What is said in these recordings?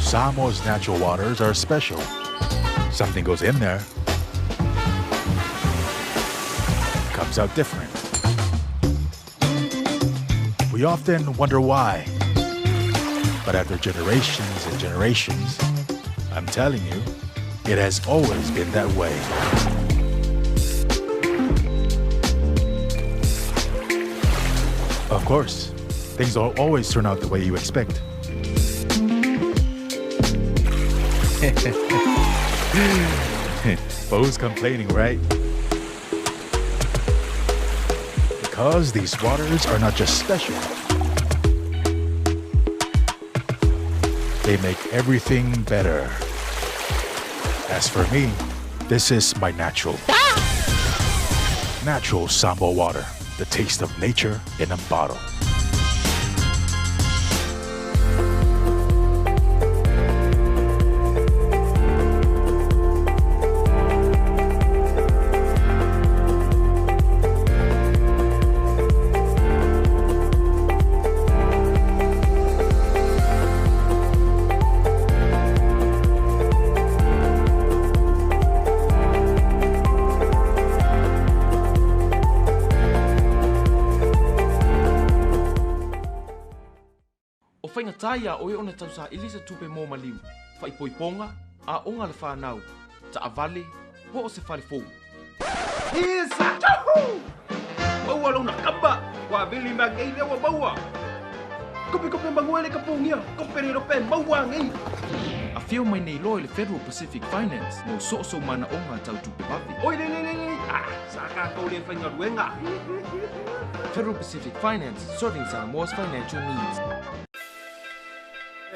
Samoa's natural waters are special. Something goes in there, comes out different. We often wonder why. But after generations and generations, I'm telling you, it has always been that way. Of course, things don't always turn out the way you expect. But who's complaining, right? Because these waters are not just special. They make everything better. As for me, this is my natural. Natural Samoa water, the taste of nature in a bottle. O faigata iā oe ona tausaili se tupe mo maliu, faaipoipoga, aoga a le fanau, taavale, po o se fale fou. Yes! Maua lona kamba! Ua vili mea ngei lea ua maua! Kope kope manguele ka pogia! Kope le rope maua ngei! Afio mai nei loa i le Federal Pacific Finance mo soosou manaoga tau tupe vave. Oi le le le le! Ah, sa tatou le faigaluega! Federal Pacific Finance, serving Samoa's financial needs.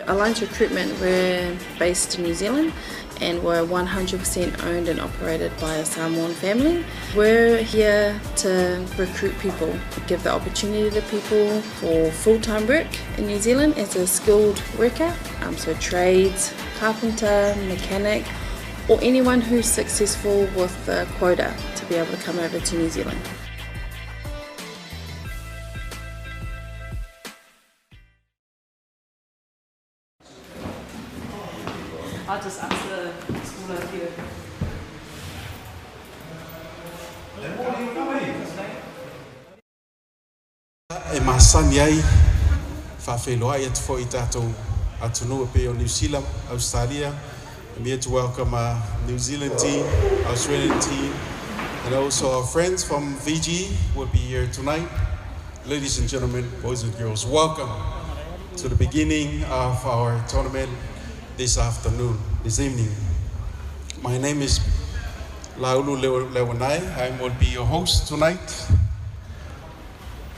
Alliance Recruitment, we're based in New Zealand and we're 100% owned and operated by a Samoan family. We're here to recruit people, give the opportunity to people for full-time work in New Zealand as a skilled worker, so trades, carpenter, mechanic, or anyone who's successful with the quota to be able to come over to New Zealand. I'll just ask the school over here. E masani ai faafeiloai atu foi i tatou atunuu e pei o Niu Sila, Ausetalia. I'm here to welcome our New Zealand team, Australian team, and also our friends from Fiji will be here tonight. Ladies and gentlemen, boys and girls, welcome to the beginning of our tournament this afternoon, this evening. My name is Laulu Lewanae. I will be your host tonight.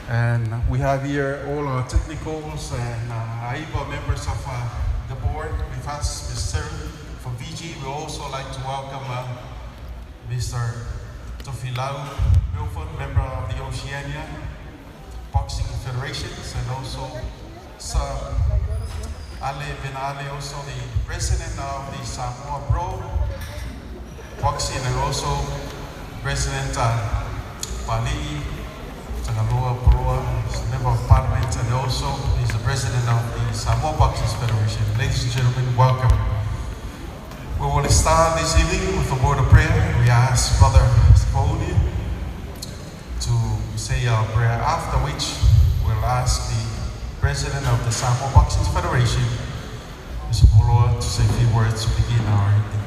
And we have here all our technicals and AIBA members of the board with us, Mr. from Fiji. We also like to welcome Mr. Tofilau Milford, member of the Oceania Boxing Federations, and also Sir Ale Benale, also the president of the Samoa Pro Boxing, and also President Pali Tagaloa Poloa, member of Parliament, and also he's the president of the Samoa Boxing Federation. Ladies and gentlemen, welcome. We will start this evening with a word of prayer. We ask Brother Spauni to say our prayer, after which we'll ask the president of the Samoa Boxing Federation, Mr. Poloa, to say a few words to begin our evening.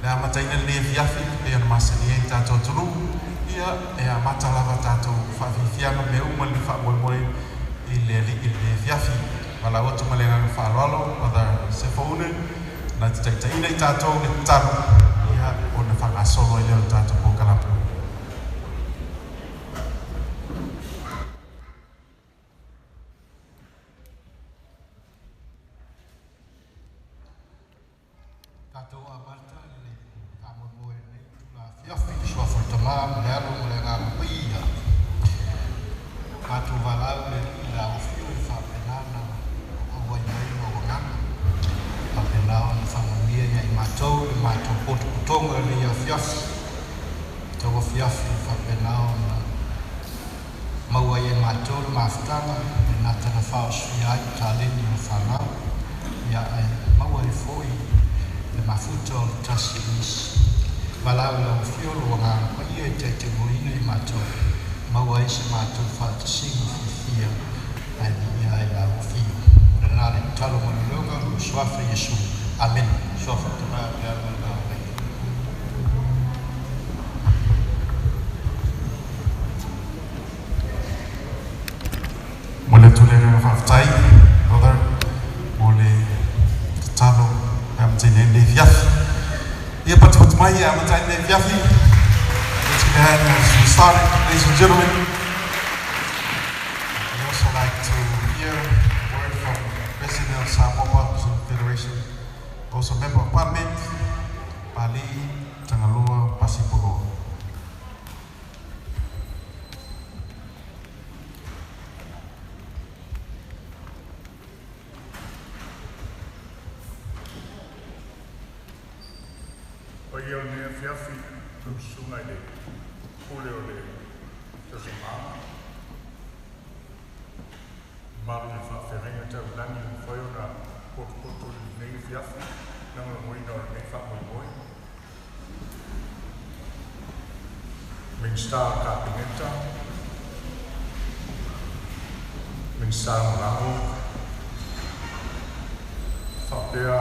Le amataina le fiafi, le ana masani e tātou tunu, ia e a mata lava tātou whawhiwhianga me uma le wha i le ali i le fiafi. Wala otu ma le nganga whaloalo, Brother Sefoune, na te taitaina i tātou le taro, ia o na whangasolo i leo tātou pōkalapu. Tātou a Marta le whamomoe nei tula fiafi le suafa o tamā ma le alo ma le ngā paia. Mātou walau le i la ofio i whaapenana o wai mai ma wangana. Whaapenā o na whangamia ia i mātou le mātou potopotonga le ia fiafi. Taua fiafi whaapenā o na maua ia mātou le mafutanga le nā tana whaosfia ai taleni o whanau. Ia ae maua ai foi le mafuta o le tasi i isi. Valaau i lau Afio lou Agaga Paia e taitainuaina i matou, maua ai se matou faatasiga fiafia ae viia ai lau Afio. O lena le tatalo ma le leoga o lou Suafa Iesu. Amene. Suafa o le Tama, le Alo ma le Agaga Paia. Momoli atu le agaga faafetai, brother, mo le tatalo e amataina ai lenei afiafi. Ia patupatu mai e amata ai lenei afiafi. Let's give a hand as we start it, ladies and gentlemen. We also like to hear a word from President of Samoa Baptist Federation, also Member of Parliament, Pali Tagaloa Pasi Poloa. Paia o lenei afiafi lau susuga i le Pule o le Tausamaga, mamalu i le faafeagaiga taulagi ua mafai ona potopoto i lenei afiafi lagolagoina o lenei faamoemoe. Minisita o le Kapeneta, Minisita Lagolago, faapea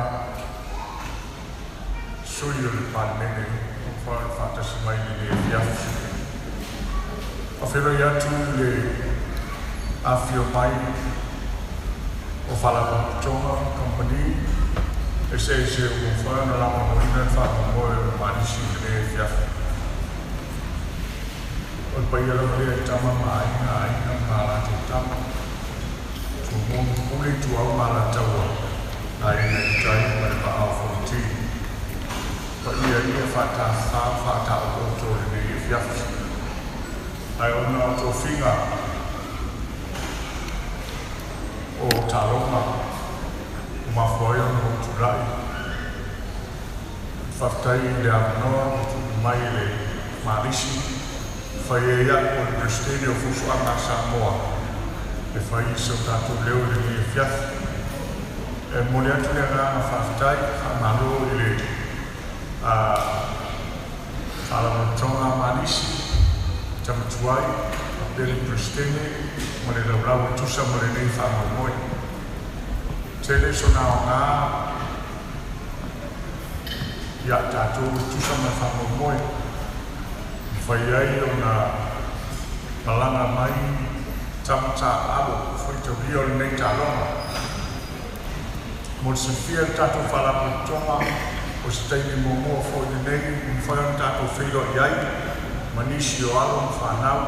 sui o le Palemene ua mafai ona faatasi mai i lenei afiafi. Faafeiloai atu i le afifio mai o Faalapotopotoga, Kamupani eseese ua mafai ona lagolagoina le faamoemoe o le Malisi i lenei afiafi. O le paia lava lea i Tama ma Aiga, Aiga ma a latou Tama, Tumua ma Pule, Ituau ma Alataua, Aiga i le Tai ma le Vaa o Fonoti. Paia ia faatafa faataotooto o lenei afiafi. Ae ona o tofiga o taaloga ua mafua ai ona ou tulai, faafetai i le avanoa ua tuuina mai e le Malisi e fai ai a'u o le Peresetene o Fuafuaga a Samoa e fai so tatou leo i lenei afiafi. E momoli atu le agaga faafetai, faamalo i le Faalapotopotoga a Malisi, Tamatuai, faapea le Peresetene ma le laulau e tusa ma lenei faamoemoe. Tele sona aoga ia tatou e tusa ma le faamoemoe, mafai ai ona malaga mai tama taaalo faitaulia o lenei taaloga. Mo le silafia e le tatou Faalapotopotoga, o se taimi muamua foi lenei ua mafai ona tatou feiloai ai ma nisi o alo ma fanau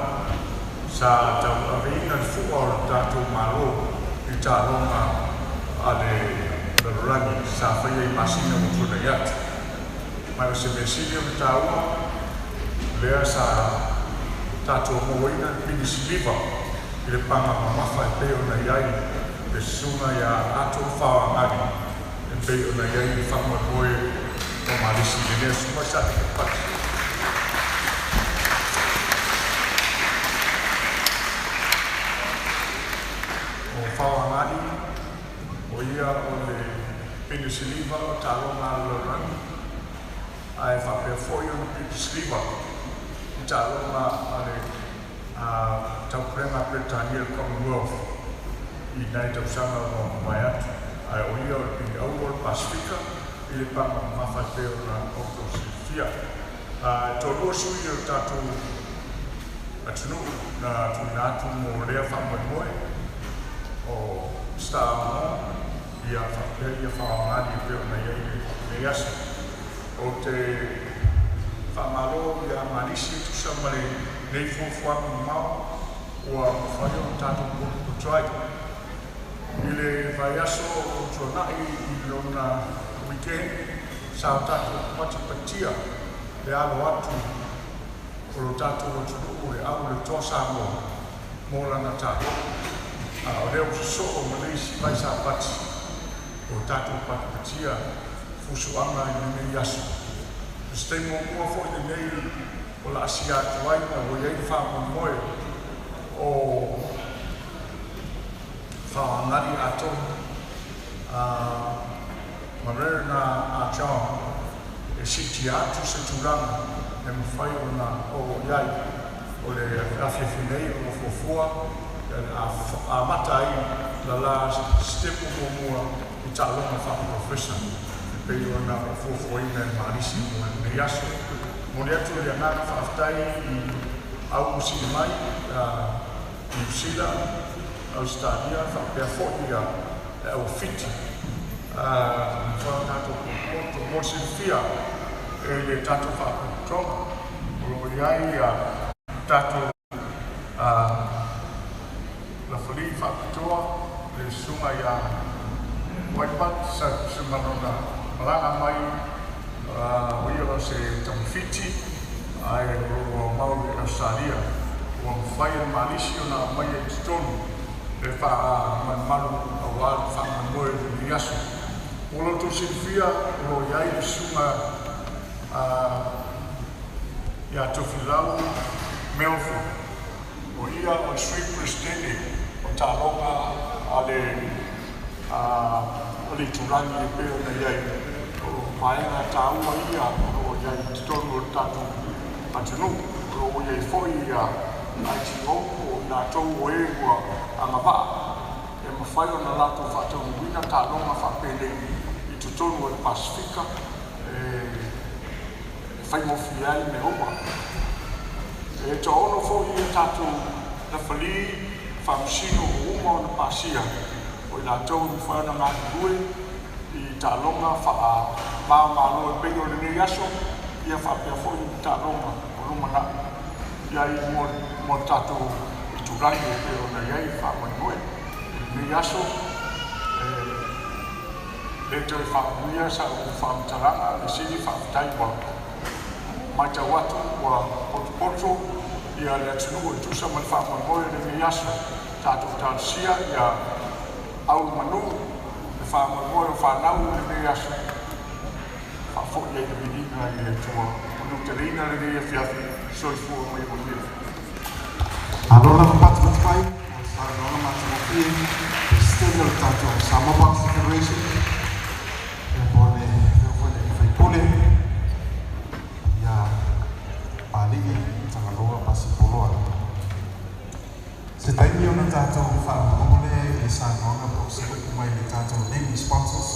sa tauaveina le fua o le tatou Malo i taaloga a le lalolagi sa faia i masina ua tuanai atu. Ma o se mea sili ona taua, lea sa tatou mauaina le pini siliva i le paga mamafa e pei ona i ai le susuga ia Ato Faoagali e pei ona i ai le faamoemoe o Malisi i lenei aso mai sa Tikapati. O Faoagali, o ia o le pini siliva o taaloga a le lalolagi, ae faapea foi ona pini siliva i taaloga a le Taupulega a Peretania le Commonwealth i nai tausaga ua mavae atu, ae o ia o le pini auro o le Pasefika i le paga mamafa e pei ona outou silafia. E toalua sui o le tatou atunuu na tuuina atu mo lea faamoemoe, o Star Aoga ia faapea ia faaaogali e pei ona i ai lenei aso. Ou te faamalo ia Malisi e tusa ma lenei fuafuaga mamao ua mafai ona tatou potopoto ai. I le vaiaso o tuanai i lona weekend, sa o tatou patipatia le alo atu o lo tatou atunuu le au le Toa Samoa mo lana taaloga. A o lea ua sosoo ma le isi vai Sapati o tatou patipatia fusuaga i lenei aso. O se taimi muamua foi lenei o laasia atu ai ma ua i ai le faamoemoe o faaaogali atoa. John e siitia atu se tulaga e mafai ona oo i ai. O le afiafi nei o lo fuafua le amata ai lala sitepu muamua i taaloga faaprofessional e pei ona fuafuaina e Malisi mo lenei aso. Momoli atu le agaga faafetai i au sili mai Niu Sila, Ausetalia faapea fo'i le au Fiti mafai ona tatou potopoto. Mo le silafia e le tatou faalapotopotoga, o lo o i ai tatou lafalii faapitoa le susuga ia Whitebutt sa ma lona malaga mai, o ia o se tamafiti ae o lo o aumau i Ausetalia, ua mafai e le Malisi ona aumaia i totonu le faamalumalu auā le faamoemoe o lenei aso. Mo lo outou silafia, o lo o i ai le susuga ia Tofilau Melvin, o ia o le Sui Peresetene o taaloga a le o le itulagi e pei ona i ai, o vaega taua ia o lo o i ai i totonu o le tatou atunuu. O lo o i ai foi ia ITO po o i latou o e ua agavaa e mafai ona latou faataunuuina taaloga faapenei i totonu o le Pasefika e faigofie ai mea uma. E toaono foi ia tatou lafalī faamasino ua uma ona pasia, o i latou e mafai ona galulue i taaloga faava-o-Malo e pei o lenei aso, ia faapea foi i taaloga o lumanai i ai mo le tatou itulagi e pei ona i ai le faamoemoe i lenei aso. E le toe faauia sau faamatalaga, le sili faafetai ua matau atu ua potopoto ia le atunuu e tusa ma le faamoemoe o lenei aso. Tatou talosia ia auomanu le faamoemoe o fanau i lenei aso, faafoi ai le viiga i le Atua. Manuteleina lenei afiafi. Soifua ma ia manuia. Malo lava patipati mai mo le saunoaga matagofie, Peresetene o le tatou Samoa Boxing Federation, ia po o le afioga foi i le sui usufono ia Papalii Tagaloa Pasi Poloa. Se taimi ona tatou faalogologo lea i le saunoaga po o se upu mai le tatou naming sponsors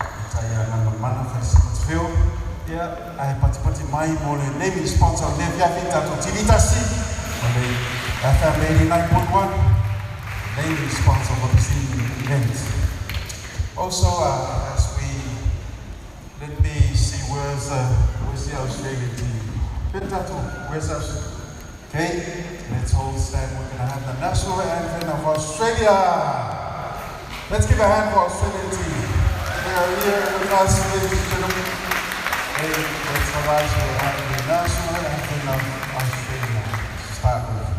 e Taiagagamana Falesipatufeo, ia ae patipati mai mo le naming sponsor o lenei afiafi, tatou TV tasi o le FM 89.1, naming sponsor for this evening event. Also, as we let me see where's the Australian team? Tatou, where's Australia? Okay, let's all stand. We're going to have the national anthem of Australia. Let's give a hand for Australian team. They are here with us, ladies and gentlemen. Hey, let's arise. We'll have the national anthem of Australia to start with.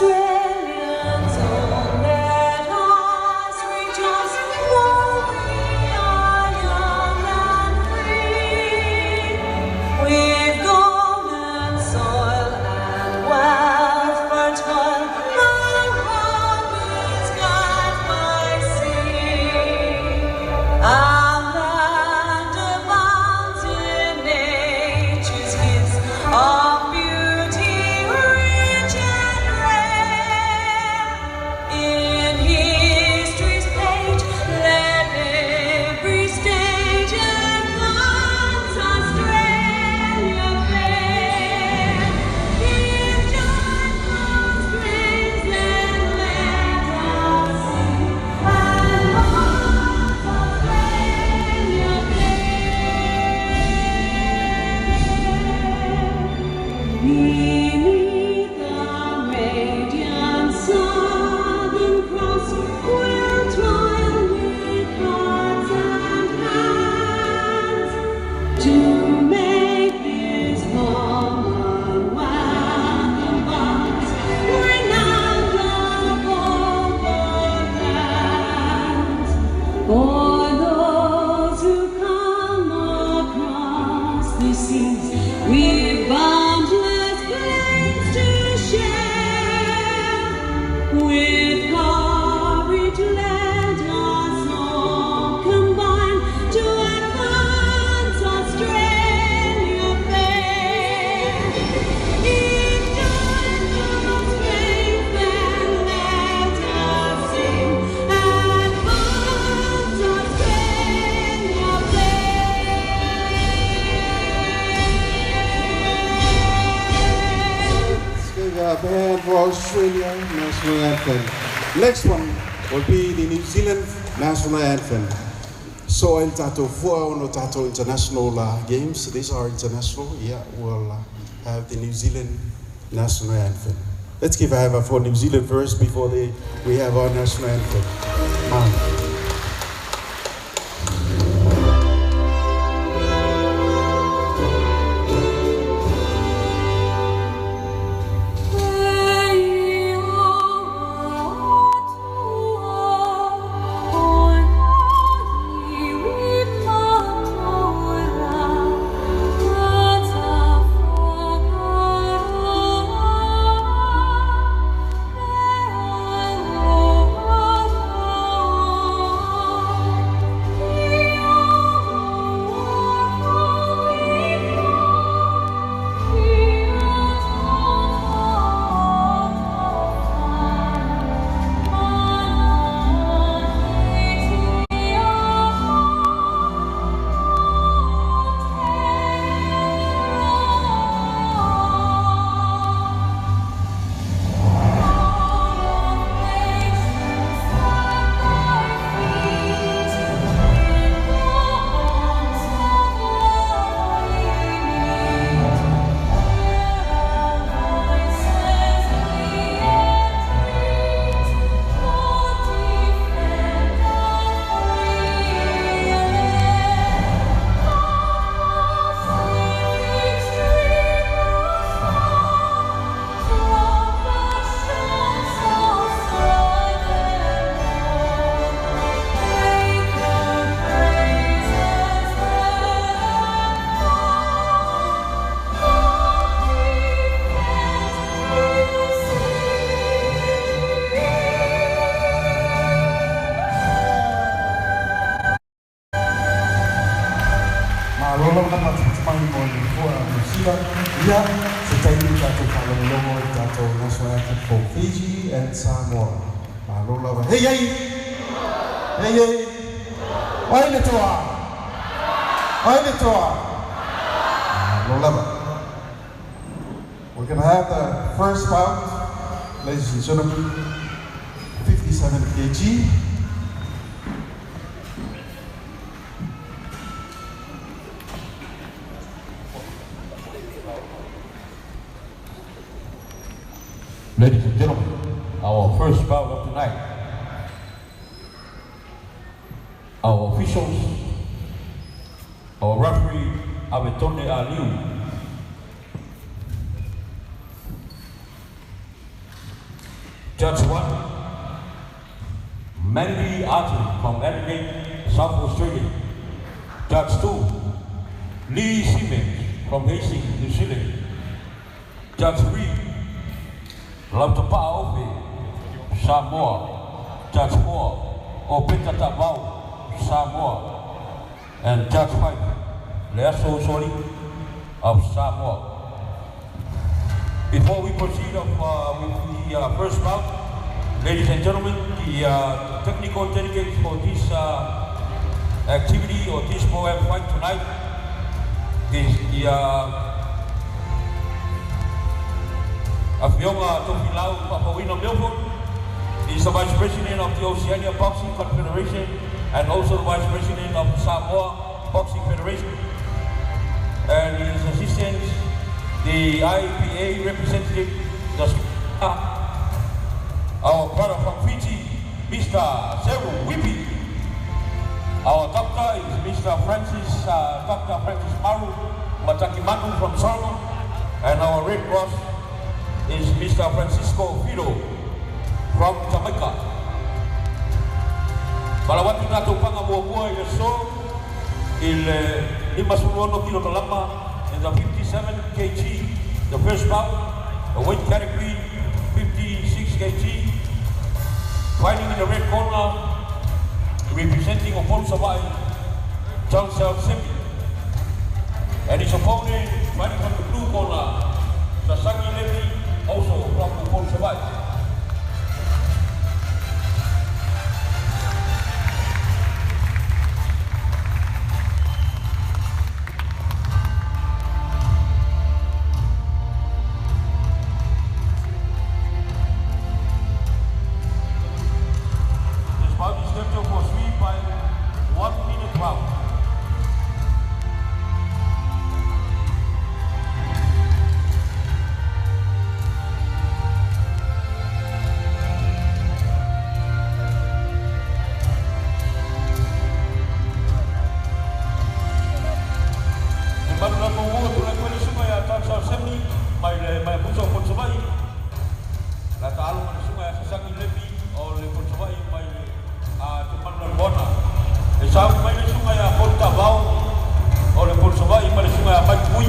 Australians, all let us rejoice, for we are young and free. We've golden soil and wealth fertile, our home is girt by sea. Our land abounds in nature's gifts of beauty rich and rare. In history's page, let every stage advance Australia fair. If joy constrains, then let us sing and once Australia fair. Beneath the radiant Southern Cross, we'll toil with hearts and hands to make this commonwealth of ours renowned above all lands. For those who come across the seas, we've boundless Australia national anthem. Next one will be the New Zealand national anthem. So il tatou fua ono tatou international games. These are international. Yeah, we'll have the New Zealand national anthem. Let's give a have for New Zealand first before we have our national anthem. Mom. For Fiji and Samoa. Malo lava. Hey, hey! Hey, hey! Oi le toa! Oi le toa! Malo lava. We're going to have the first bout, ladies and gentlemen, 57 kg. Ladies and gentlemen, our first bout of tonight, our officials, our referee, Abetone Aliu, Judge 1, Mandy Arton from Adelaide, South Australia. Judge 2, Lee Siemens from Hastings, New Zealand. Judge 3, Lautapa Ofe, Samoa. Judge 4, Opeta Tabau, Samoa. And Judge 5, Leaso Soli of Samoa. Before we proceed with the first round, ladies and gentlemen, the technical delegates for this activity or this Pro-Am fight tonight is the Afioga Tofilau Papawina Milford. He's the Vice President of the Oceania Boxing Confederation and also the Vice President of the Samoa Boxing Federation. And his assistants, the IPA representative, our brother from Fiji, Mr. Seru Wipi. Our doctor is Mr. Francis, Dr. Francis Maru Matakimanu from Solomon, and our Red Cross is Mr. Francisco Fido from Jamaica. Balawati tatou panga muamua i le so i le 56 kilokalama in the 57 kg, the first bout, the weight category 56 kg, fighting in the red corner, representing Opolu Savai, Changsel Semi. And his opponent, fighting from the blue corner, Sasaki Levy, also from Upolu Savai. Sau mai le suga ia Polu Tavao o le Polu Savaii ma le suga ia Mike Pui.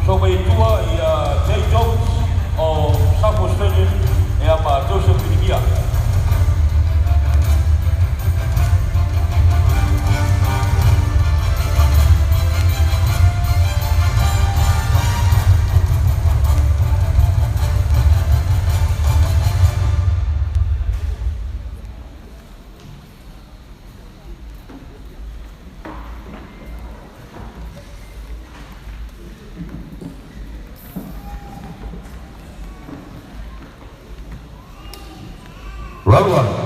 So mai tua ia Jay Jones o South Australian ia ma Joseph Pinigia. Round one.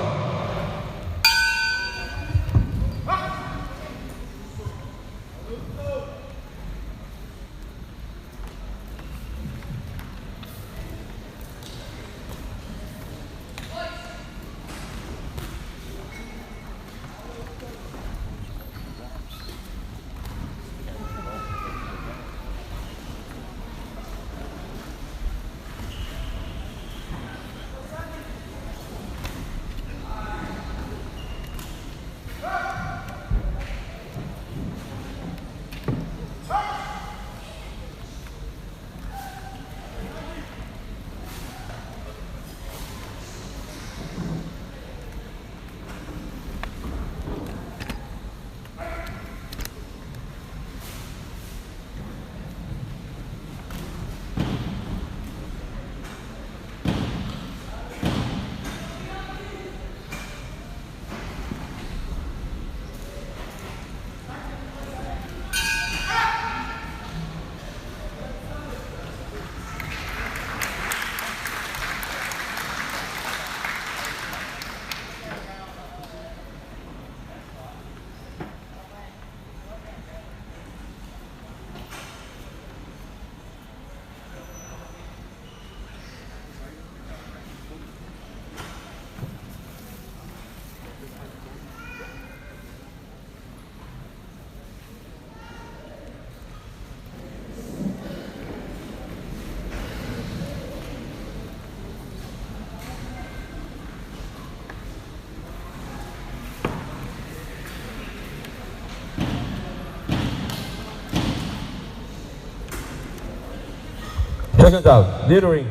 Seconds out, leadering,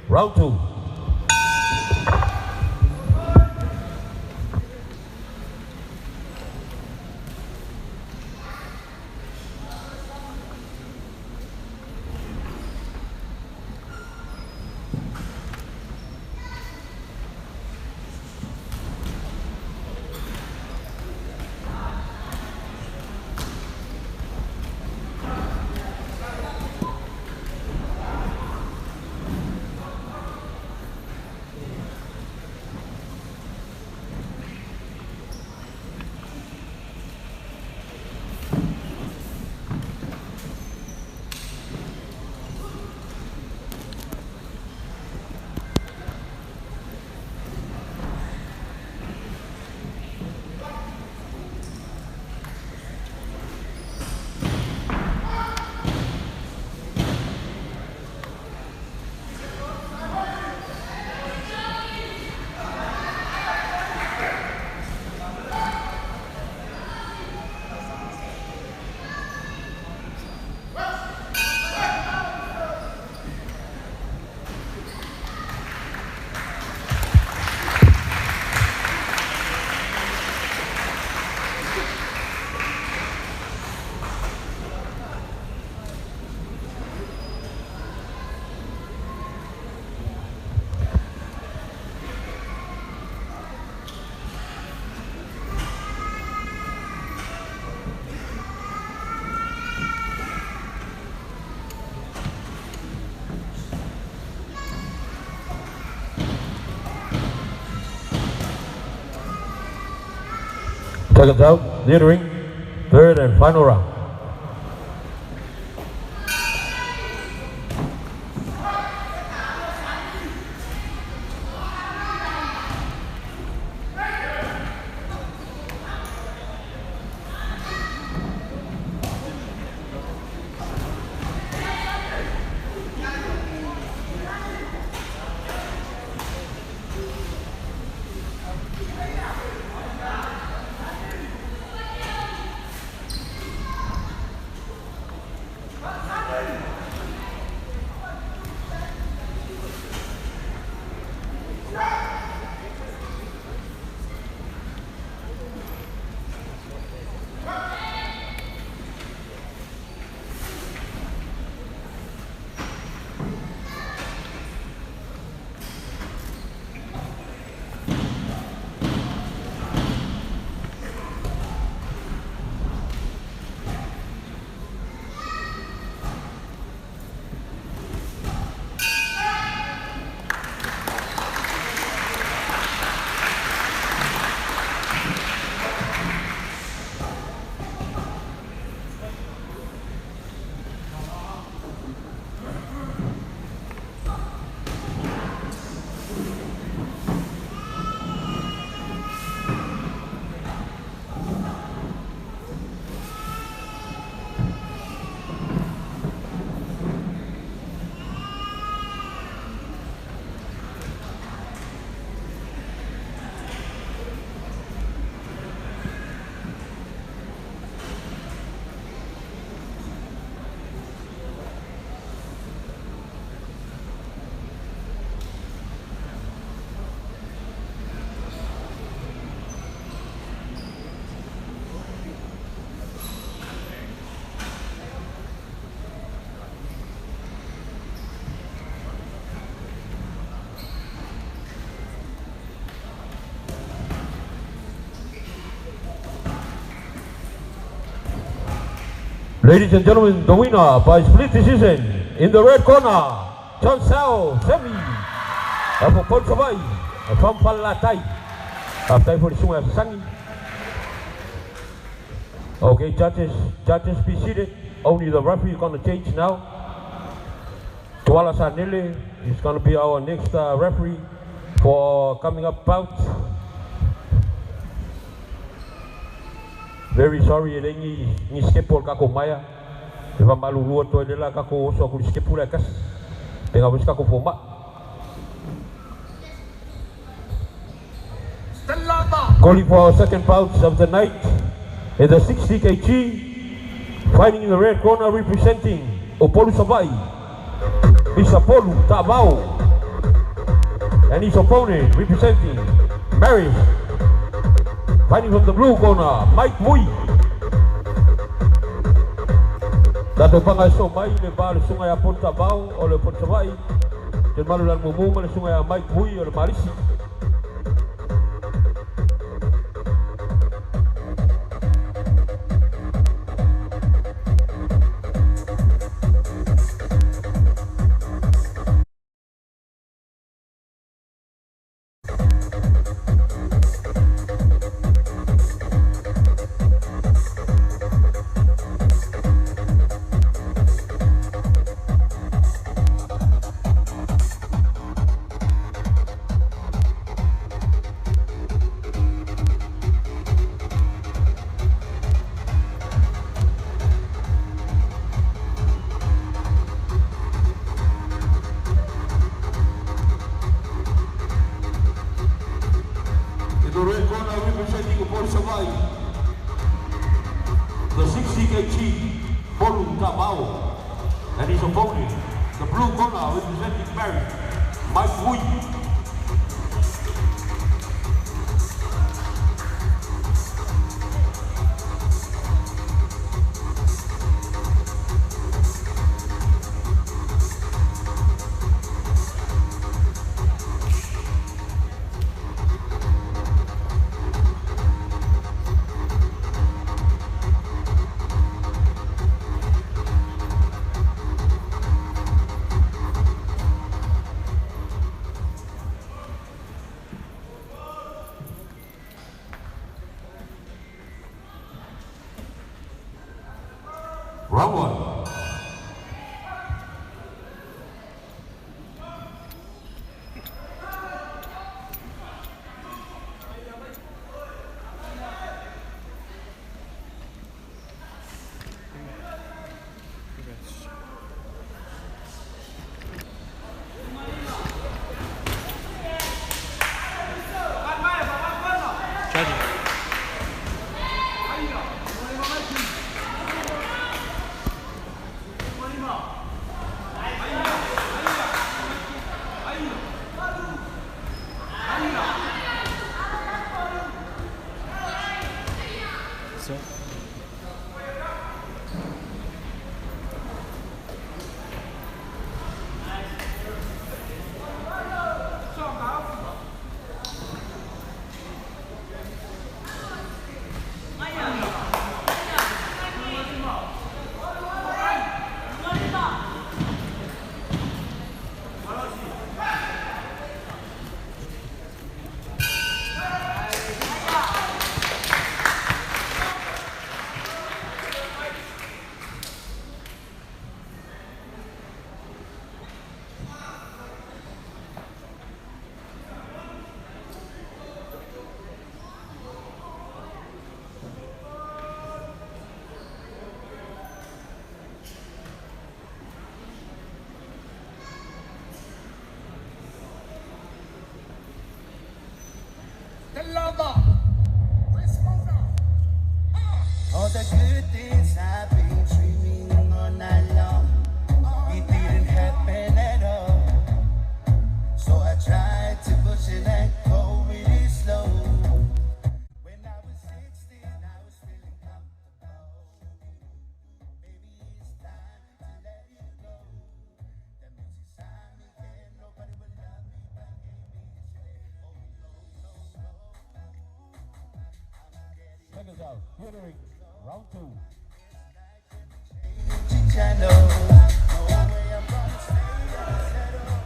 round two. Seconds out, leadering, third and final round. Ladies and gentlemen, the winner by split decision in the red corner, John Sao Semi of Upolu Savaii from Falelatai. After for the Sungai Sangi. Okay, judges be seated. Only the referee is going to change now. Tuala Sanele is going to be our next referee for coming up bout. Very sorry, e lengi ni skepo kako maya. E va malulua to le la kako oso ku skepo la kas. Penga wis kako foma. Calling for our second bout of the night in the 60 kg, fighting in the red corner representing Upolu Savaii, Mr. Polu Ta'avao, and his opponent representing Maris, fighting from the blue corner, Mike Mui. Tato panga so mai le ba le sunga ya Polu Ta'avao o le Upolu Savaii, te malu lan mumu ma le sunga ya Mike Mui o le Marisi. The red corner representing Upolu Savaii, the 60 kg Polu Ta'avao, and his opponent, the blue corner representing Mary, Mike Mui. Round one. All the good things I've been dreaming all night long, it didn't happen at all. So I tried to push it and go really slow. When I was 16, I was feeling comfortable. Maybe it's time to let it go. The music signed me and nobody will love me but gave me a shit. Oh no, no, no. I'm getting Seconds out. Here the ring. Round two. channel. No way I'm gonna stay and settle.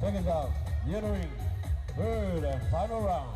Seconds out, nearing third and final round.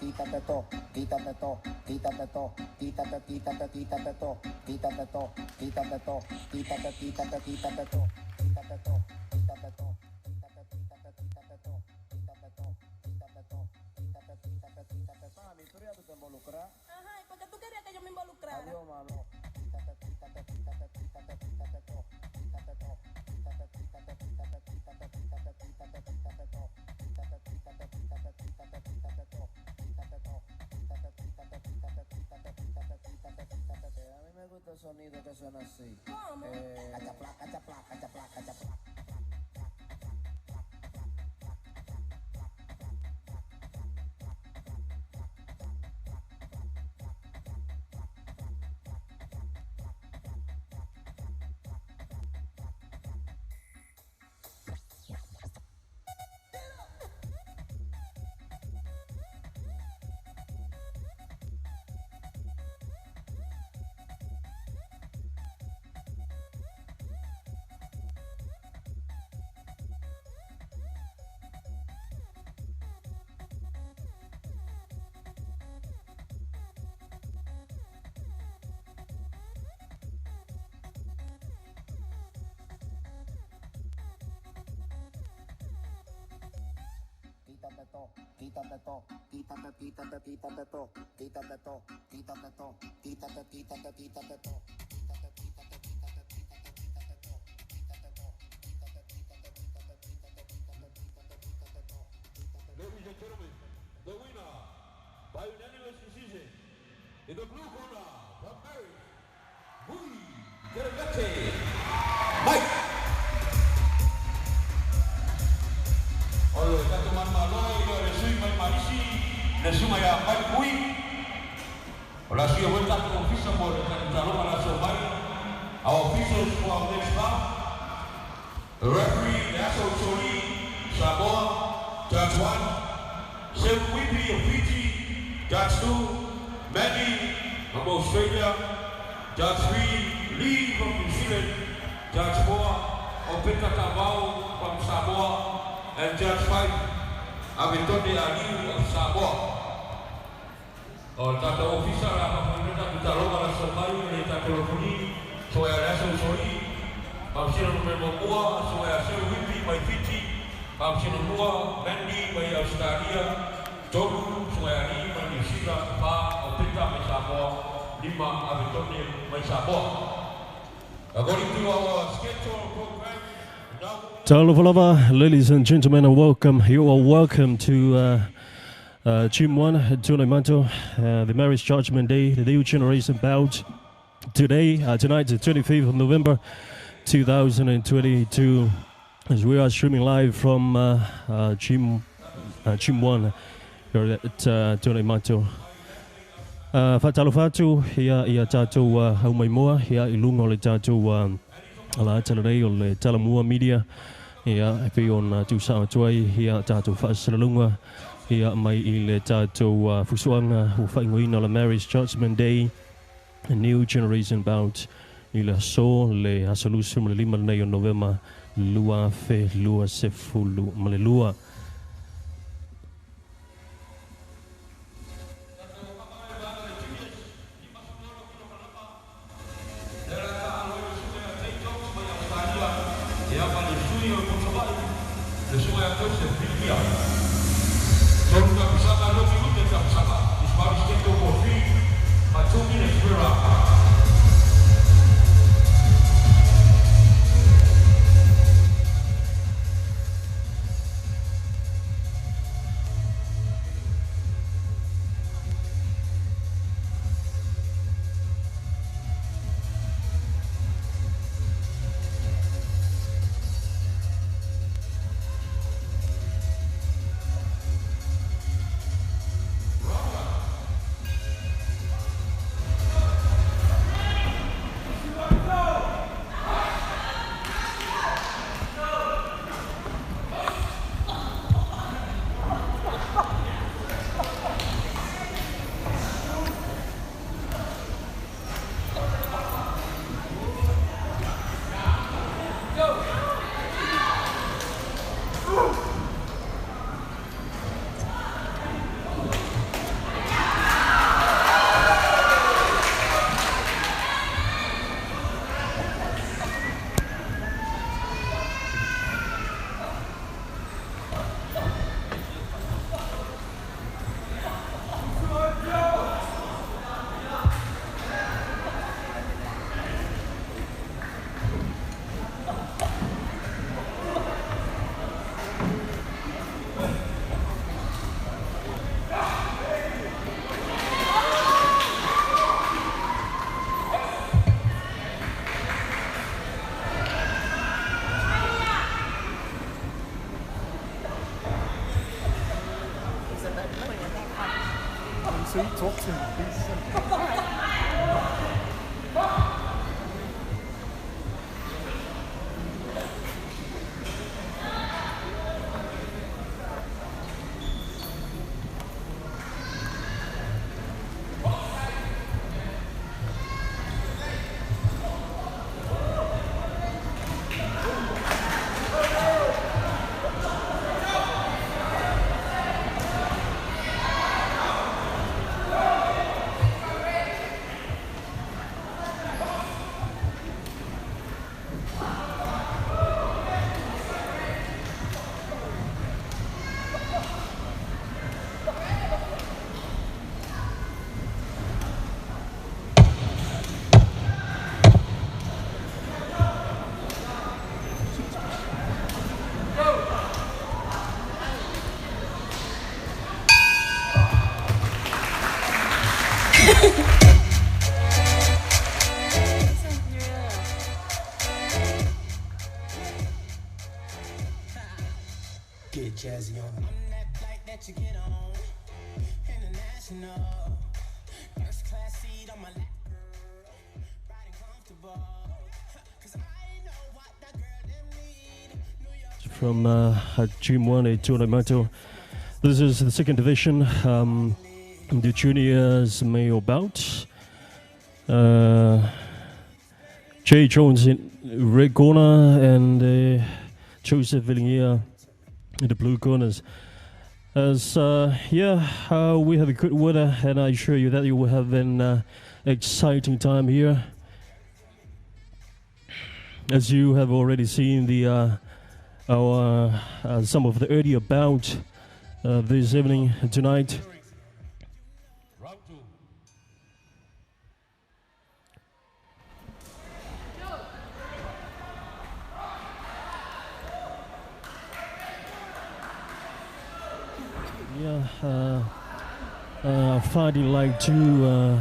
Quítate to, quítate to, quítate to, quítate, quítate, quítate to, quítate to, quítate to, quítate, quítate, quítate to, quítate to, quítate to, quítate, quítate, quítate to, quítate to, quítate to, quítate, quítate, quítate. Mami, tú ya tú te involucras. Ajá, ¿y por qué tú querías que yo me involucrara? Adiós, mami. Quítate, quítate, quítate, quítate, quítate to, quítate to, quítate, quítate, quítate, quítate, quítate, quítate, quítate to, quítate, quítate, quítate, quítate, quítate to, quítate to, quítate, quítate, quítate, quítate, quítate, quítate, quítate. A mí me gusta el sonido que suena así. ¿Cómo? Cachaplá, cachaplá, cachaplá, cachaplá. Quítate to, quítate to, quítate, quítate, quítate to, quítate to, quítate to, quítate, quítate, quítate to, quítate, quítate, quítate, quítate, quítate to, quítate to, quítate, quítate, quítate, quítate, quítate, quítate, quítate to, quítate. Ladies and gentlemen, the winner by unanimous decision in the blue corner, from Paris, Vui Teraveti, Mike. Officials for our next round. The referee, Naso Soli, Samoa, Judge 1, Sim Wipi of Fiji, Judge 2, Manny from Australia, Judge 3, Lee from New Zealand, Judge 4, Opeta Tamau from Samoa, and Judge 5, Avetone Aliu of Samoa. O le tatou ofisa o le a faafofoga tatou taaloga le aso mai le tatou refuli soa le aso usoli faamasino numera muamua soa ia Seu Whipi mai Fiti faamasino lua Mandy mai Ausetalia tolu soa ia Alii mai Niu Sila fa Opeta mai Samoa lima Avetone mai Samoa. According to our schedule program now. Talofa lava, ladies and gentlemen, and welcome. You are welcome to Gym 1, Tuanaimato, the Marriage Judgment Day, the New Generation Bout. Today, tonight, the 25th of November, 2022, as we are streaming live from Gym 1 here at Tuanaimato. Faatalofa atu ia ia tatou aumaimoa ia i luga o le tatou ala lelei o le Talamua Media ia e pei ona tuusa atu ai ia tatou faasalalauga ia mai i le tatou fusuaga ua faaigoaina o le Marriage Judgment Day, a New Generation Bout i le aso le aso 25 lenei o Novema 2022. Ia ma le sui o le Kosova'i, le susuga ia Joseph Pilikia. Tolu tapisaga, lua minute tapisaga. This bout is scheduled for 3 by 2 minutes per round. So you talk to him, please. Get jazzy on. I'm that flight that you get on. International. First class seat on my lap, girl. Riding comfortable. Cause from Gym 1 at Tuanaimato. This is the second division, the juniors male bout. Jay Jones in red corner and Joseph Viligia in the blue corners. As we have a good weather, and I assure you that you will have an exciting time here. As you have already seen the our some of the earlier bout this evening tonight. Yeah, fighting like two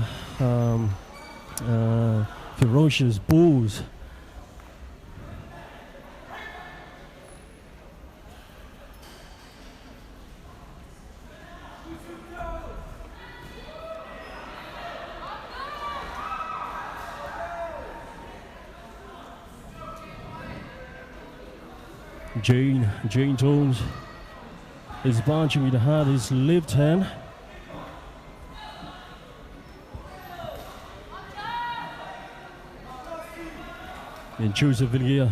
ferocious bulls. Jane Jones is punching with hard his left hand. And Joseph Viligia.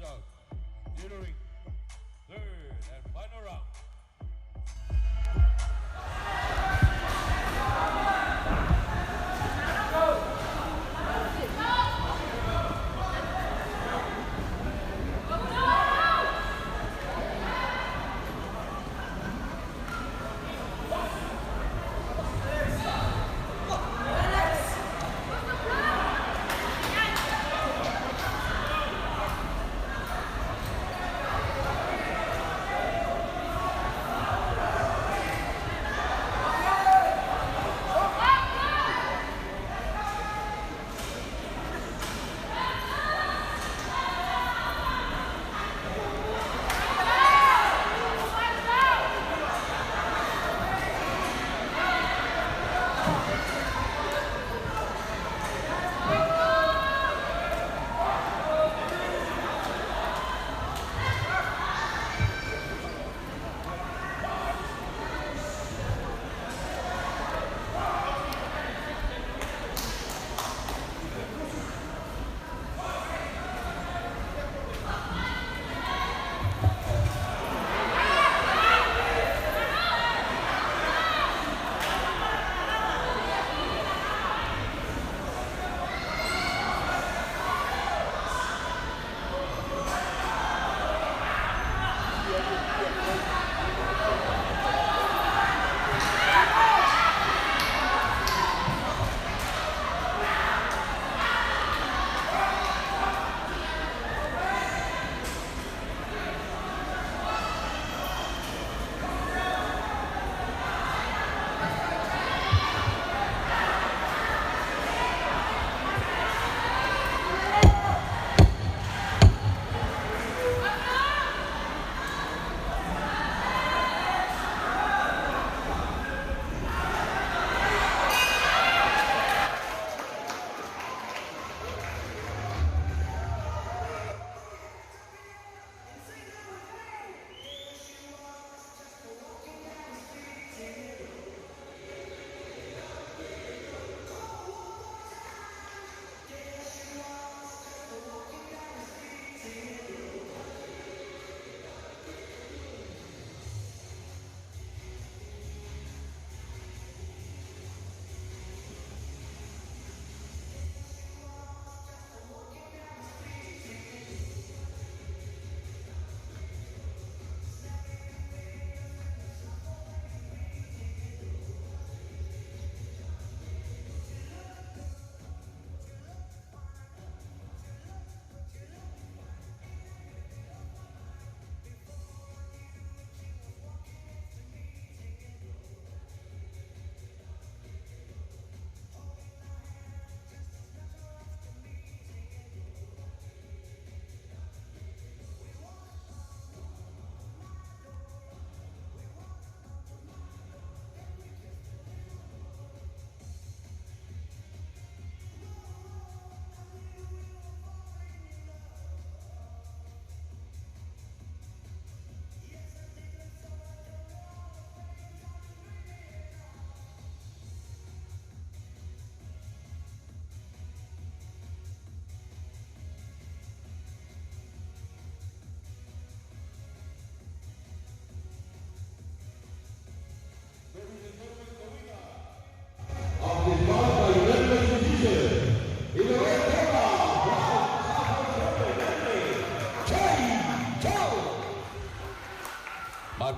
Out. During third and final round.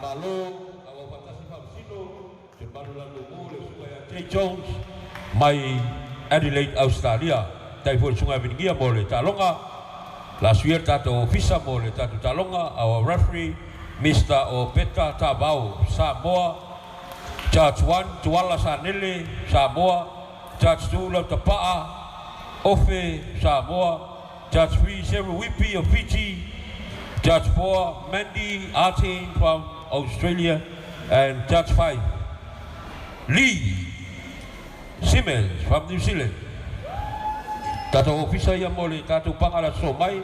Faamalo au faatasi faamasino te malu le susuga ia Jay Jones mai Adelaide, Australia. Tai foi le susuga ia Vinigia mo le taaloga. La suia le tatou ofisa mo le tatou taaloga. Our referee, Mr. Opeta Tavao, Samoa. Judge 1, Tuala Sanele, Samoa. Judge 2, Lautapa'a Ofe, Samoa. Judge 3, Seru Wipi of Fiji. Judge 4, Mandy Artin from Australia. And Judge 5, Lee Simmons from New Zealand. Tatou ofisa ia mo le tatou paga le aso mai.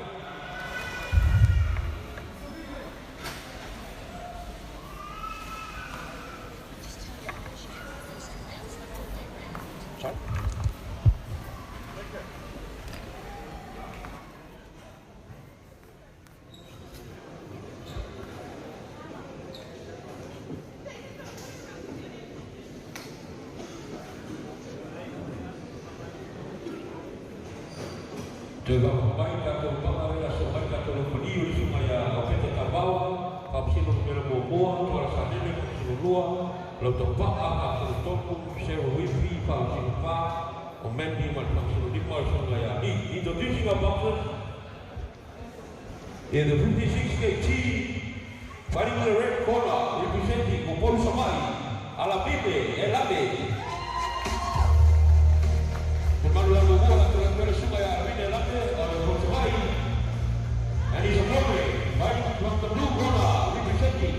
Toe faapapai tatou paga le aso mai tatou lofani o le susuga ia Opeta Tavao, Faamasino Numera Muamua, Tuala Sanele, Faamasino Lua, Lautapaa, Faamasino Tolu, Sarah Wifi, Faamasino Fa, o Mandy ma le Faamasino Lima o le susuga ia Lee. Introducing our boxers in the 56 kg, fighting in the red corner, representing Upolu Savaii, Alavine Elame. And he's a opponent, fighting from the blue corner, representing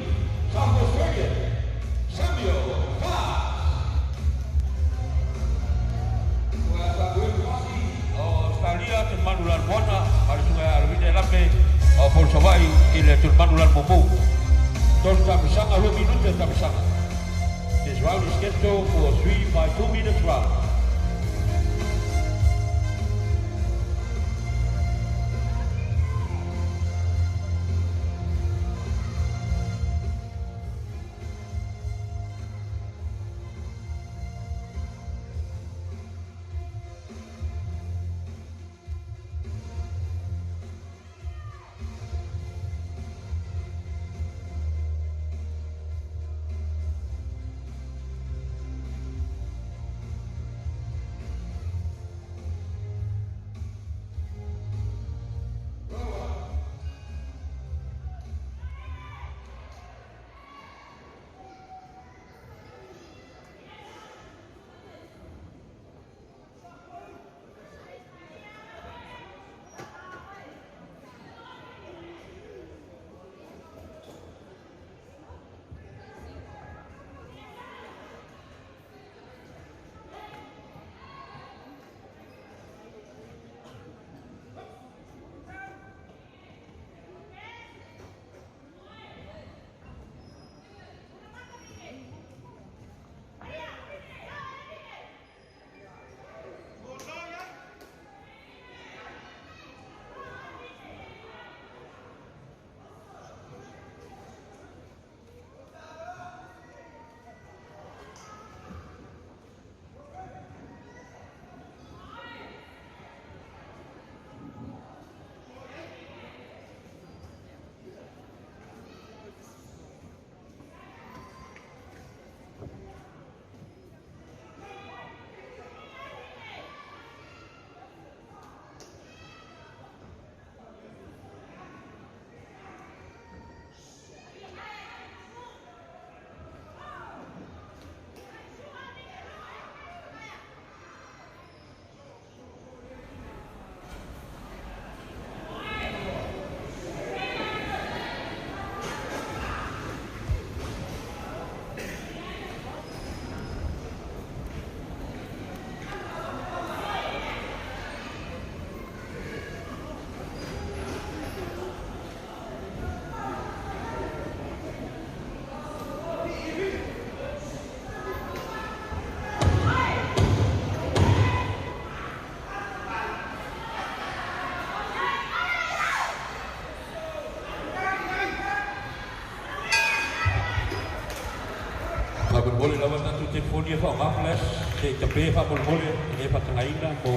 South Australia, Samuel Fox. Australia te manu lan moana, a le susuga ia Alavine Elame o Upolu Savaii i le Tulmanu lan mumu. Tolu tamisaga, 2 minute tamisaga. This round is scheduled for 3 by 2 minutes round. Faamolemole lava tatou telefoni e faaaoga flash se i tape faamolemole e lē faatagaina mo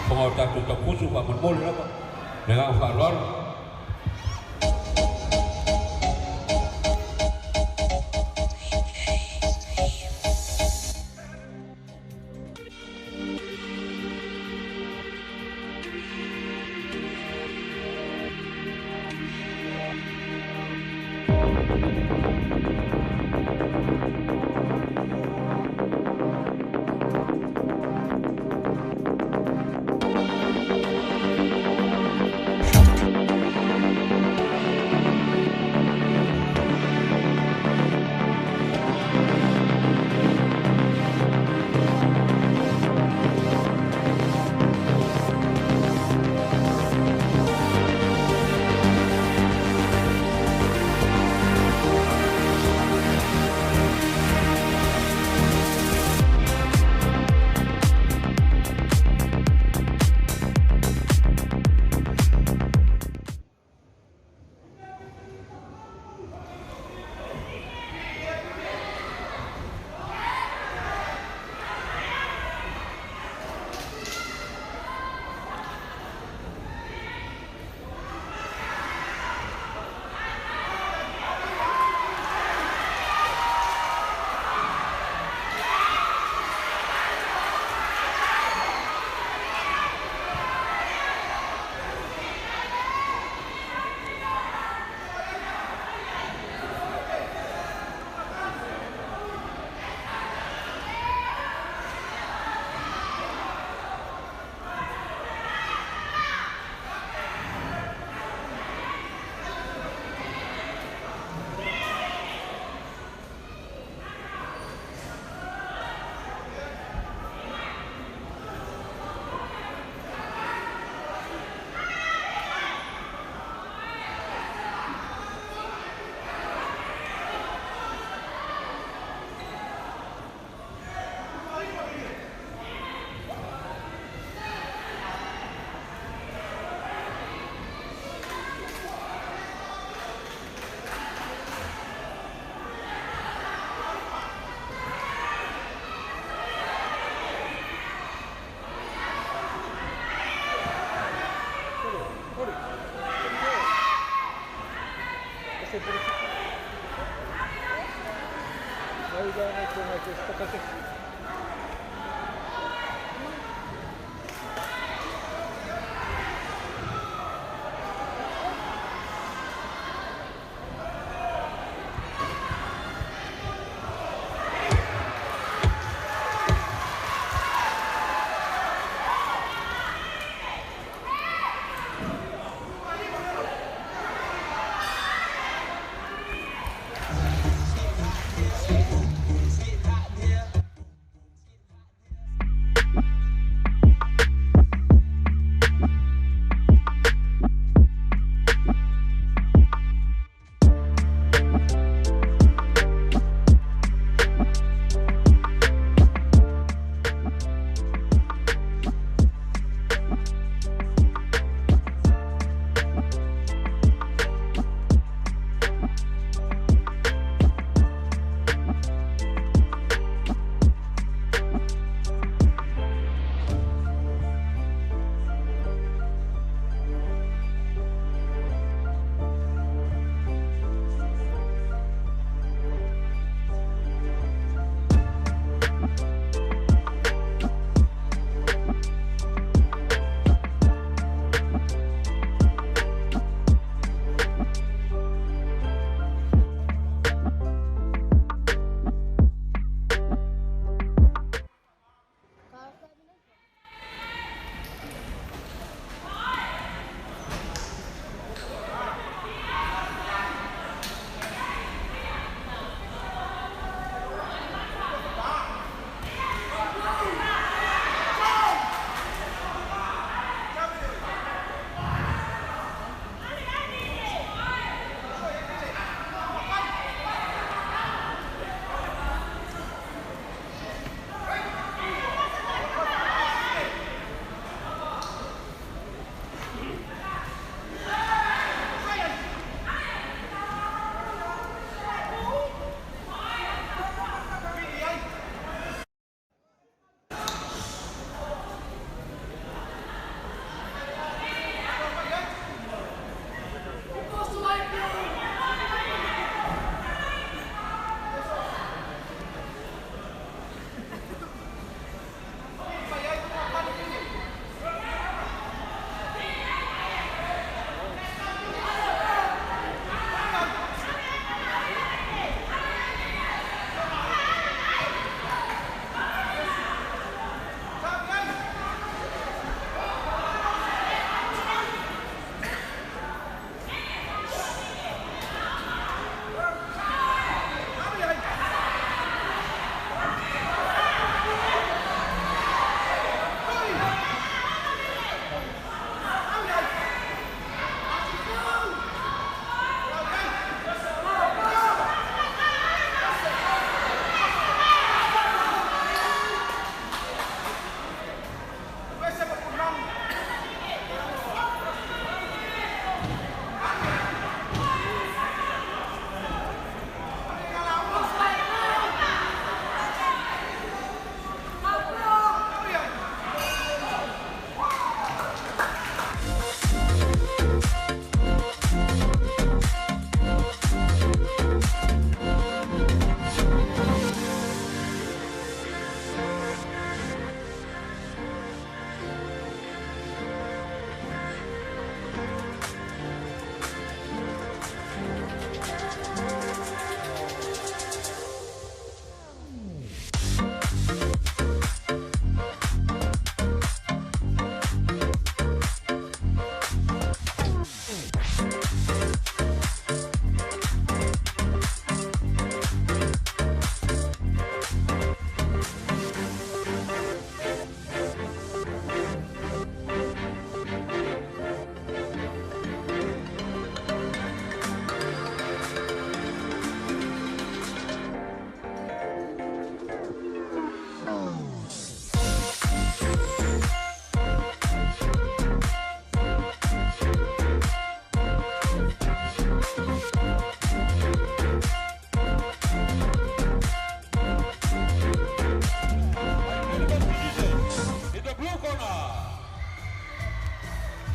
foga o tatou taufusu faamolemole lava le agaga faaaloalo.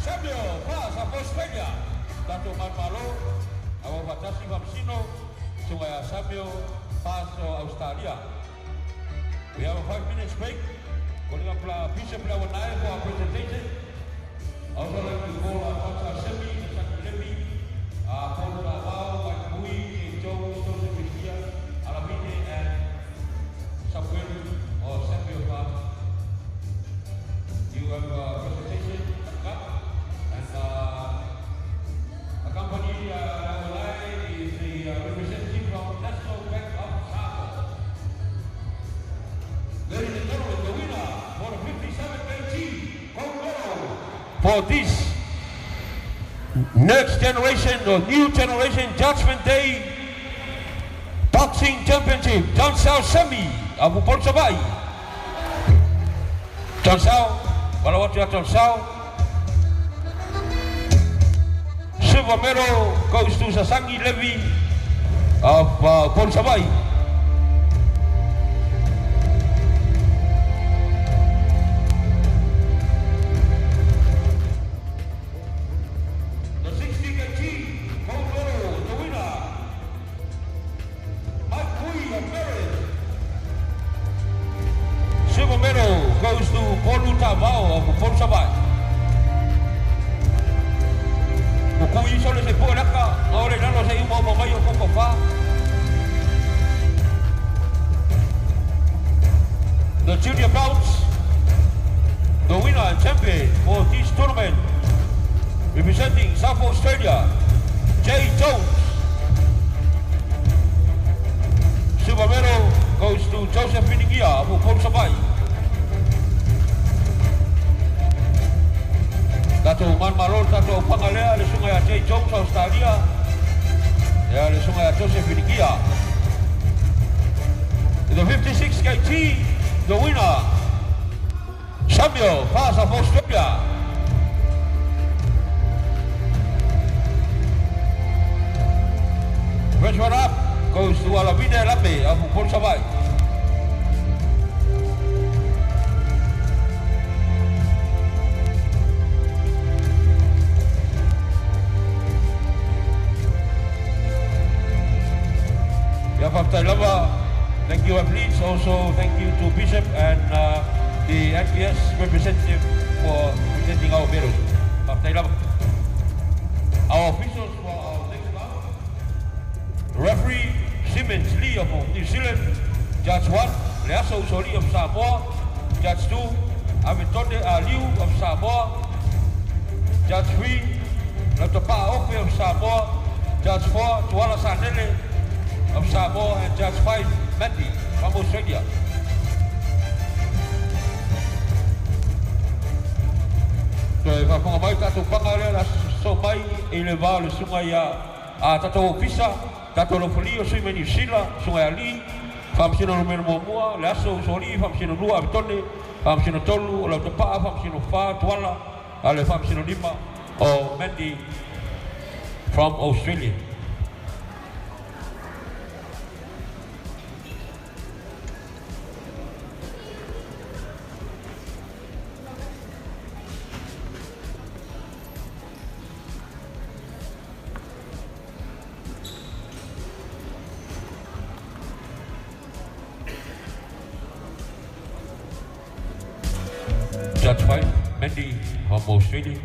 Samuel Paz of Australia. Dato Manmalo, our Fatasi Faamasino, suga ia Samuel Pass o Australia. We have a 5 minutes break. Calling up Bishop Lawanae for our presentation. Also like to call our Dr. Semi, Saki Levi, Paul Tavao, Mike Mui, Jay Jones, Joseph Vikia, Alamine, and Samuel or Samuel Park. You have a presentation coming up, and accompany Lawanae is the representative from National Bank of Samoa. Ladies and gentlemen, the winner for the 57 kg gold medal for this next generation or new generation Judgment Day Boxing Championship, John Sao Semi of Upolu Savaii. John Sao, wala watu ya John Sao. Silver medal goes to Sasangi Levy of Upolu Savaii. The 60 kg gold medal, the winner, Mike Pui of Merritt. Silver medal goes to Polu Tavao of Upolu Savaii. Kukui sole se po laka, ore lalo se uma uma mai o koko fa. The junior bouts, the winner and champion for this tournament, representing South Australia, Jay Jones. Silver medal goes to Joseph Pinigia of Upolu Savaii. Tatou manmalo, tatou pangalea, le sunga ia Jay Jones, Australia, ia le sunga ia Joseph Pinigia. The 56 kg, the winner, Samuel Pass of Australia. First one up goes to Alavine Lambe of Upolu Savaii. Thank you, athletes. Also, thank you to Bishop and the NPS representative for presenting our medals. Our officials for our next round: referee Simmons Lee of New Zealand, Judge 1, Leaso Usoli of Samoa, Judge 2, Amitone Aliu of Samoa, Judge 3, Latopa Ope of Samoa, Judge 4, Tuala Sanele of Samoa, and Judge 5, Mandy from Australia. So, whakonga mai tātou panga lea, la so mai e le vā le sunga ia a tātou ofisa, tātou lofali o sui me New Zealand, sunga ia Lee, whamsino numero muamua, le aso usoli, whamsino lua avitone, whamsino tolu, o lau tapaa, whamsino wha, tuala, a le whamsino lima o Mandy from Australia. Judge 5, Mandy from Australia.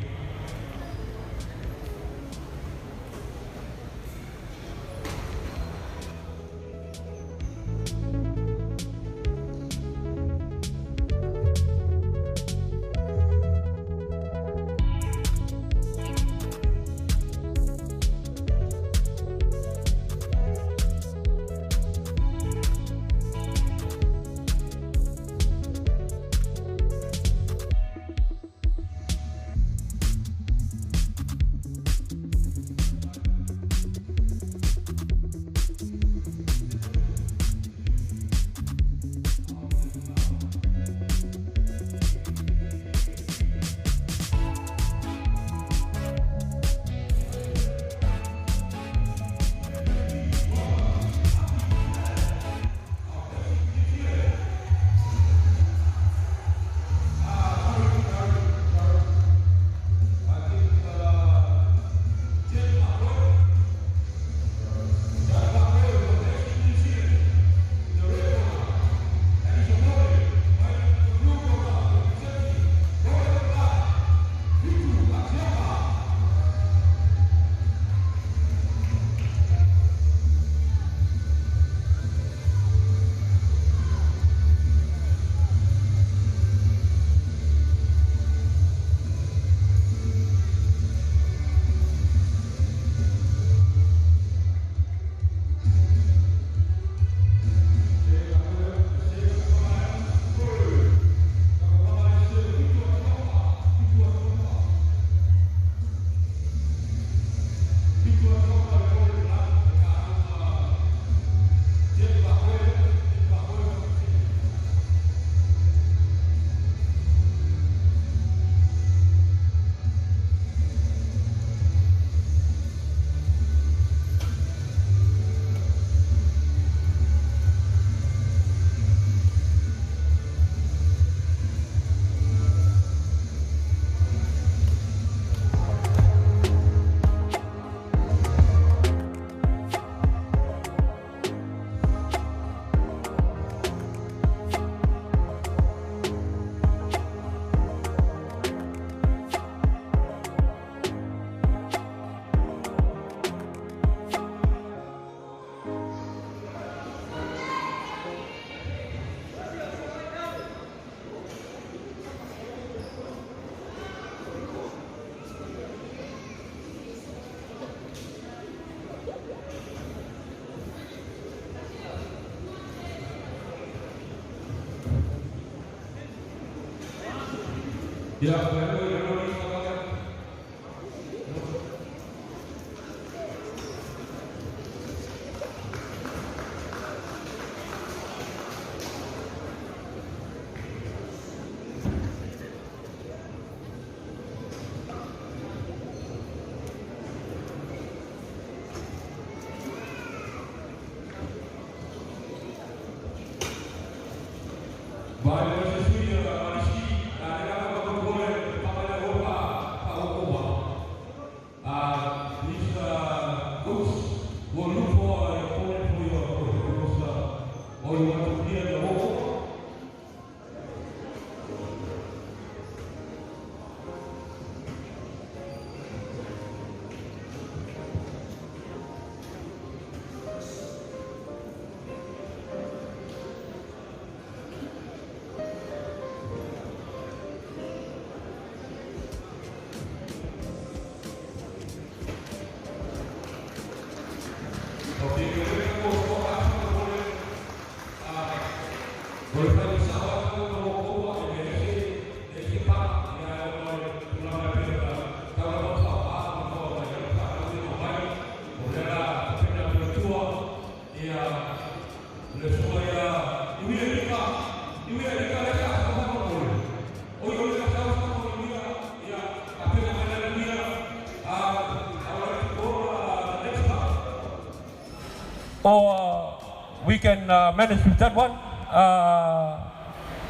Or we can manage with that one.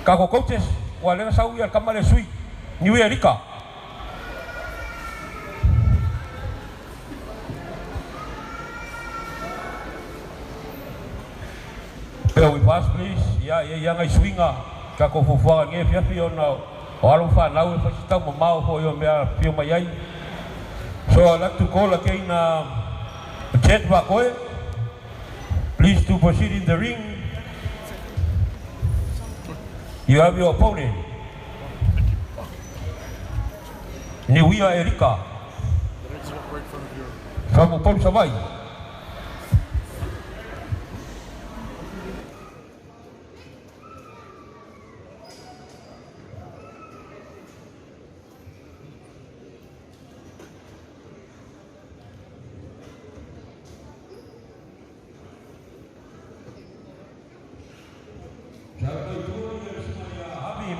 Kako coaches, wa lenga sau ia kamale sui, Niu Erika. Bear with us, please. Ia ia ia ngai suinga kako fufuaga nge fia fia ona o alo whanau e whasitau mamao fo i o mea pio mai ai. So I'd like to call again Chet Wakoe. Please to proceed in the ring. You have your opponent, Niuia Erika, from Upolu, Savaii.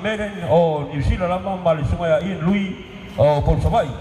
Meren o New Zealand lama ma le suga ia Ian Lui o Upolu, Savaii.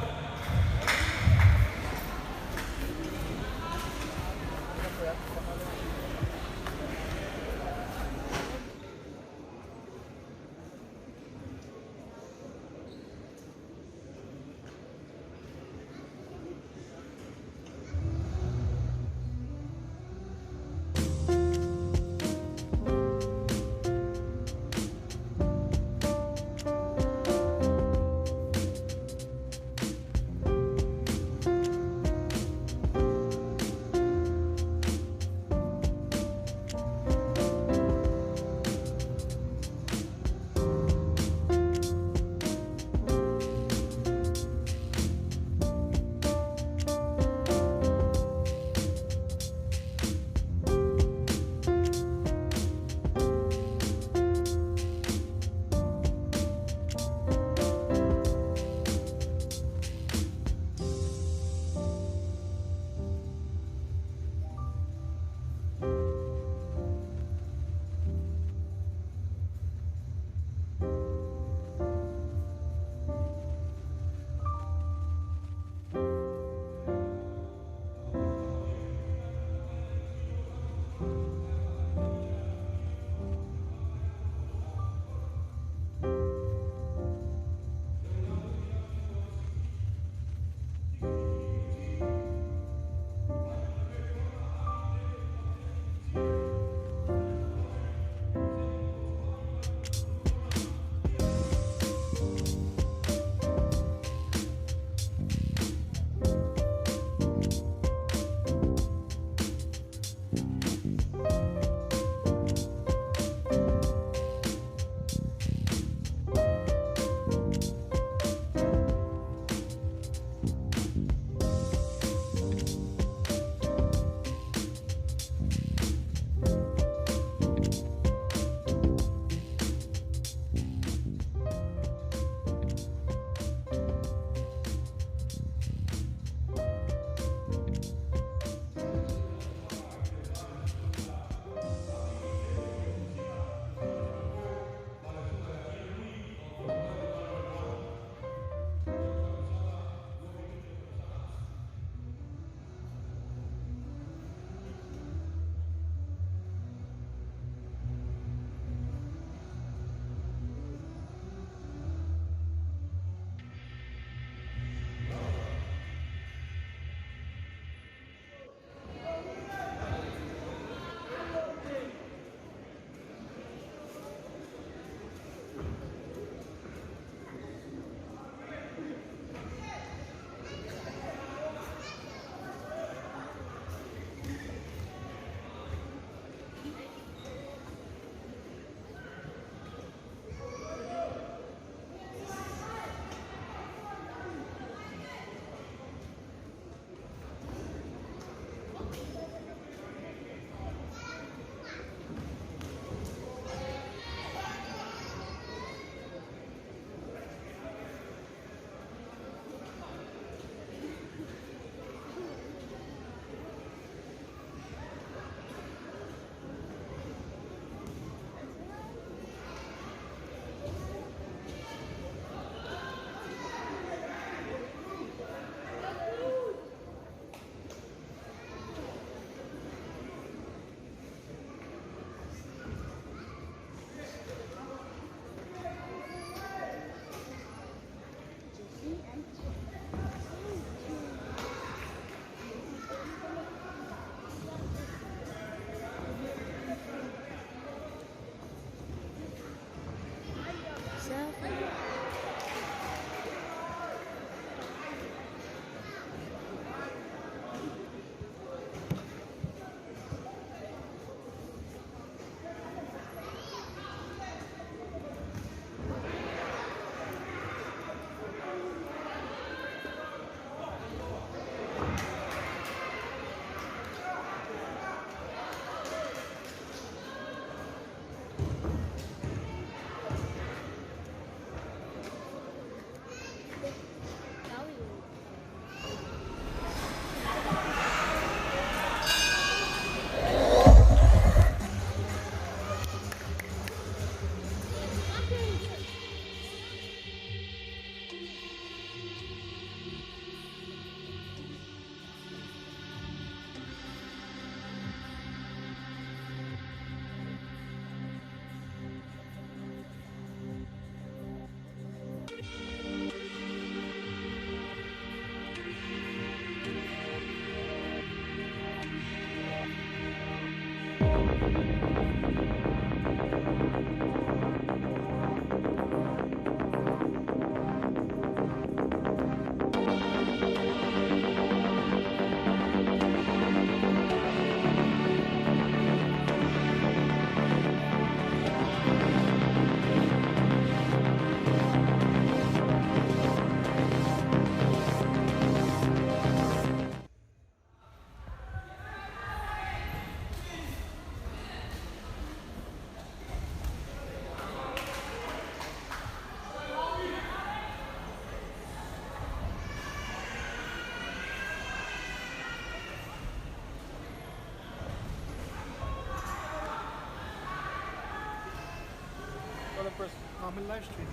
Faa mai le live stream.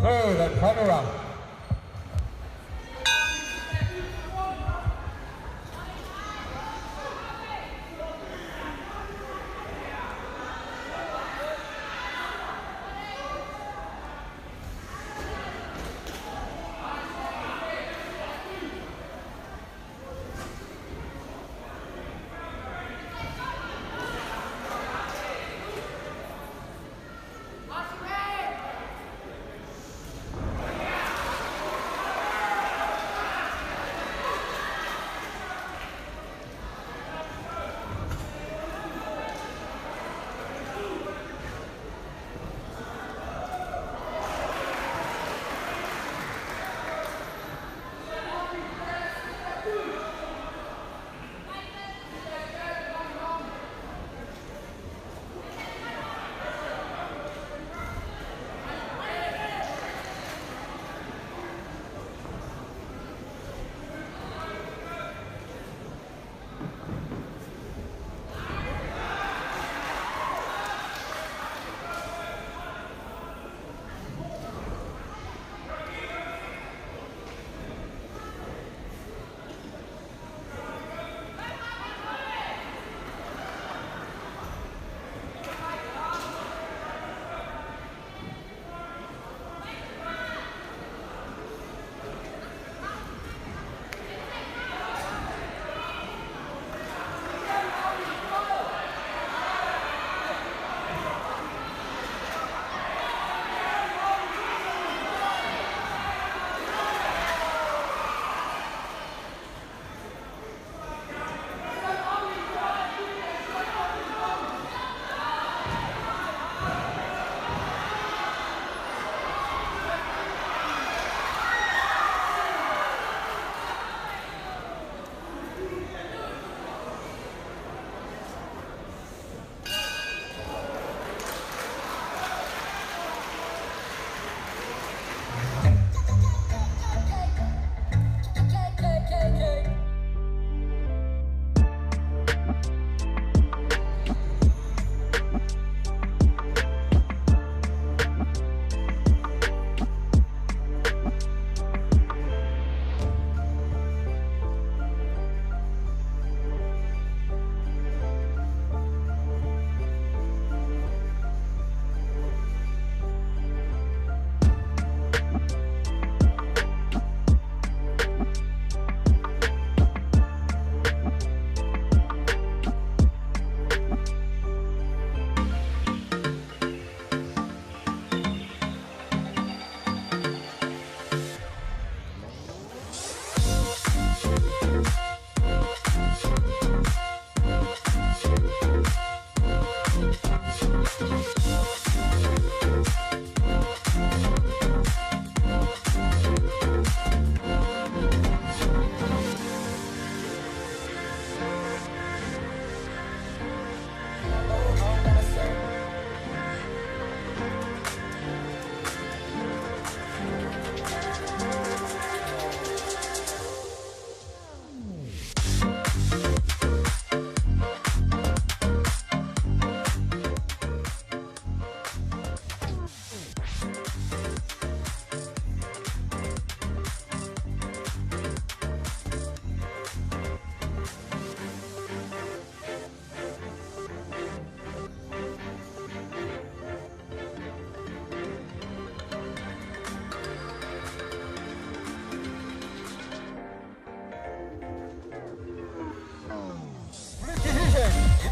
Third and final round.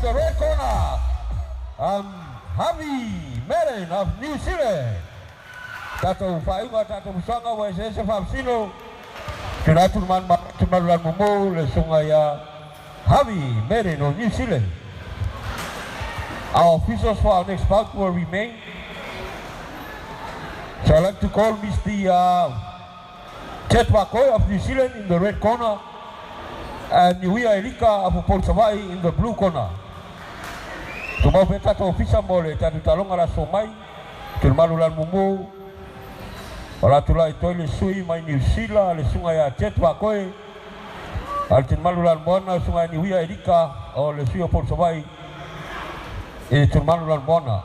the red corner, Javi Madden of New Zealand. Tatou faaiuga tatou fusaga ua eseese faamasino. Tuuina atu le malu lanu mumu le susuga ia Javi Madden of New Zealand. Our officials for our next bout will remain. So I'd like to call Mr. Ted Wakoy of New Zealand in the red corner and Niuia Erika of Upolu Savaii in the blue corner. Tumau pea tatou ofisa mo le tatou taaloga le aso mai, Tulimalu Lanu Mumu, o la tulai toi le sui mai Niu Sila le susuga ia Ted Wakoe, a le Tulimalu Lanu Moana le susuga ia Niuia Erika o le sui o Upolu Savaii i Tulimalu Lanu Moana.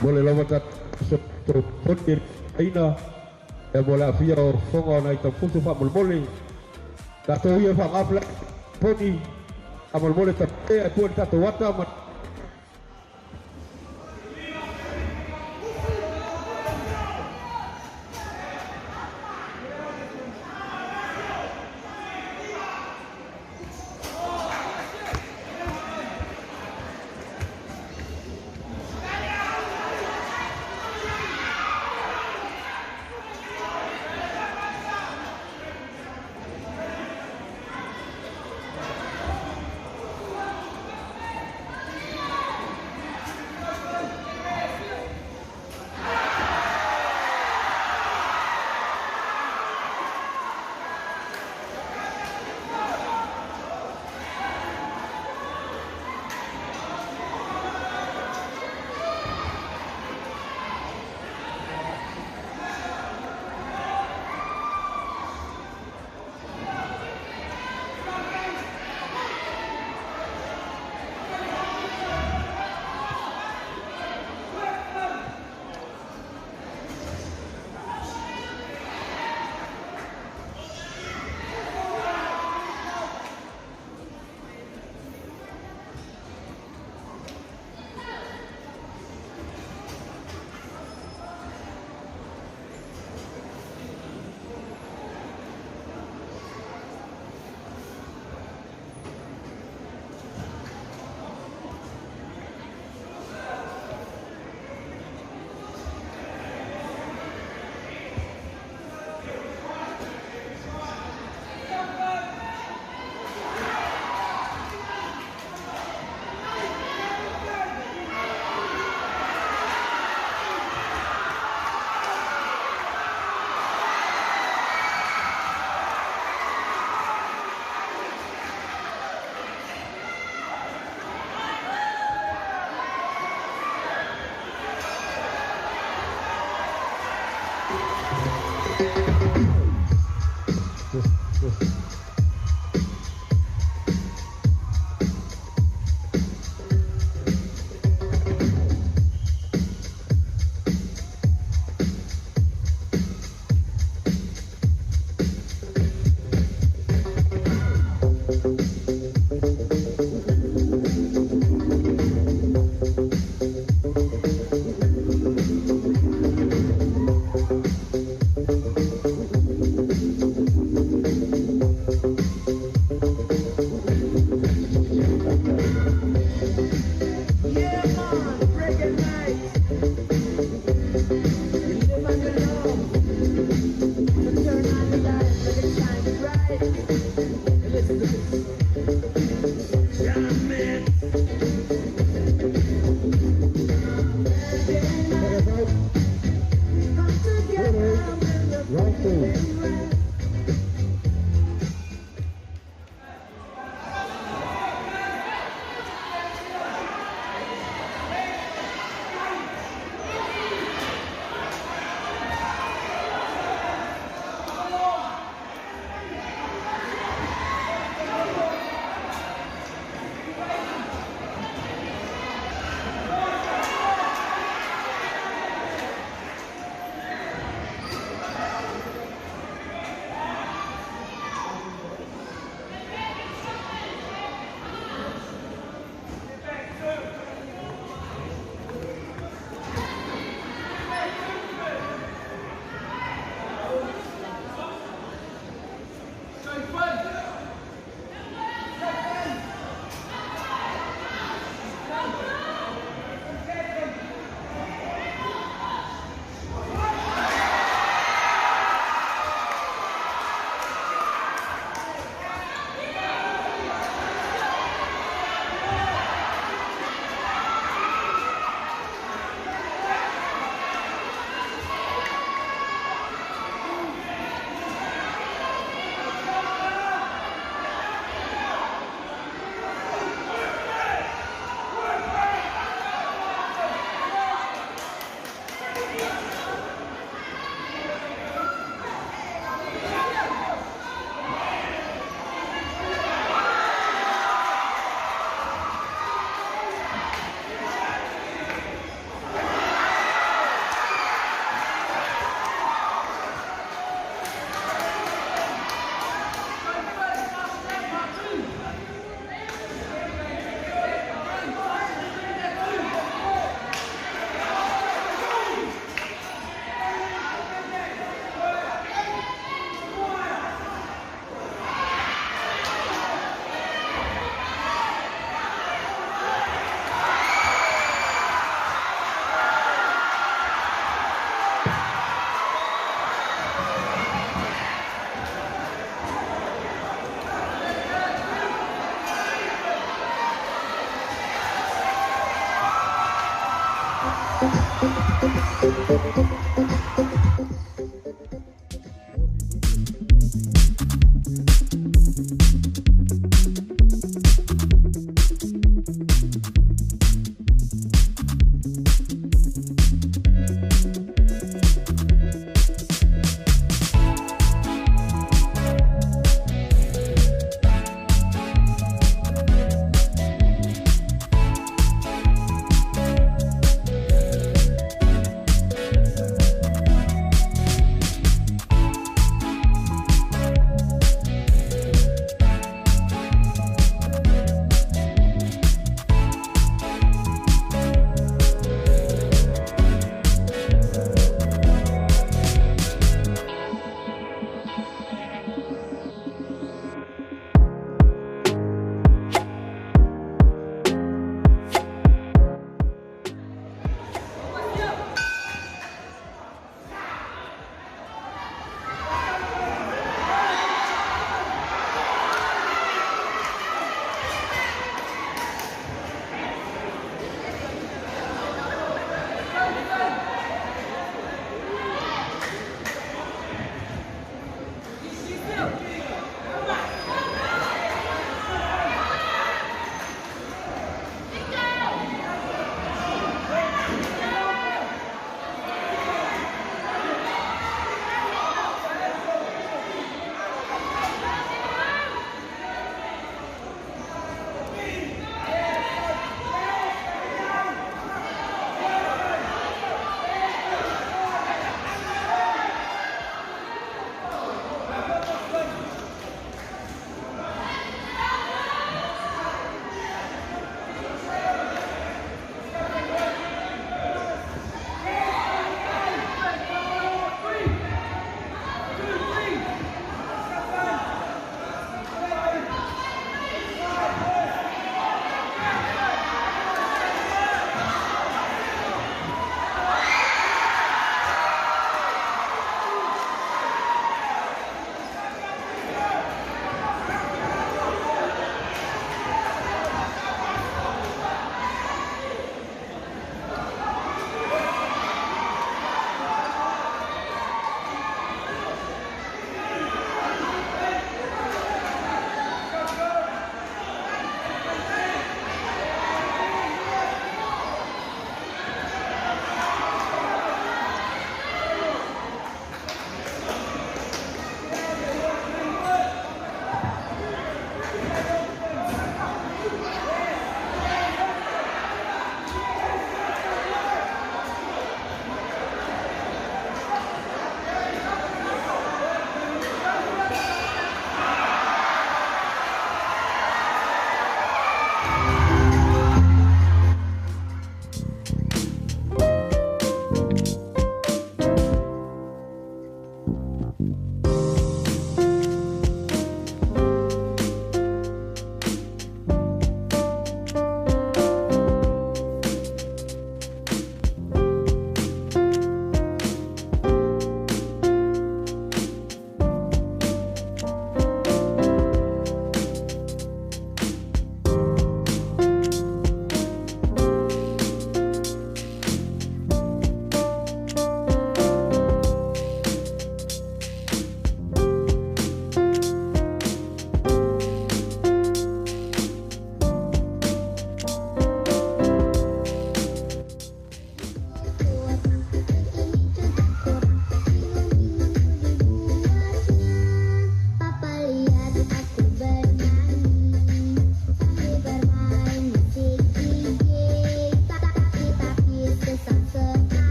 Mo le lava tatou poni aina e mo le aafia o fofoga o nai taufusu faamolemole. Tatou ia faagafula poni faamolemole tapea e pua le tatou ata ma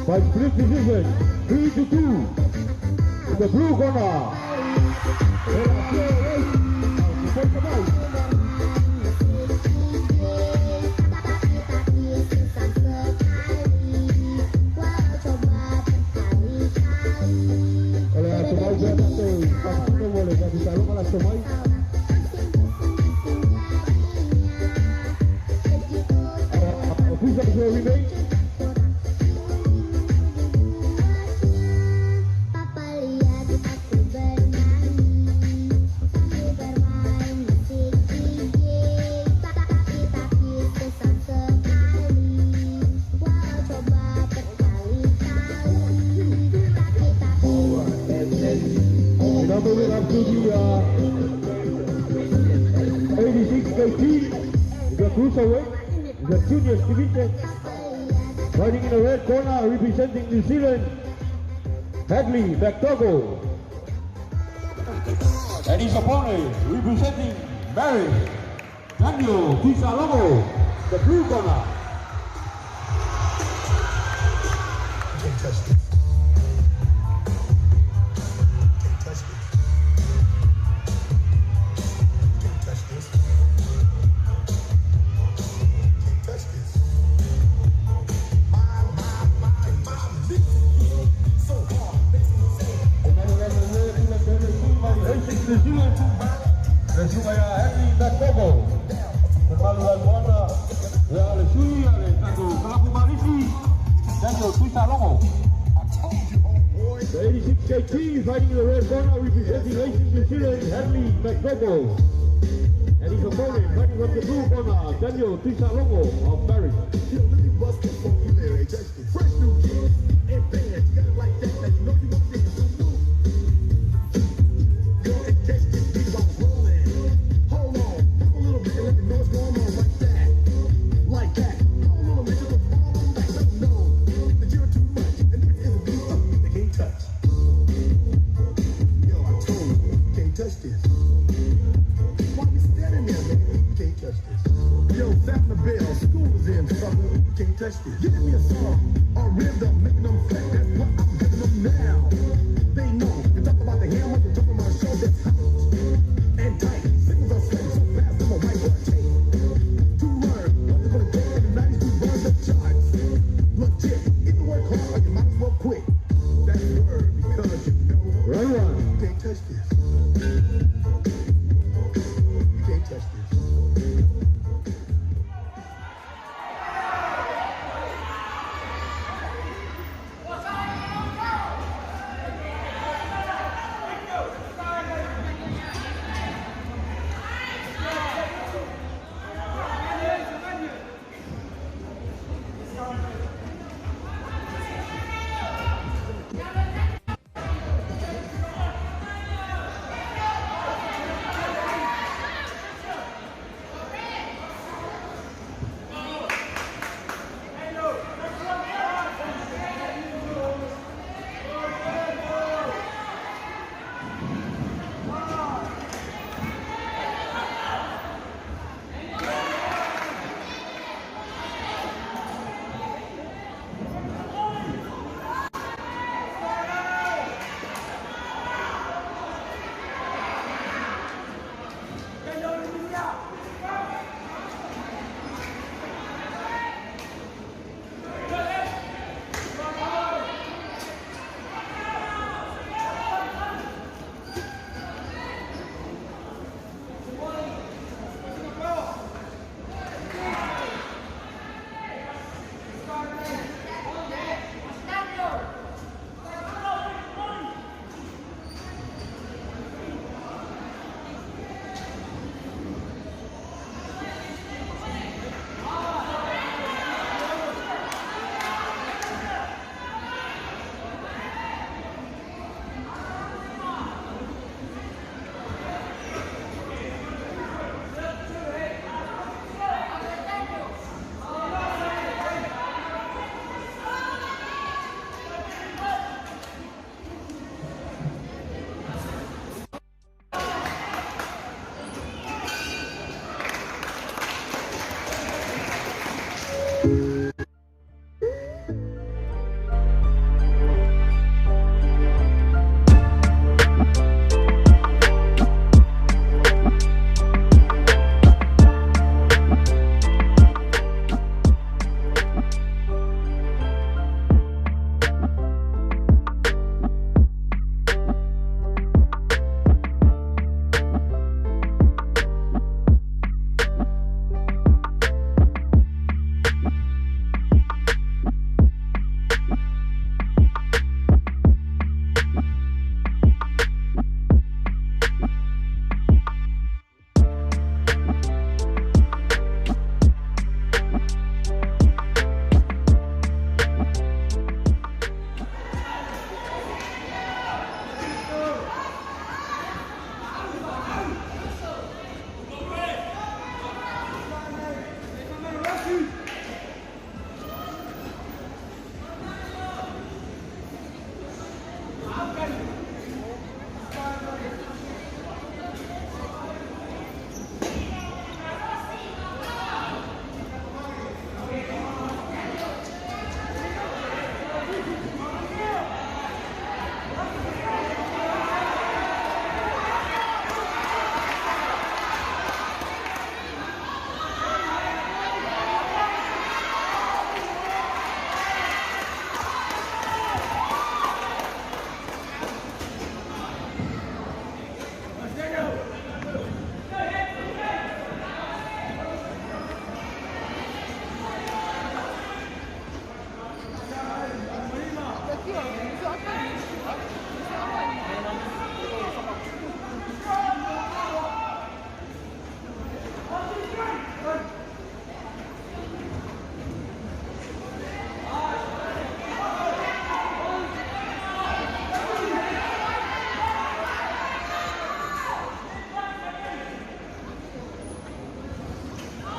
By split decision, 3-2, in the blue corner. cruisers will remain. And now moving up to the 86 kg, the cruiserweight, the junior division. Fighting in the red corner, representing New Zealand, Hadley McDougall. And his opponent, representing Paris, Daniel Tuisalongo, the blue corner. Can't touch this. Can't touch this. Can't touch this. Can't touch this. My, my music so hard, makes me say. Racing New Zealand, le suga ia Hadley McDougall. Le malu ai moana, ia le sui, ia le tatou kalapu malisi, Daniel Tuisalongo. The 86 kg fighting in the red corner, representing Racing New Zealand, Hadley McDougall. And his opponent fighting from the blue corner, Daniel Tuisalongo of Paris. Yo, let me bust this funky lyric. Fresh new kicks and bands. You got it like that. Now you know you want to dance. So move. Yo, and catch this beat while I'm rolling. Hold on, move a little bit and let me know what's going on. Like that, like that. Hold on a minute, just fall on back. Let 'em know that you're too much. And this is a beat they can't touch. Yo, I told you, you can't touch this. Why you standing there, man? You can't touch this. Yo, sound the bell, school is in, sucker. You can't touch this. Give me a song, a rhythm, making them flat. That's what I'm giving them now. They know. You talk about the hammer, you talk about a show that's hot and tight. Singles are slim so fast, I'm a whiteboard tape. To learn what they're gonna take in the 90s to burn the charts. Legit, either work hard or you might as well quit. That's word, because you know Round one. you can't touch this. You can't touch this.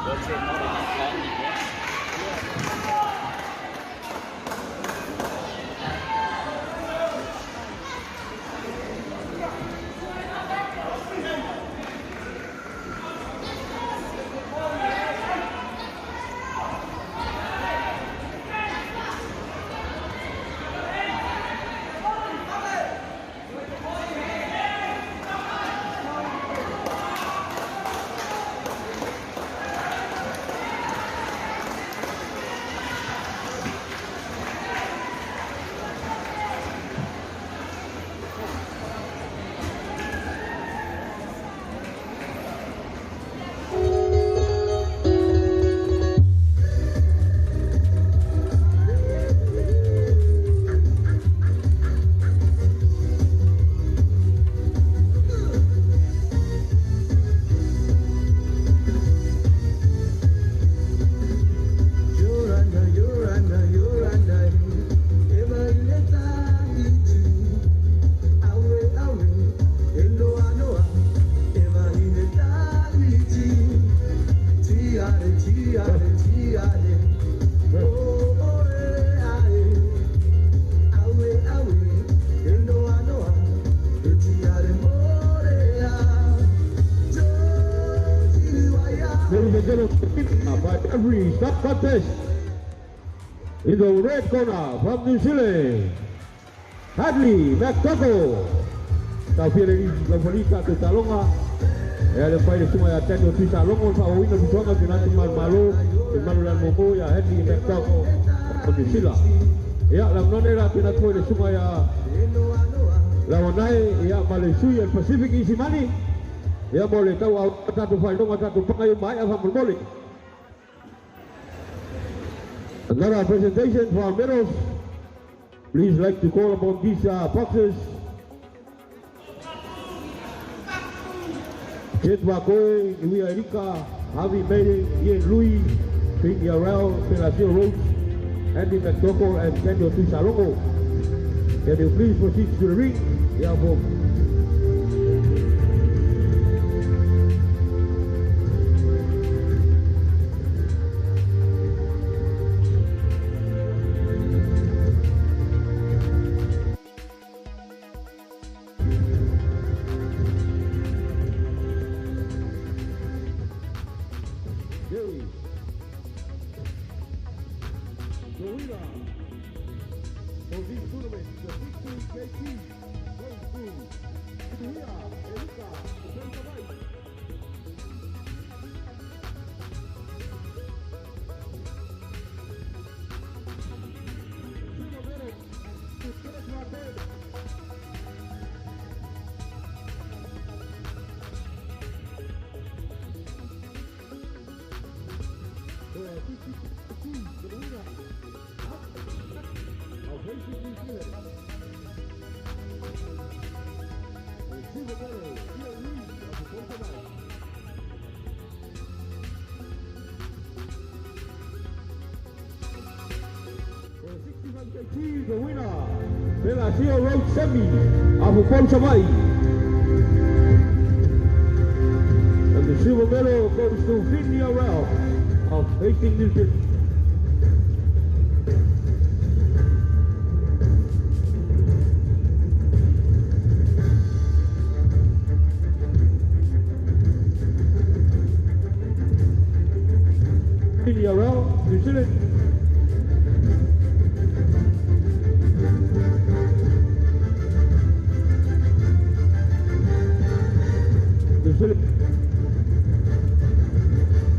Was there not enough landing there? Ladies and gentlemen, by every stop contest, in the red corner from New Zealand, Hadley McDougall. Tafia le laufalika te taloga e le fai le suma ia Daniel Tuisalogo le faaauauina tutoga tinatu malomalo le malu le momo ia Hadley McDougall o New Zealand. Ia lamnone la tinatu foi le suma ia Lawanai ia ma le sui o le Pacific Isimani ia mo le tau au tatou faailoga tatou paga i maea faamolemole. Another presentation for our medals. Please like to call upon these boxers. Jet Wakoe, Niwia Erika, Javi Mayday, Ian Louis, King Yarrell, Pelacio Rhodes, Andy McDougall, and Daniel Tuisalongo. Can you please proceed to the ring? Yeah, folks. The winner for this tournament, the 50 kg, goes to Tuia Erika Santavai. Silver medal to Kenneth Rafael. The 50 kg, the winner of Hastings, New Zealand. The silver medal, Ian Reed of the Bolton. For the 65 kg, the winner, Pelacio Road Semi of Upon. And the silver medal goes to Finley Arrell of Hastings, New Zealand. Finley Arrell, New Zealand. New Zealand.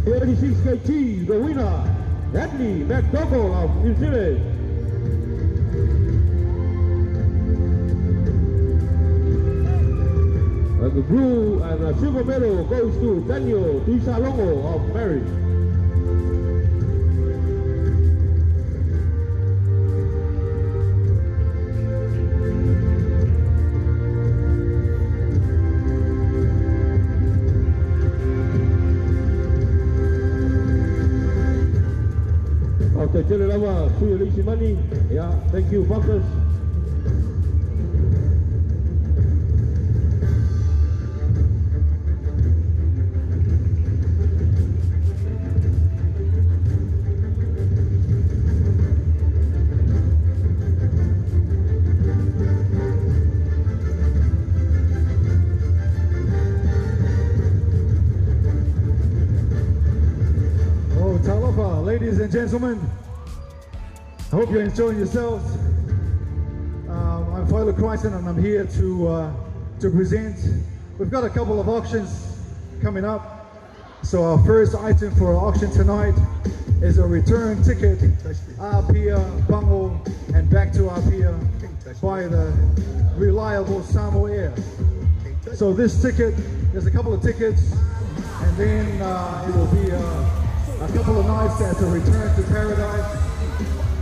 86 kg, the winner, Hadley McDougall of New Zealand. And the blue and the silver medal goes to Daniel Tuisalongo of Mary. After Tele Lava, Suya Lisi Money. Yeah, thank you, boxers. Ladies and gentlemen, I hope you're enjoying yourselves. I'm Faila Crichton and I'm here to present. We've got a couple of auctions coming up. So our first item for our auction tonight is a return ticket, Apia, Pago, and back to Apia by the reliable Samoa Air. So this ticket, there's a couple of tickets, and then it will be a couple of nights at the Return to Paradise,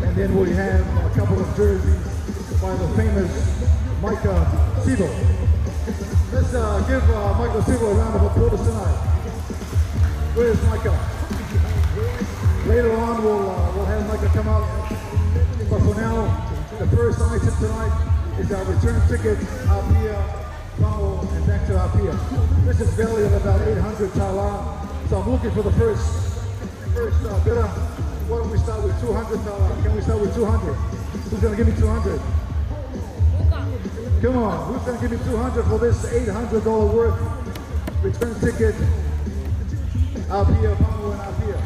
and then we have a couple of jerseys by the famous Micah Sivo. Let's give Michael Sivo a round of applause tonight. Where's Micah? Later on, we'll have Micah come up. But for now, the first item tonight is our return ticket, Apia, Pago, and back to Apia. This is valued at about 800 tala. So I'm looking for the first bidder. Why don't we start with 200 tala? Can we start with 200? Who's going to give me 200? Come on, who's going to give me 200 for this $800 worth return ticket? Apia, Pago, and Apia.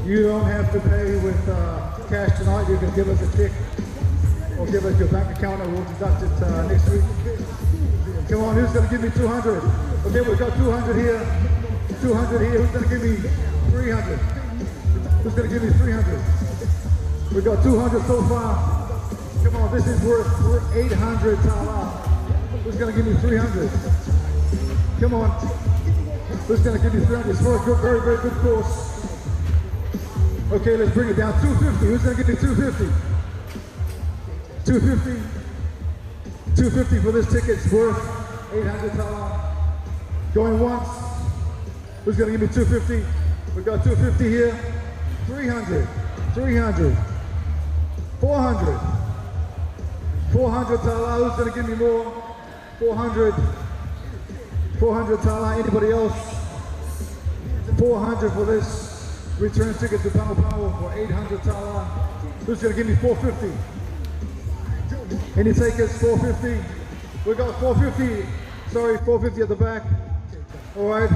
You don't have to pay with cash tonight. You can give us a check or give us your bank account and we'll deduct it next week. Come on, who's going to give me 200? Okay, we've got 200 here. 200 here. Who's going to give me 300? Who's going to give me 300? We've got 200 so far. Come on, this is worth 800 tala. Who's going to give me 300? Come on. Who's going to give me 300? It's for a good, very, very good course. Okay, let's bring it down. 250. Who's going to give me 250? 250. 250 for this ticket. It's worth 800 tala. Going once. Who's going to give me 250? We've got 250 here. 300. 300. 400. 400 tala. Who's going to give me more? 400. 400 tala. Anybody else? 400 for this return ticket to Pago Pago for 800 tala. Who's going to give me 450? Any takers? 450. We got 450. Sorry, 450 at the back. All right.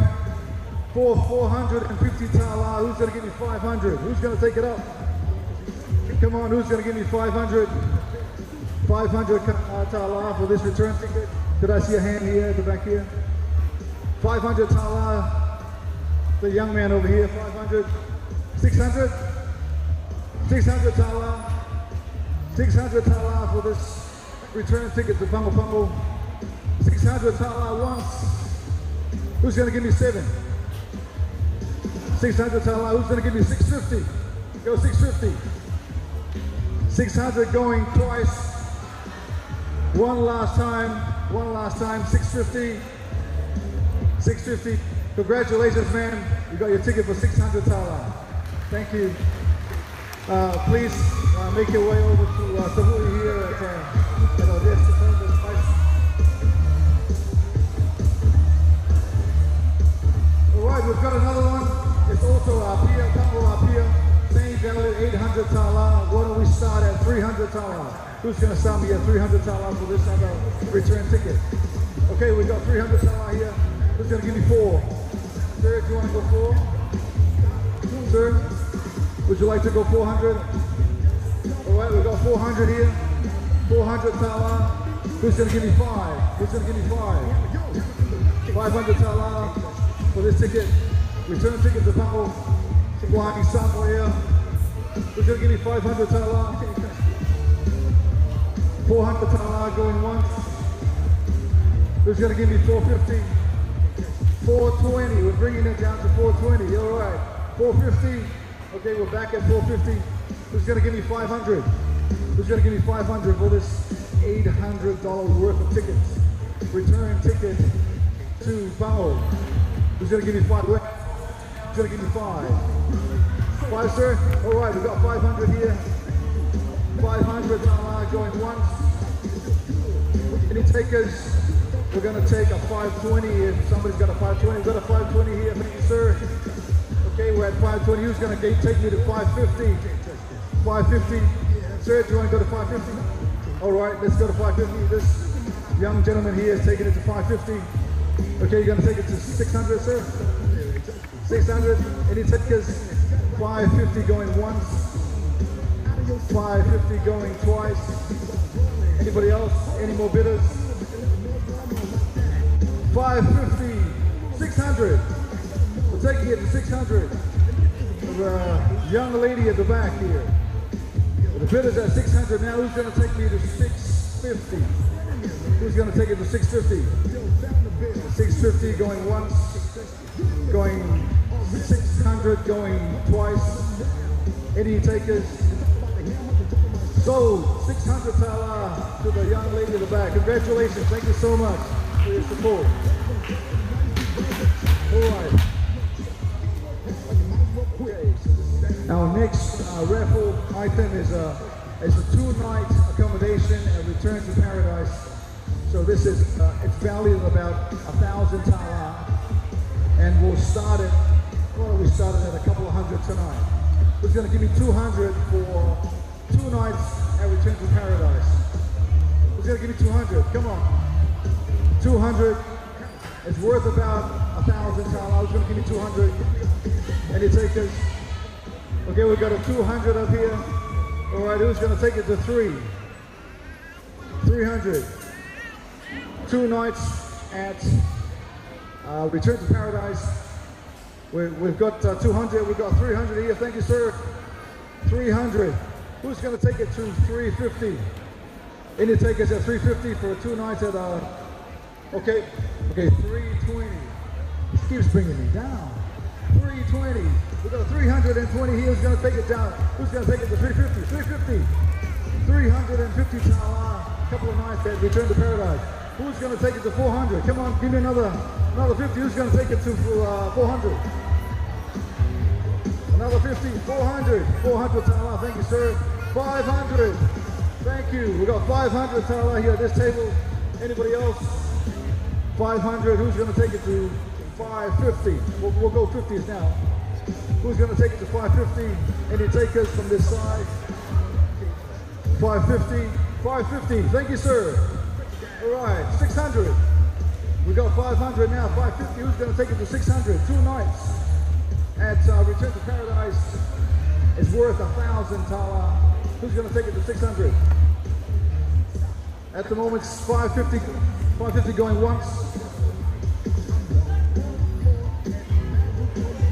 450 tala. Who's going to give me 500? Who's going to take it up? Come on, who's going to give me 500? 500 tala for this return ticket. Did I see a hand here at the back here? 500 tala. The young man over here, 500. 600? 600 tala. 600 tala for this return ticket to Pago Pago. 600 tala once. Who's going to give me 7? 600 tala. Who's going to give me 650? Go 650. 600 going twice. One last time. One last time. 650. 650. Congratulations, man. You got your ticket for 600 tala. Thank you. Please make your way over to Savui here at our desk to claim this price. All right, we've got another one. It's also Apia, Pago Apia. Same value, 800 tala. Why don't we start at 300 tala? Who's going to start me at 300 tala for this other return ticket? Okay, we've got 300 tala here. Who's going to give me 4? Sir, do you want to go 4? Sir, would you like to go 400? All right, we've got 400 here. 400 tala. Who's going to give me 5? Who's going to give me 5? 500 tala for this ticket. Return ticket to Pago. Flying Samoa Air. Who's going to give me 500 tala? 400 tala going once. Who's going to give me 450? 420. We're bringing it down to 420. All right. 450. Okay, we're back at 450. Who's going to give me 500? Who's going to give me 500 for this $800 worth of tickets? Return ticket to Pago. Who's going to give me 5? Who's going to give me 5? 5, sir? All right, we've got 500 here. 500 tala going once. Any takers? We're going to take a 520 if somebody's got a 520. We've got a 520 here, thank you, sir. Okay, we're at 520. Who's going to take me to 550? 550. Sir, do you want to go to 550? All right, let's go to 550. This young gentleman here is taking it to 550. Okay, you're going to take it to 600, sir? 600. Any takers? 550 going once. 550 going twice. Anybody else? Any more bidders? 550, 600. We're taking it to 600. There's a young lady at the back here. The bidder's at 600 now. Who's going to take me to 650? Who's going to take it to 650? 650 going once, going 600, going twice. Any takers? Sold 600 tala to the young lady at the back. Congratulations. Thank you so much for your support. All right. Okay. Our next raffle item is a 2-night accommodation and Return to Paradise. So this is it's valued at about 1,000 tala, and we'll start it. Why don't we start it at a couple of hundred tonight? Who's going to give me 200 for 2 nights at Return to Paradise? Who's going to give me 200? Come on. 200. It's worth about 1,000 tala. Who's going to give me 200? Any takers? Okay, we've got a 200 up here. All right, who's going to take it to 3? 300. 2 nights at Return to Paradise. We've got 200, we've got 300 here. Thank you, sir. 300. Who's going to take it to 350? Any takers at 350 for 2 nights at, okay, 320. This keeps bringing me down. 320. We've got 320 here. Who's going to take it down? Who's going to take it to 350? 350. 350 tala. Couple of nights at Return to Paradise. Who's going to take it to 400? Come on, give me another 50. Who's going to take it to 400? Another 50. 400. 400 tala. Thank you, sir. 500. Thank you. We got 500 tala here at this table. Anybody else? 500. Who's going to take it to 550? We'll go 50s now. Who's going to take it to 550? Any takers from this side? 550. 550. Thank you, sir. All right, 600. We got 500 now, 550. Who's going to take it to 600? 2 nights at Return to Paradise is worth 1,000 tala. Who's going to take it to 600? At the moment, it's 550, 550 going once.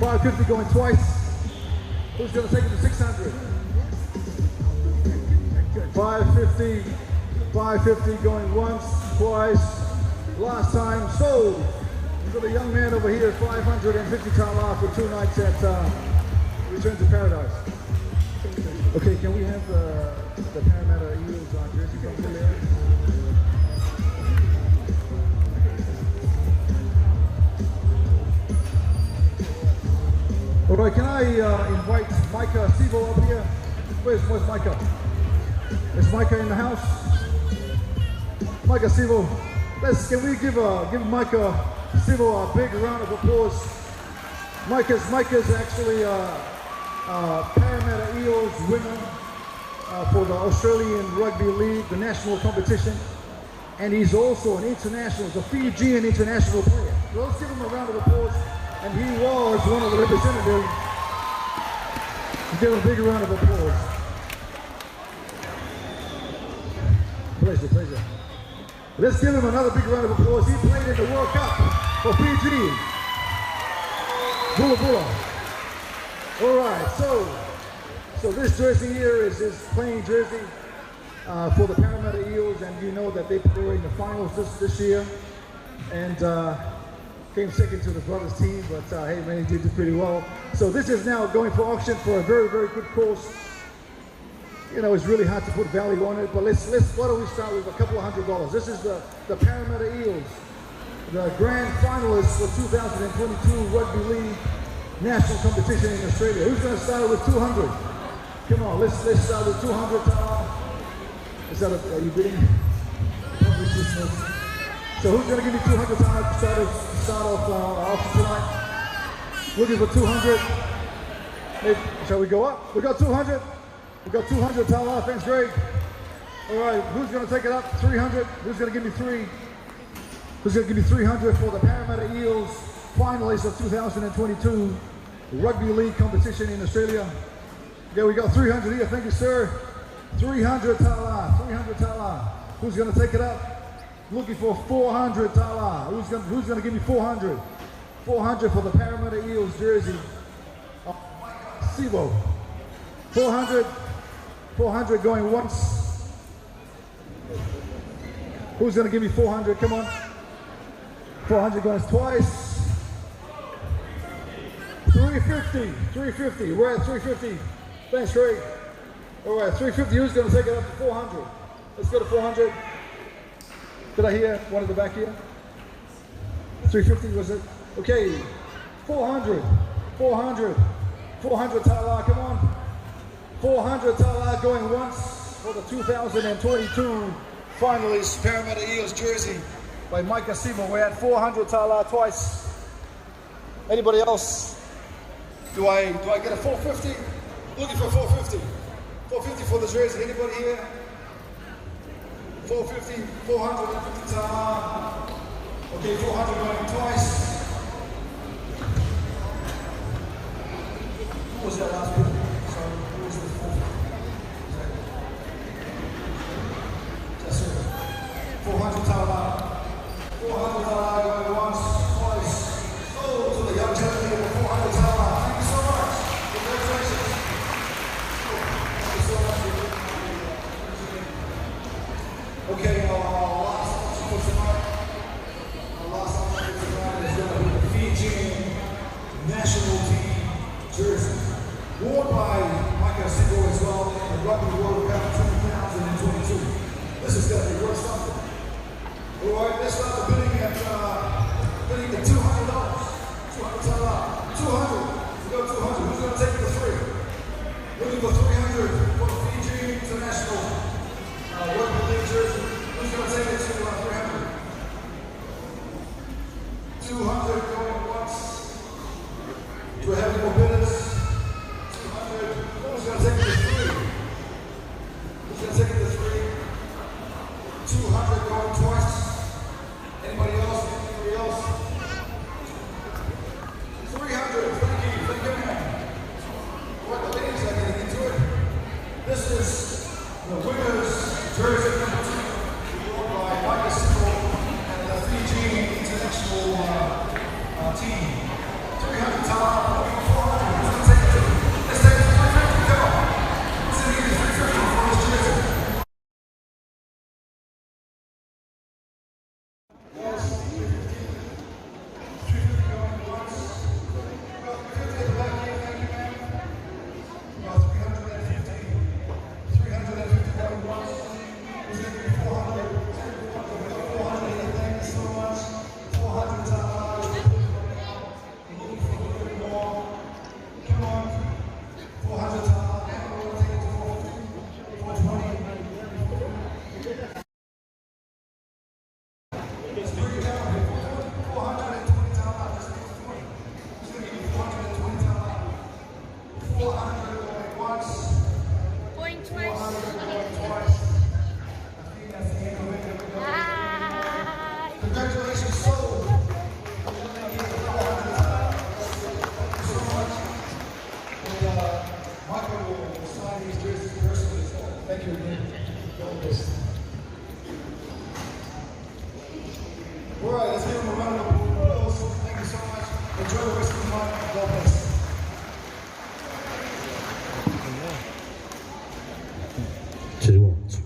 550 going twice. Who's going to take it to 600? 550. 550 going once, twice, last time, sold. We've got a young man over here, 550 tala for 2 nights at Return to Paradise. Okay, can we have the Parramatta Eels jersey from there? All right, can I invite Micah Sivo up here? Where's Micah? Is Micah in the house? Micah Sivo, can we give Micah Sivo a big round of applause? Micah's actually a Parramatta Eels winner for the Australian Rugby League, the national competition, and he's also an international, a Fijian international player. So let's give him a round of applause. And he was one of the representatives. Give him a big round of applause. Pleasure, pleasure. Let's give him another big round of applause. He played in the World Cup for Fiji. Bula Bula. All right, so this jersey here is his playing jersey for the Parramatta Eels, and you know that they were in the finals this year, and came second to the brothers team, but hey man, he did pretty well. So this is now going for auction for a very, very good course. You know, it's really hard to put value on it, but let's why don't we start with a couple of $100s. This is the Parramatta Eels, the grand finalists for 2022 Rugby League National Competition in Australia. Who's going to start with 200? Come on, let's start with 200. Is that are you bidding? Probably too small. So who's going to give me 200 to start off our auction tonight? Looking for 200. Maybe, shall we go up? We got 200. We got 200 tala. Thanks, Greg. All right, who's going to take it up? 300. Who's going to give me three? Who's going to give me 300 for the Parramatta Eels finalists of 2022 rugby league competition in Australia. Yeah, we got 300 here. Thank you, sir. 300 tala, 300 tala. Who's going to take it up? Looking for 400 tala. Who's gonna give me 400? 400 for the Parramatta Eels jersey. Oh, Sivo. 400. 400 going once. Who's going to give me 400? Come on. 400 going twice. 350. 350. We're at 350. Thanks, Craig. All right, 350. Who's going to take it up to 400? Let's go to 400. Did I hear one at the back here? 350 was it? Okay, 400, 400, 400 tala, come on. 400 tala going once for the 2022 finalist Parramatta Eels jersey by Maika Sivo. We're at 400 tala twice. Anybody else? Do I get a 450? Looking for 450. 450 for the jersey. Anybody here? 450, 450 tala. Okay, 400 going twice. Who was that last bit? Sorry, who was the fourth? That's it. 400 tala. 400 tala going once, twice. Sold to the young gentleman here for 400 tala. Thank you so much. Congratulations. Thank you so much. Okay, our last option for tonight. Our last option for tonight is going to be the Fijian national team jersey, worn by Maika Sivo as well in the Rugby World Cup 2022. This is going to be worth something. All right, let's start the bidding at $200. 200 tala. 200. We got 200. Who's going to take it for three? Looking for 300 for the Fiji International Rugby League jersey. Who's going to take it to 300? 200 going once. Do we have any more bidders? 200. Who's going to take it to three? Who's going to take it to three? 200 going twice. Anybody else? Anybody else? 300. Thank you. Thank you, man. All right, the ladies are getting into it. This is the winners' jersey number 2, worn by Maika Sivo and the Fiji International team. 300 tala, 400. Who's going to take it to? Let's take it to 350. Come on. Who's going to give you 350 for this jersey? Yes, 350. 350 going once. We got 350 at the back here. Thank you, ma'am. We got 350. 350 going once. Who's going to give you 400? We got 400 here. Thank you so much. 400 tala. Looking for a little bit more. Come on. 400 tala. We're going to take it to 450. 420. Let's bring it down here. 420 tala. Just 420. Who's going to give you 420 tala? 400 going once. Going twice. 400 going twice. I think that's the end of it. There we go. Congratulations, sold. Thank you so much. And Michael will sign these jerseys personally as well. Thank you again. All the best. All right, let's give him a round of applause. Thank you so much. Enjoy the rest of the night. God bless. 2, 1, 2.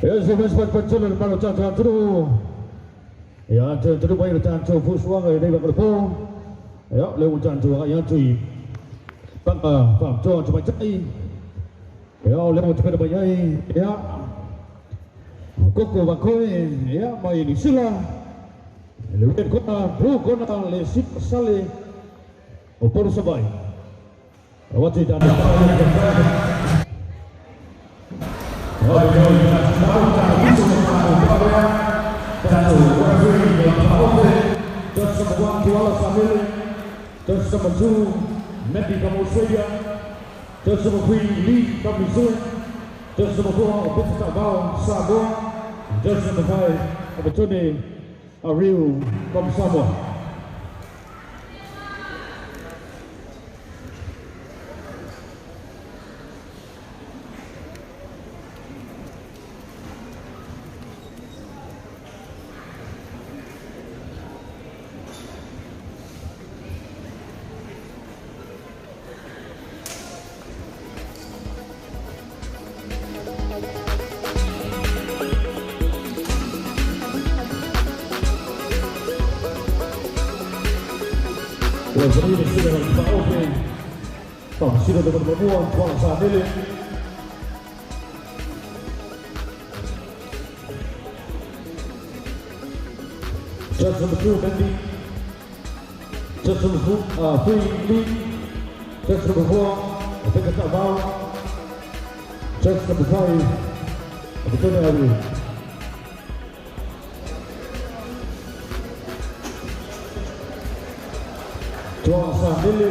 Ya, se faz patelo malo tanto antro. Ya, tanto bai tanto fusuanga e nei ba po. Ya, le tanto ya tu panga pa to to mai. Ya, le mo te ba ya. Koko ba koe ya mai ni sila. Le red kona blue kona le sip sale o poro sabai. Wati tana. Just number 1, Kuala Samil. Just number 2, Mendy from Australia. Judge number 3, Lee from New Zealand. Judge number 4, Opeta Ta'avao, Samoa. Judge number 5, Abatone Ariu from Samoa. Judge number 2, Mendy. Judge number 3, Lee. Judge number 4, Opeta Ta'avao. Judge number 5, Abatone Ariu. Tuan Sanili.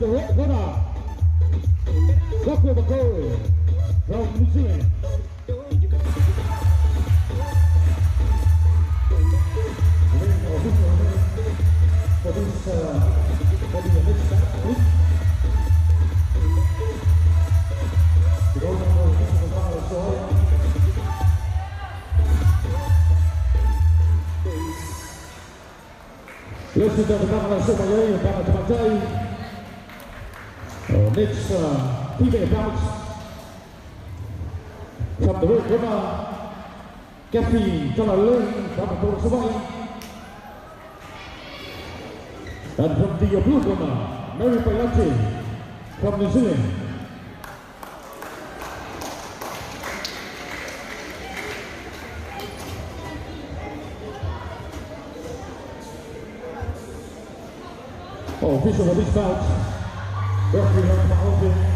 to the red corner, Rocco McCoy from New Zealand. For this, for the next step, please. The goal number is Next female bout from the red corner, Kathy Talalay from Hawaii. And from the blue corner, Mary Pailate from New Zealand. Official for this bout, referee Mahope.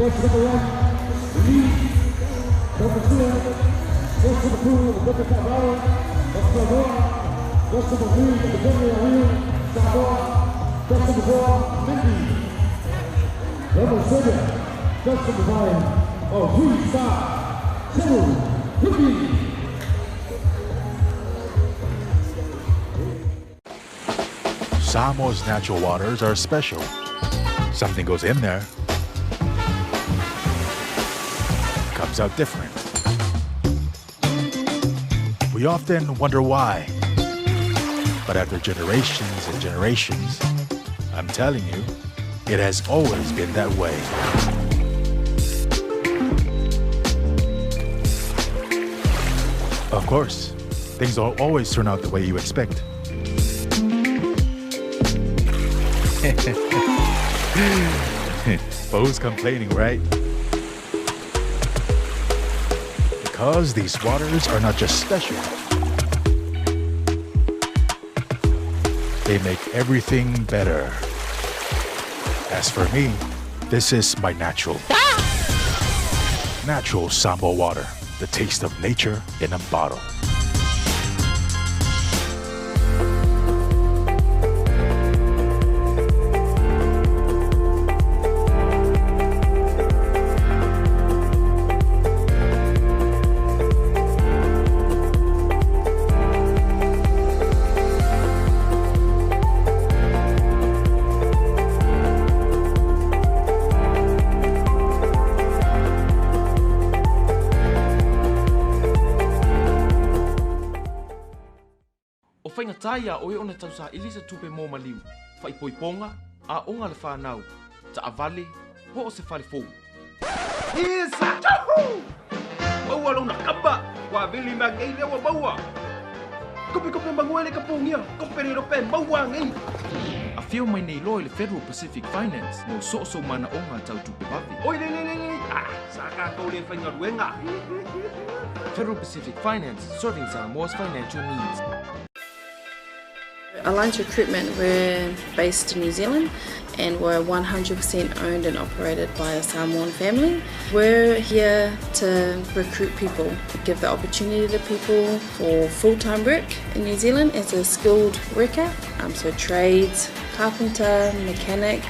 Judge number 1, Lee Taumatua. Judge number 2, Rebecca Tavaro of Samoa. Judge number 3, Antonio Will, Samoa. Judge number 4, Mindy. Number 7, judge number 5, oh, 3-star, Cheryl Hippie. Samoa's natural waters are special. Something goes in there, comes out different. We often wonder why. But after generations and generations, I'm telling you, it has always been that way. Of course, things don't always turn out the way you expect. But who's complaining, right? Because these waters are not just special. They make everything better. As for me, this is my natural. Natural Samoa water, the taste of nature in a bottle. O faigata iā oe ona tausaili se tupe mo maliu, faaipoipoga, aoga a le fanau, taavale, po o se fale fou. Isa! Tchahu! Maua lona kamba! Wa vili ma ngei lea ua maua! Kope kope manuele ka pogia! Kope le rope maua ngei! Afio mai nei loa i le Federal Pacific Finance mo soosou manaoga tau tupe vave. Oi le le le le! Ah, sa tatou le faigaluega! Federal Pacific Finance, serving Samoa's financial needs. Alliance Recruitment, we're based in New Zealand and we're 100% owned and operated by a Samoan family. We're here to recruit people, give the opportunity to people for full-time work in New Zealand as a skilled worker, so trades, carpenter, mechanic,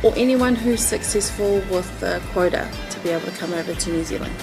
or anyone who's successful with the quota to be able to come over to New Zealand.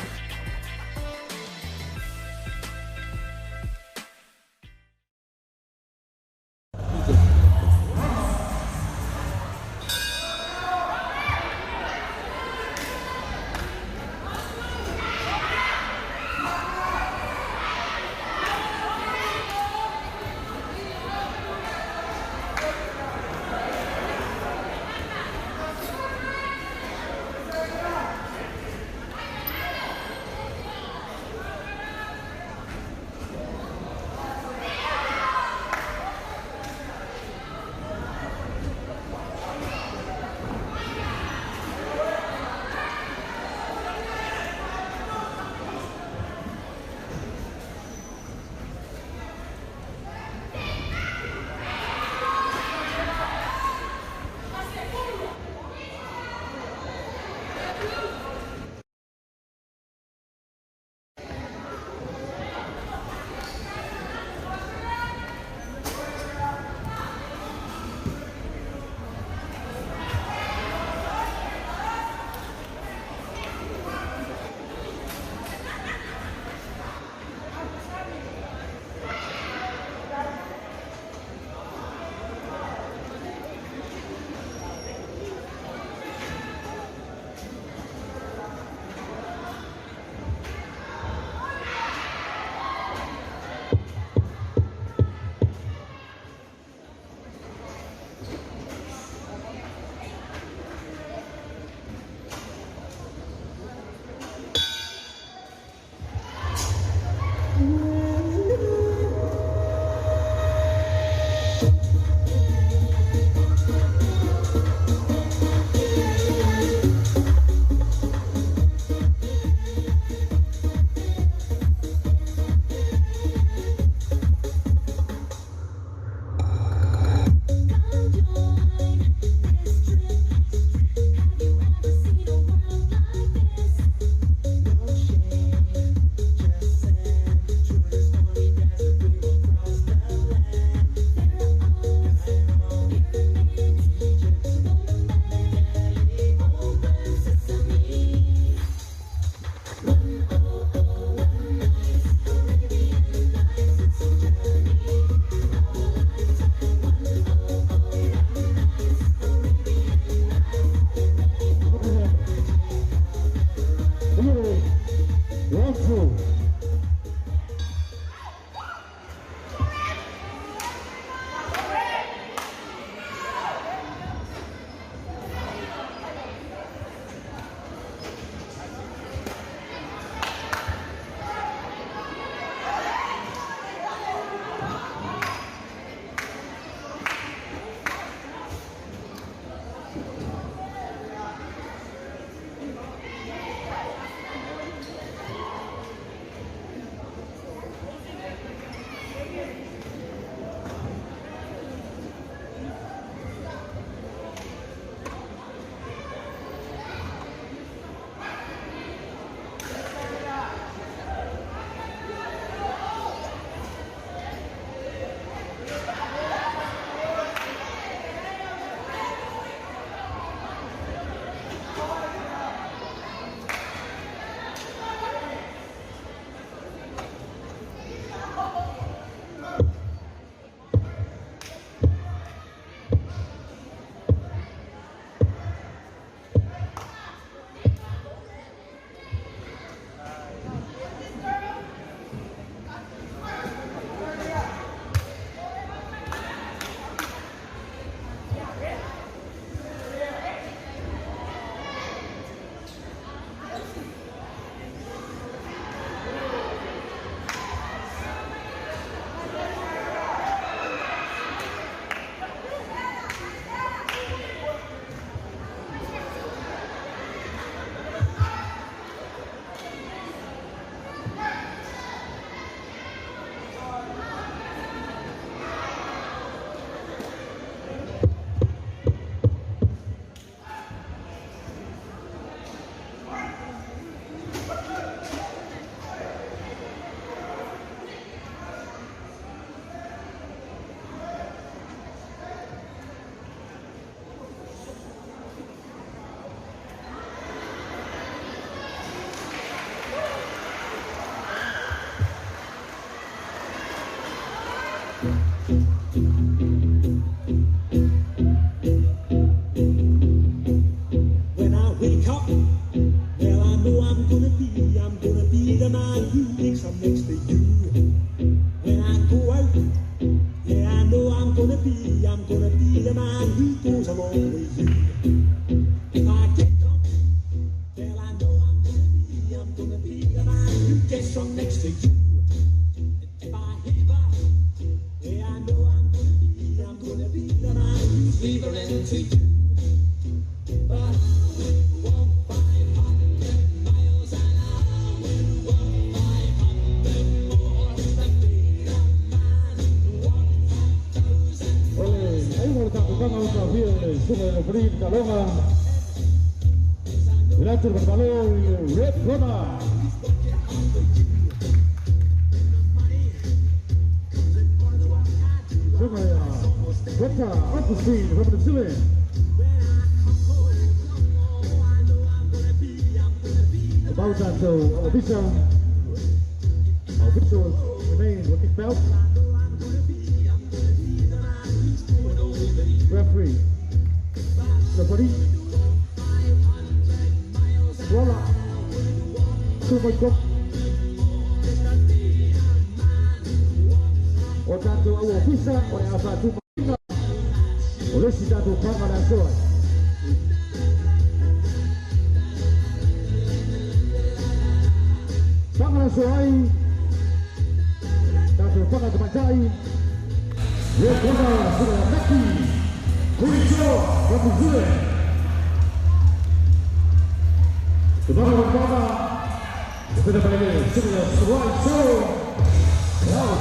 When I wake up, well I know I'm gonna be the man who wakes up next to you. When I go out, yeah I know I'm gonna be the man who goes along with you. If I get drunk, well I know I'm gonna be the man who gets drunk next to you. If I heaver, yeah I know I'm gonna be the man who's leaving to you. But I will walk 500 miles and I will walk 500 more to be the man who walked 5,000 O le ai mo le tatou paga o le aafia o le susuga i le referee i le taaloga. I le atu le manuvalo i le red corner. Susuga ia Dr. Augustine from New Zealand. About tatou ofisa, officials remain with his belt. Referee, referee, Rolla, Super Cup. O tatou au ofisa o le afa o le isi tatou paga le aso ai. Paga le aso ai, tatou paga tamaitai, red corner, susuga ia Maki, Kuricho, from New Zealand. Tulaga o le paga, e pena mai le susuga ia Suai So, Lau,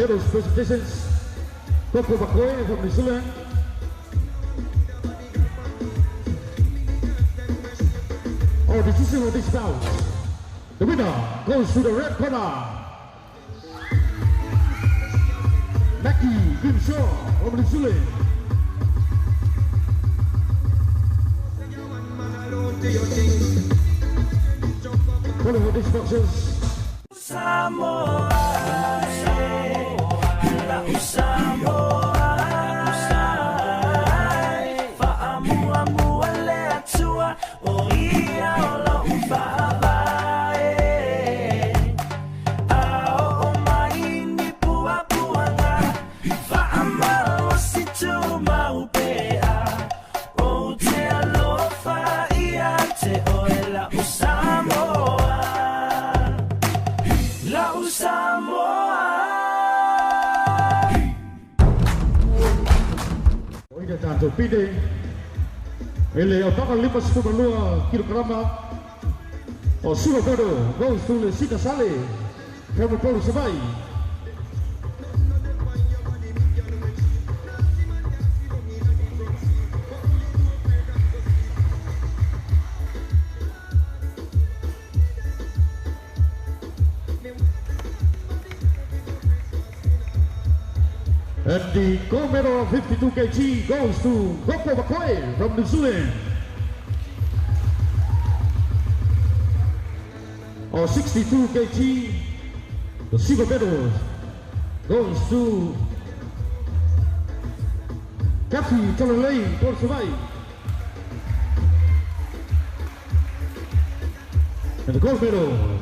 Medals presentations. Koko Bakoe from New Zealand. Our decision of this bout. The winner goes to the red corner. Mackie Grimshaw from New Zealand. Calling for these boxers. Samoa, Samoa, fa'amuamua le Atua, o ia o lo'u fa'avae. A o'o mai ni puapuaga, fa'amalosi tumau pea, ou te alofa ia te oe la'u Samoa, la'u Samoa. O ina tātou pine. Ele o taka 52 kilograma. O Sula Godo goes to le Sika Sale from Upolu Savaii. And the gold medal of 52 kg goes to Koko Bakoe from New Zealand. Or 62 kg, the silver medal goes to Kathy Talalei Port Savaii. And the gold medal,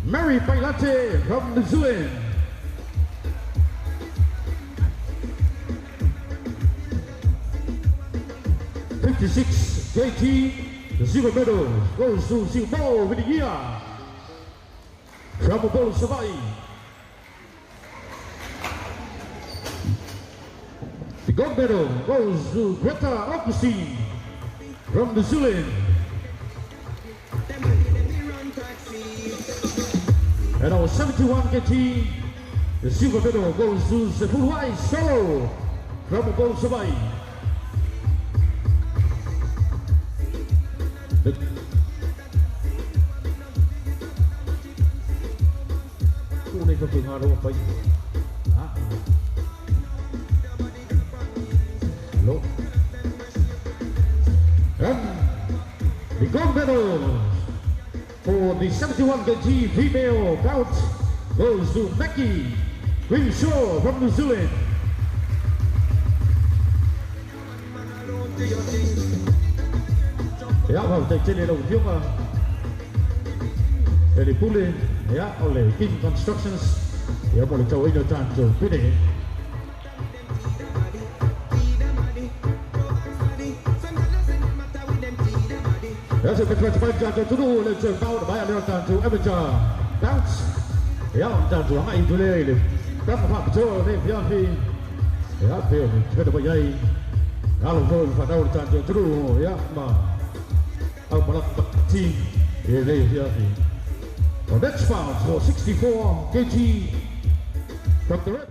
Mary Pailate from New Zealand. 56 kg, the silver medal goes to Silmo Vidigia from Upolu Savaii. The gold medal goes to Greta Augustine from New Zealand. And our 71 kg, the silver medal goes to Sefuluai Solo from Upolu Savaii. And the gold medal for the 71 kg female bout goes to Mackie Greenshaw from New Zealand. Ia, faafetai lau afioga e le pule ia o le King Constructions ia mo le tauaina o tatou pine. Ia se petupetu tatou tunu le tau mai ale o tatou amateur bouts. Ia o tatou agai i tule i le tama faapitoa o nei fiafi. Ia pe o le tupeta mai ai alo foi whanau le tatou tunu ia ma au malaka team i nei fiafi. The next bout for 64 kg from the red.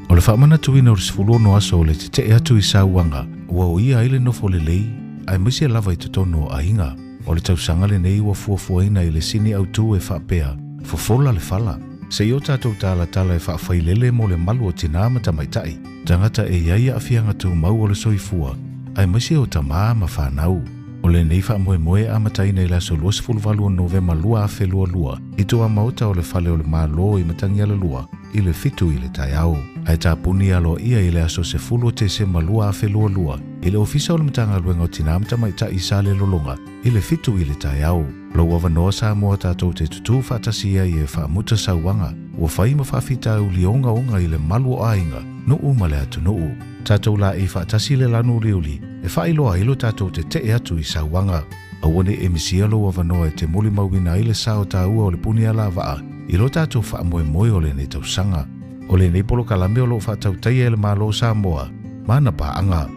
O le faamanatuina o le 16 aso o le tetee atu i sauaga ua oia ai le nofo lelei aemaise lava i totonu o aiga. O le tausaga lenei ua fuafuaina i le sini autū e faapea, fofola le fala. Seia o tatou talatala e faafailele mo le malu o tinā ma tamaitai, tagata e i ai aafiaga tumau o le soifua, aemaise o tamā ma fanau. O lenei faamoemoe e amataina i le aso 28 o Novema 2022 i tuamaota o le fale o le Malo i Matagialalua i le 7 i le taeao. Ae tapuni aloaia i le aso 10 o Tesema 2022 i le Ofisa o le Matagaluega o Tinā ma Tamaitai i Salelologa i le 7 i le taeao. Lou avanoa Samoa tatou te tutū faatasi ai e faamuta sauaga ua fai ma faafitauli ogaoga i le malu o aiga, nuu ma le atunuu. Tatou laei faatasi le lanu uliuli e faailoa ai lo tatou tetee atu i sauaga. Aua ne i e misia lou avanoa e te molimauina ai le sao taua o le puni alavaa i lo tatou faamoemoe o lenei tausaga. O lenei polokalame o loo faatautaia e le Malo o Samoa ma ana paaga.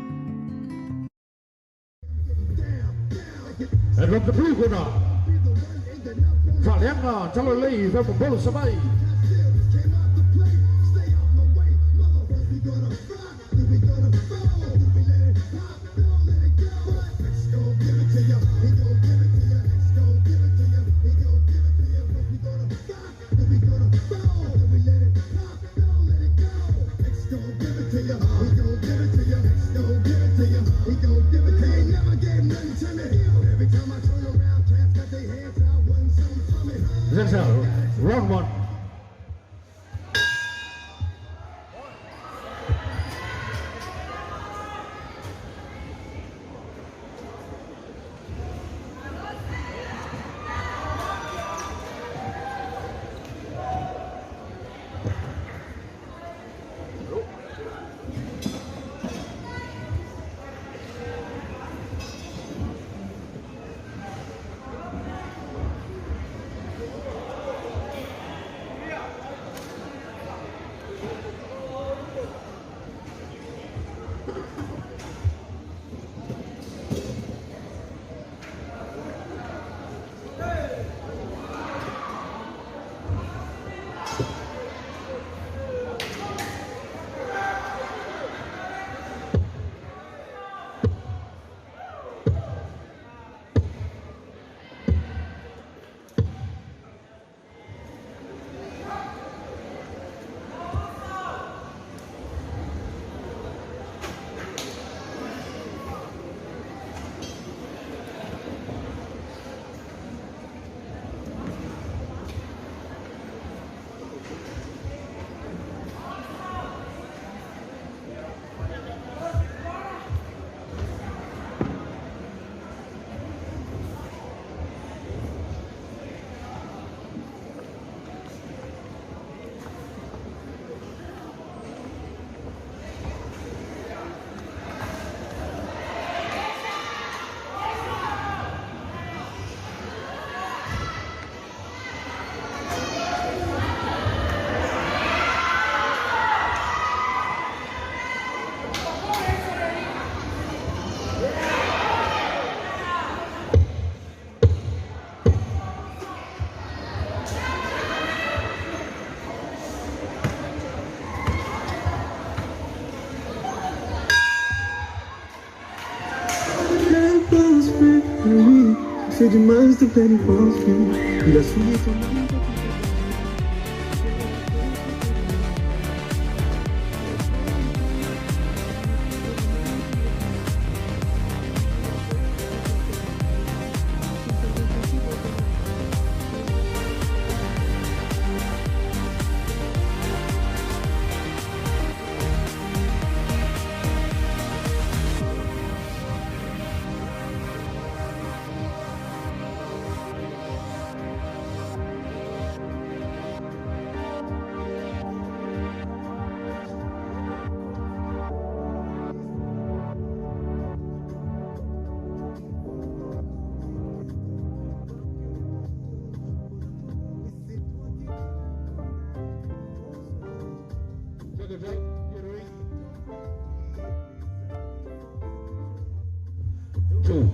And from the blue corner, Faleaga Talalelei from Upolu Savaii. That's round one. C'est demain, s'il te plaît, n'y pense plus. Il a souillé ton âme. Two.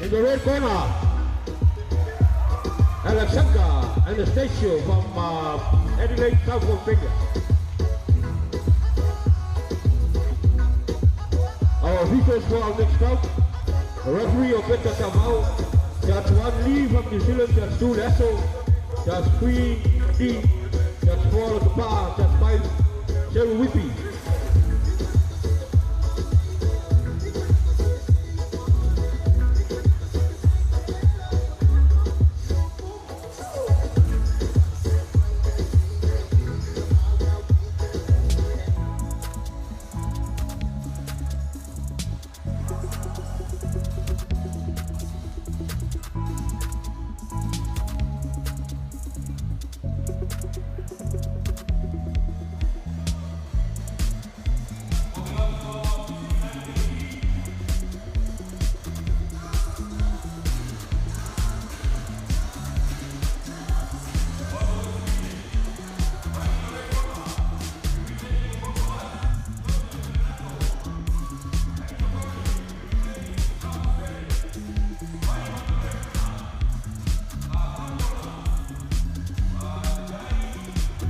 In the red corner, Alexander Anastasio from Adelaide, South Australia. Our officials for our next bout, the referee of Peter Kamau, Judge 1 Lee from New Zealand, Judge 2 Lasso, Judge 3 D, Judge 4 Lotapa, Judge 5 Cheryl Whippy.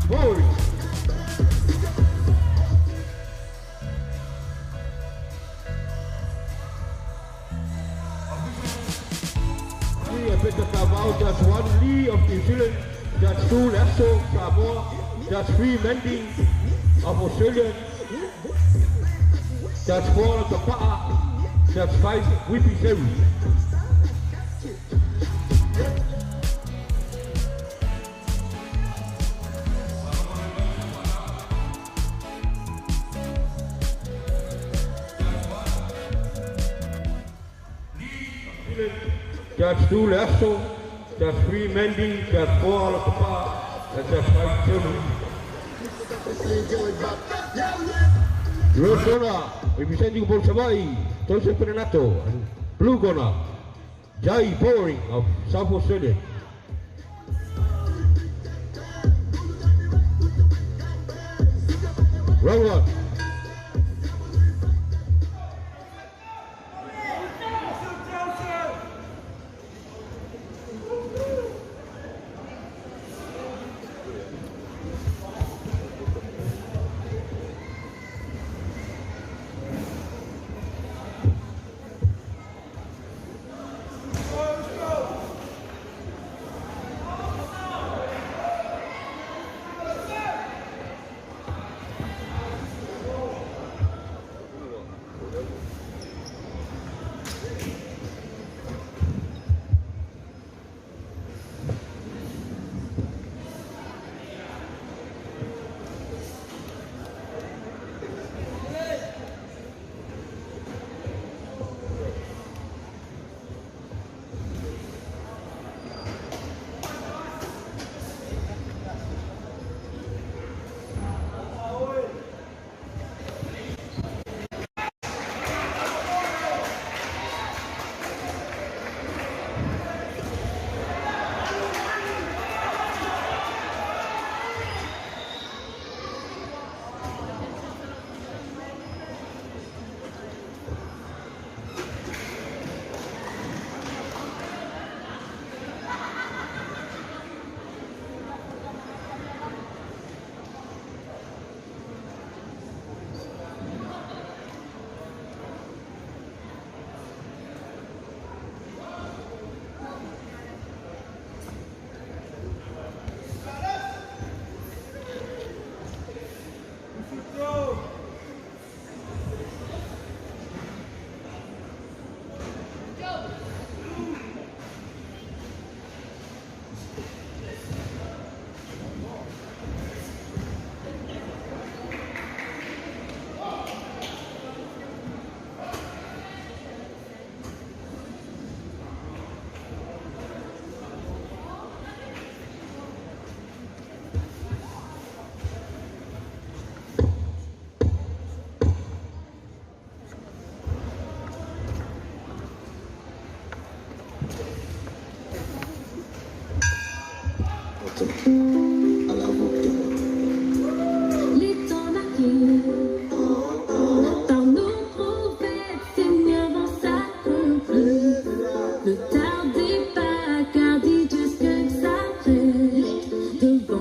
Forward. Three, Peter Kamau, Judge 1 Lee of New Zealand, Judge 2 Lasso Samoa, Judge 3 Mendy of Australia, Judge 4 Tapa'a, Judge 5 Whippy Seru. Judge 2 Lasso, Judge 3 Mendy, Judge 4 Alakapa, and Judge 5 Seru. Red corner, representing Bolsavai, Joseph Renato, and blue corner, Jai Bowering of South Australia. Round 1.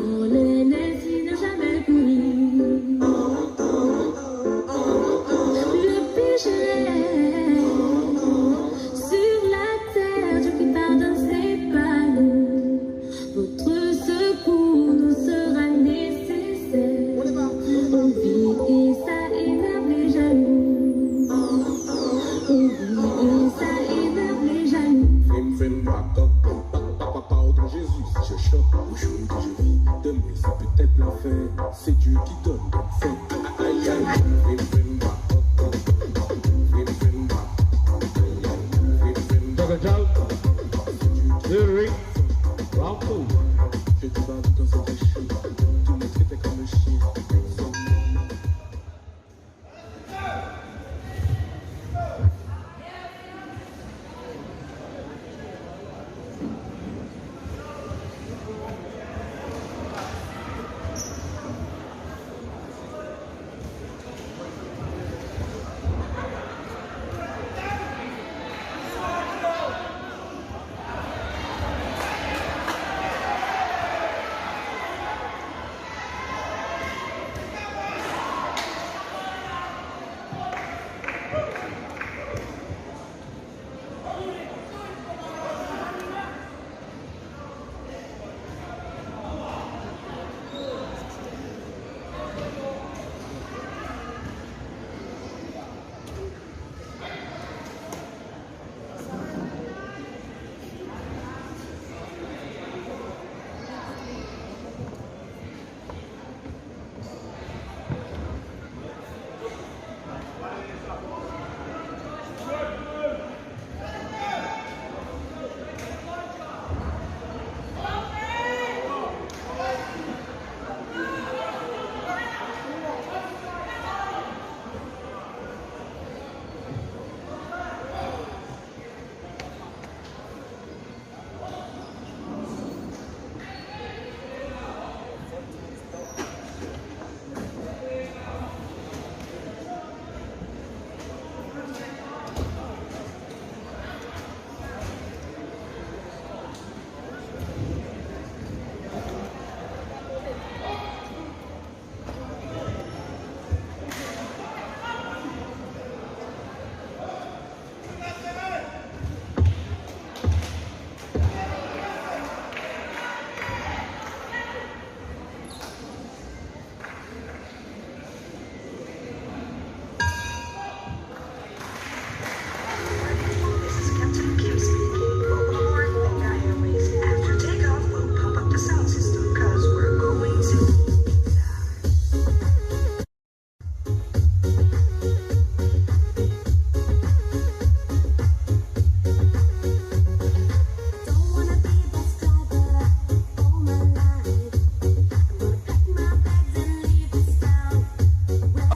Dont les laisses n'a jamais pourri. Le péché sur la terre, Dieu qui pardonne, c'est pas nous. Votre secours nous sera nécessaire. On vit et ça énerve les jaloux. On vit et ça énerve les jaloux. Papa, pardon Jésus, si je choque, aujourd'hui je vis, demain c'est peut-être la fin, c'est Dieu qui donne, donc fais. Aïe aïe, Seconds out. To the ring. Round two. Je te bats dans cette échelle, tu me traitais comme un chien. This is Captain Kim speaking. Welcome aboard Venga Airways. After takeoff, we'll pump up the sound system because we're going to Ibiza. Don't wanna be a bus driver all my life. I'm gonna pack my bags and leave this town. Where I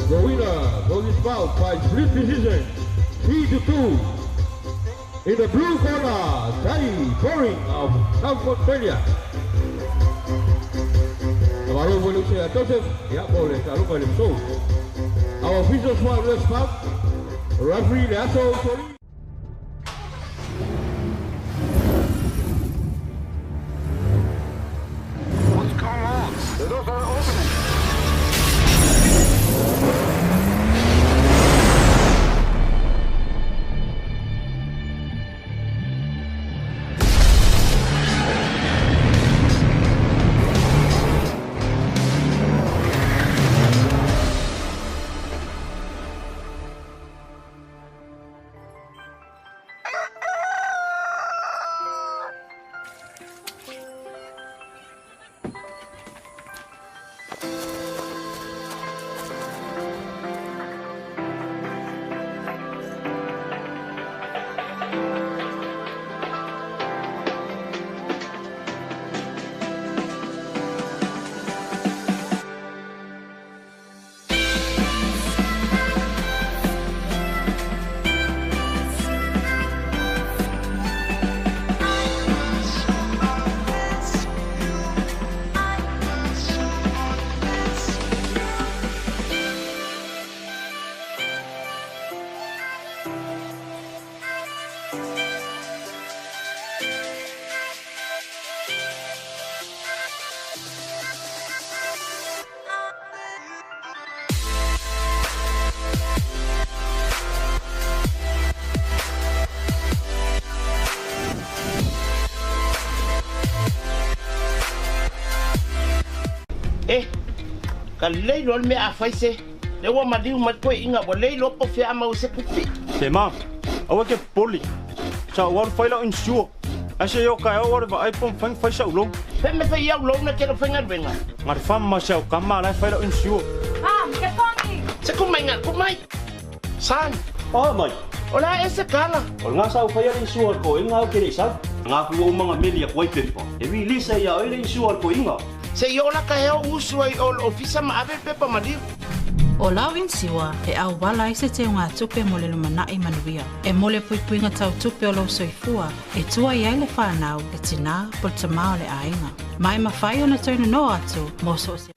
The winner for this bout by split decision, 3-2. In the blue corner, Tai Boring of South Australia. Joseph, Our officials for this bout, referee Lasso Tori. What's going on? The doors are opening. Ka lei lo me a faise le wa maliu mai koe inga wa lei lo po fea mau se kupi. Se ma, aua ke poli. Sa wa fai la insure. Ase yo ka wa va ai pom fang fai sa ulo. Fe me fai au lo na ke lo fai ngalwenga. Ngar fam ma sa ka ma la fai la insure. Ah, ke pongi. Se ku mai nga ku mai. San. Oh mai. Ola ese kala. O nga sa fai la insure ko inga ke le sa. Nga ku o manga meli a koi pepa. E wi lisa ia o le insure ko inga. Se iola ka heo usu ai o ofisa ma ave pepa maliu. O lau insiwa e au wala i se te ngā tupe mo le lumana'i manuia. E mole puipuinga tau tupe o lau soifua e tua i ai le whanau le tina po le tamā o le āinga. Mai mawhai o na taunu no atu mō so se.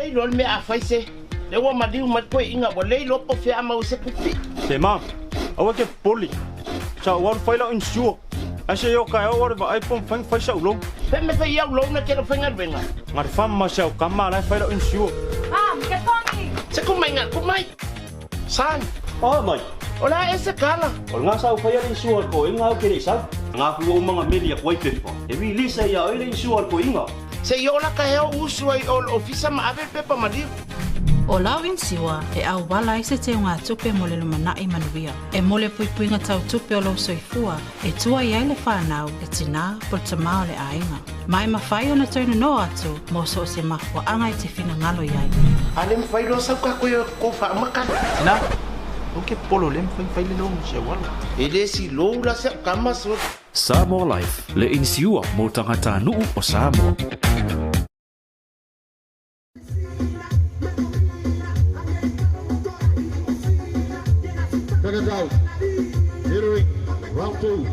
le iloa le mea a fai se. Le ua maliu mai le toeaina ua le iloa po o fea a maua ai se tupe. Se ma, aua e te popole. Sa ou alu fai lau insure. Ae se i oo taeao ou alu e vaai po o mafai ona fai sau loan. Pe me fai au loan e te le faigaluega. Na le fama ma si au tama la e fai lau insure. Mom, ke pongi! Se kumai nga kumai. Son. Oh mai. O le a ea se tala? O lena sa ou faia le insure a le toeaina au ke le i sau. Nga ku ou manga meli atu ai pepa. E release ai ia oe le insure a le toeaina. Se i oo la ka hea o usu ai o le ofisa ma ave le pepa maliu. O lau inisiua e auala ai se teugatupe mo le lumanai manuia. E mo le puipuiga tautupe o lou soifua e tua i ai le fanau, le tinā po o le tamā o le aiga. Ma e mafai ona toe nono atu mo so o se mafuaaga e te finagalo i ai. A le mafai loa sau ka koe ko faamakala. Tina, o ke polo le mafai fai le logo se wala. E le si lou la se kama so. Samoa Life, le inisiua mo tagatanuu o Samoa. Seconds out. Entering round 2.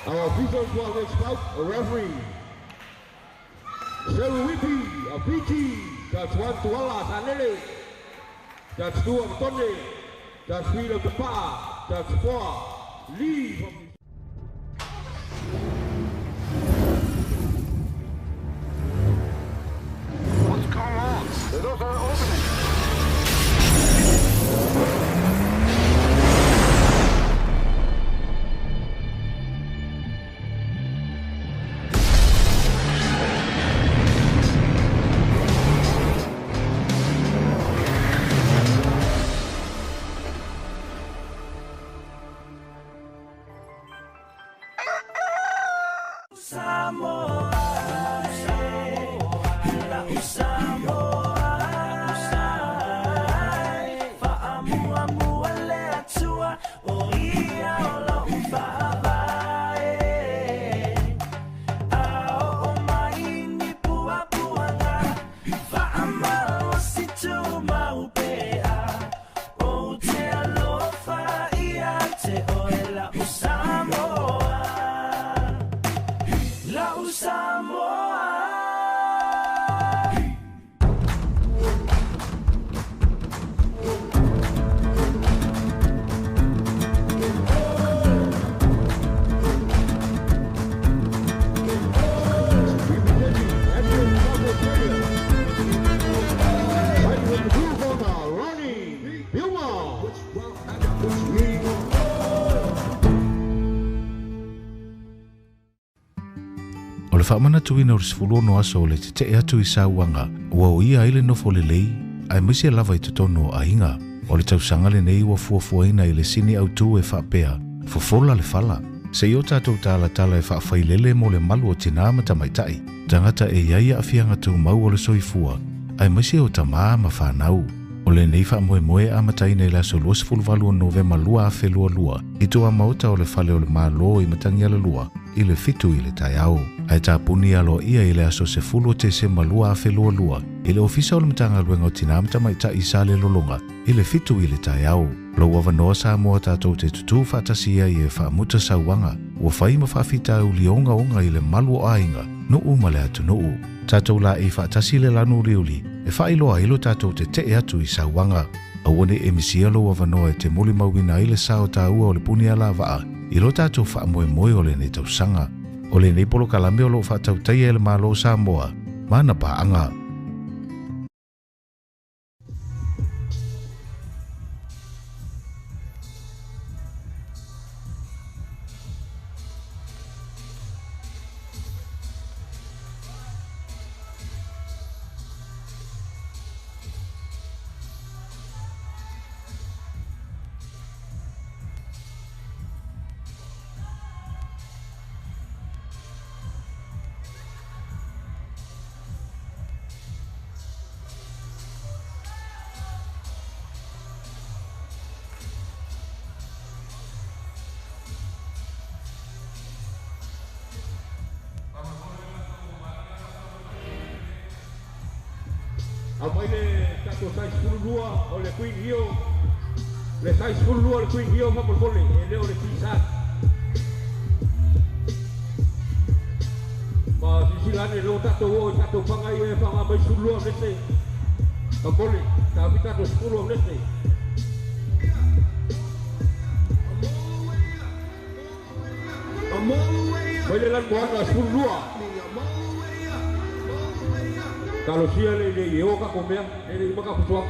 Our official for this bout, referee Seru Whippy of Fiji, Judge 1 Tuala Sanele, Judge 2 of Tonne, Judge 3 of Tapa, Judge 4 Lee from What's going on? The doors are opening. O le faamanatuina o le 16 aso o le tetee atu i sauaga ua oia ai le nofo lelei aemaise lava i totonu o aiga. O le tausaga lenei ua fuafuaina i le sini autū e faapea fofola le fala. Se i o tatou talatala e faafailele mo le malu o tinā ma tamaitai. Tagata e iai aafiaga tumau o le soifua aemaise o tamā ma fanau. O lenei faamoemoe amataina i le aso 28 o Novema 2022 i tuamaota o le fale o le Malo i Matagialalua i le 7 i le taeao. Ae tapuni aloaia i le aso 10 o Tesema 2022 i le Ofisa o le Matagaluega o Tinā ma Tamaitai i Salelologa i le 7 i le taeao. Lou avanoa Samoa tatou te tutū faatasi ai e faamuta sauaga ua fai ma faafitauli ogaoga i le malu o aiga nuu ma le atunuu. Tatou laei faatasi le lanu uliuli e faailoa ai lo tatou tetee atu i sauaga. Aua ne i e misia lou avanoa e te molimauina ai le sa o tāua o le puni alavaa i lo tatou faamoemoe o lenei tausaga. O lenei polokalame o loo faatautaia e le Malo Samoa ma ana paaga. Au mai le tatou size 12 o le Queen Hio. Le size 12 o le Queen Hio faamolemole e le o le T-shirt. Ma silasila ane leo tatou o i tatou faga ia e faga mai 12 minete. Faamolemole, taofi tatou 10 minete. Mai le lanuaga 12. Talosia le le i o ka komea, le le i maka kutua.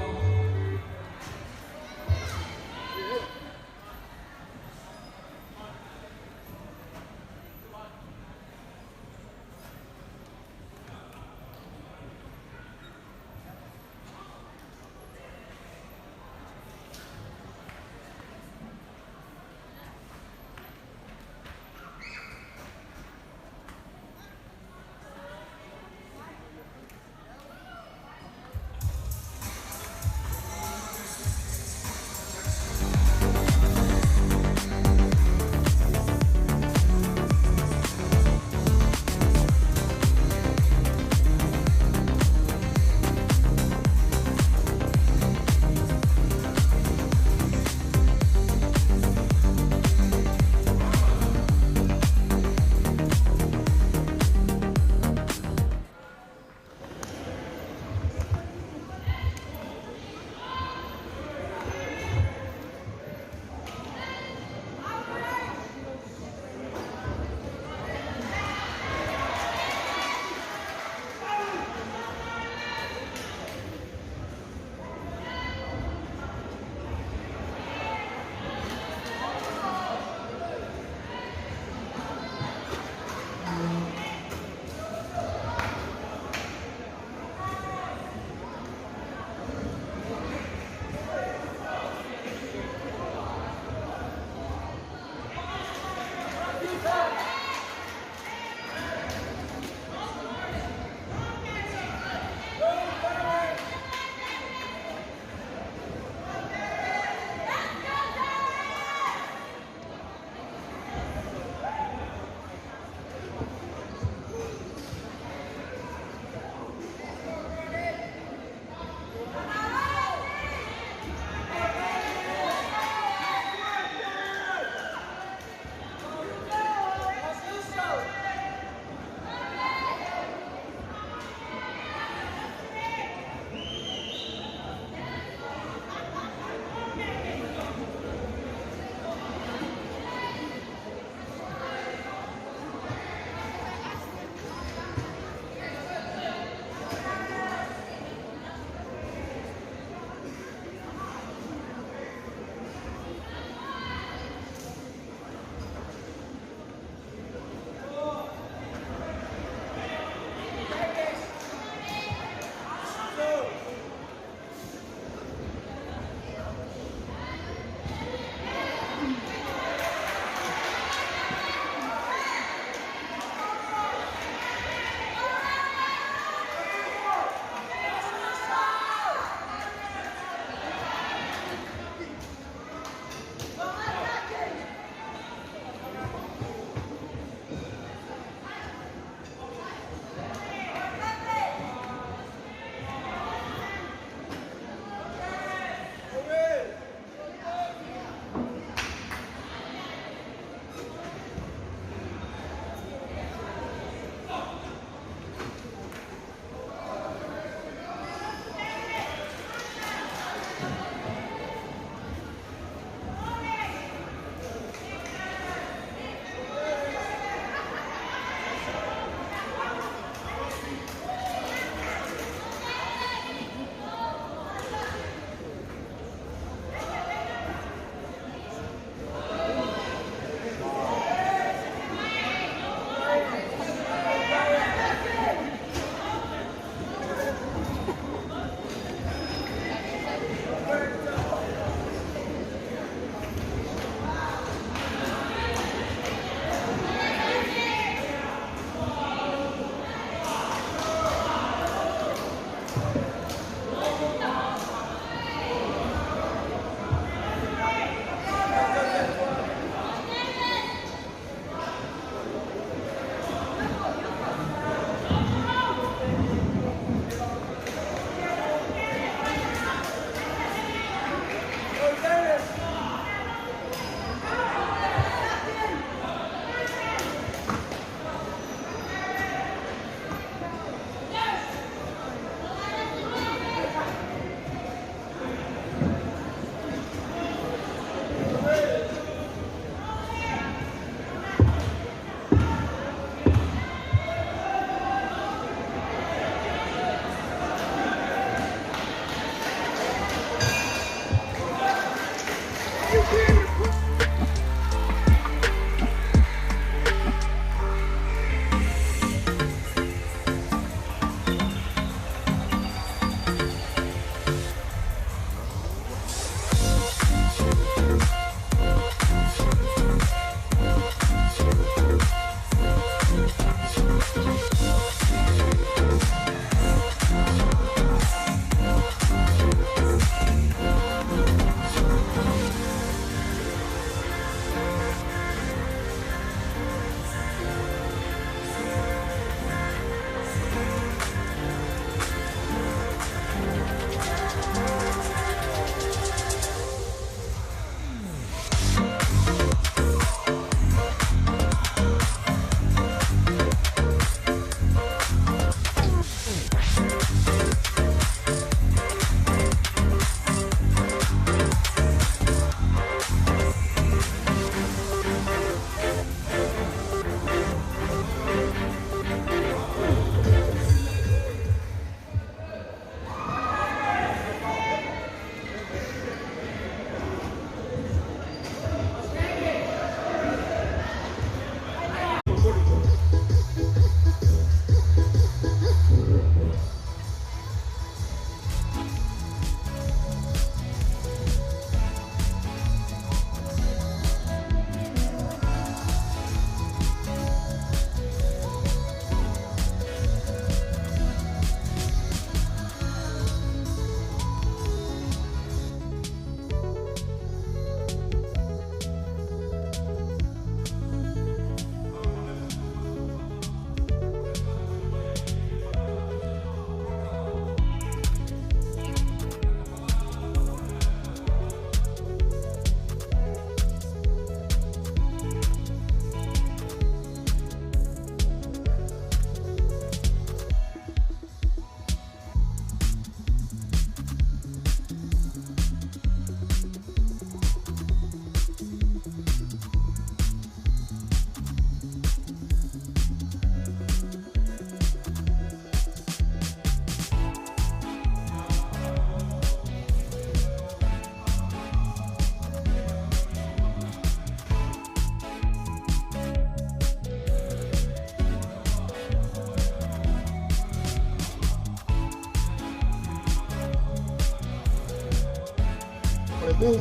filemu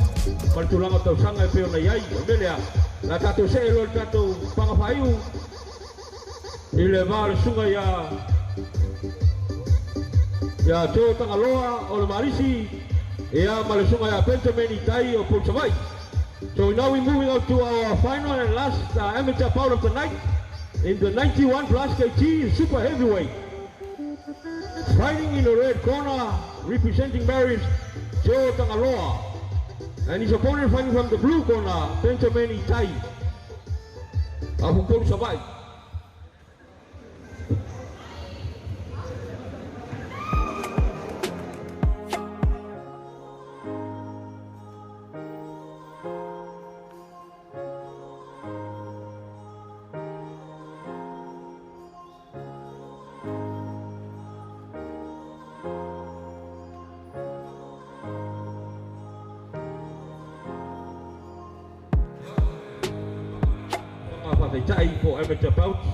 ma le tulaga o tausaga e pei ona i ai. O le mea lea, o le a tatou se'e loa i le tatou paga faaiu i le va o le susuga iā iā Joe Tagaloa o le Malisi ia ma le susuga iā Benjamin Itai o Upolu Savaii. So now we moving on to our final and last amateur bout of the night in the 91 plus kg super heavyweight. Fighting in the red corner, representing Marist, Joe Tagaloa. And his opponent fighting from the blue corner, Benjamin Itai of Upolu Savaii. Faataitai po o amateur bouts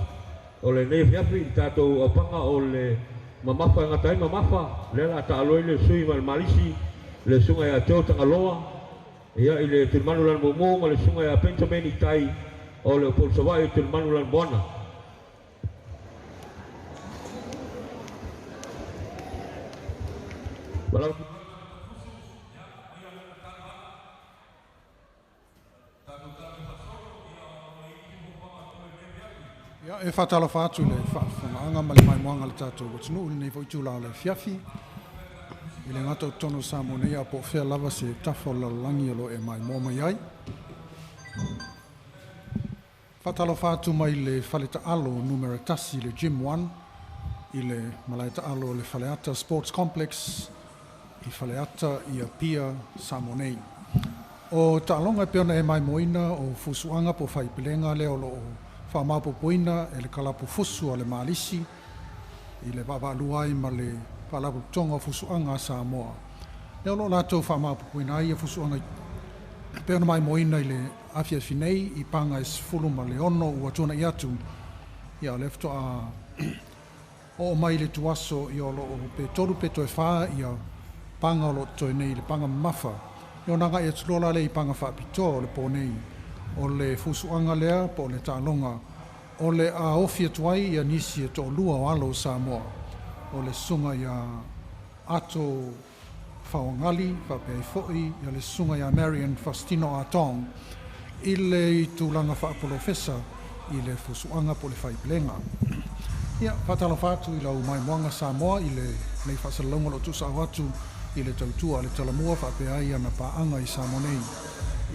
o lenei afiafi i le tatou aupaga o le mamafa e gata ai mamafa, lea o le a taalo ai le sui mai le Malisi, le susuga ia Joe Tagaloa ia i le tulimanu lana mumu ma le susuga ia Benjamin Itai o le Upolu Savaii i le tulimanu lana moana. Ia, e faatalofa atu i le faafofogaaga ma le maimoaga a le tatou atunuu i lenei foi itula o le afiafi. E le gata o totonu o Samoa nei, a po o fea lava se tafa o le lalolagi o lo o e maimoa mai ai. Faatalofa atu mai le fale taalo numera 1 le Gym 1 i le malae taalo o le Faleata Sports Complex i Faleata i Apia, Samoa nei. O taaloga e pei ona e maimoaina o fusuaga po o faipelega lea o lo o faamaopoopoina e le kalapu fusu a le Malisi i le vaavaalua ai ma le Faalapotopotoga o Fusuaga a Samoa. Lea o lo o latou faamaopoopoina ai ia fusuaga e pei ona maimoaina i le afiafi nei i paga e 16 ua tuana'i atu. Ia o lea faatoa oo mai i le tuaso ia o lo o pe 3 pe toe 4 ia paga o lo o totoe nei i le paga mamafa. Ia ona agai atu loa la lea i paga faapitoa o le po nei. O le fusuaga lea po o le taaloga o le a ofi atu ai ia nisi e toalua o alo o Samoa, o le susuga ia Ato Faoagali faapea ai foi ia le susuga ia Marion Faustino Atong i le tulaga faapolofesa i le fusuaga po o le faipelega. Ia, faatalofa atu i lau maimoaga Samoa i lenei faasalalauga o lo o tuusao atu i le tautua a le Talamua faapea ai ana paaga i Samoa nei.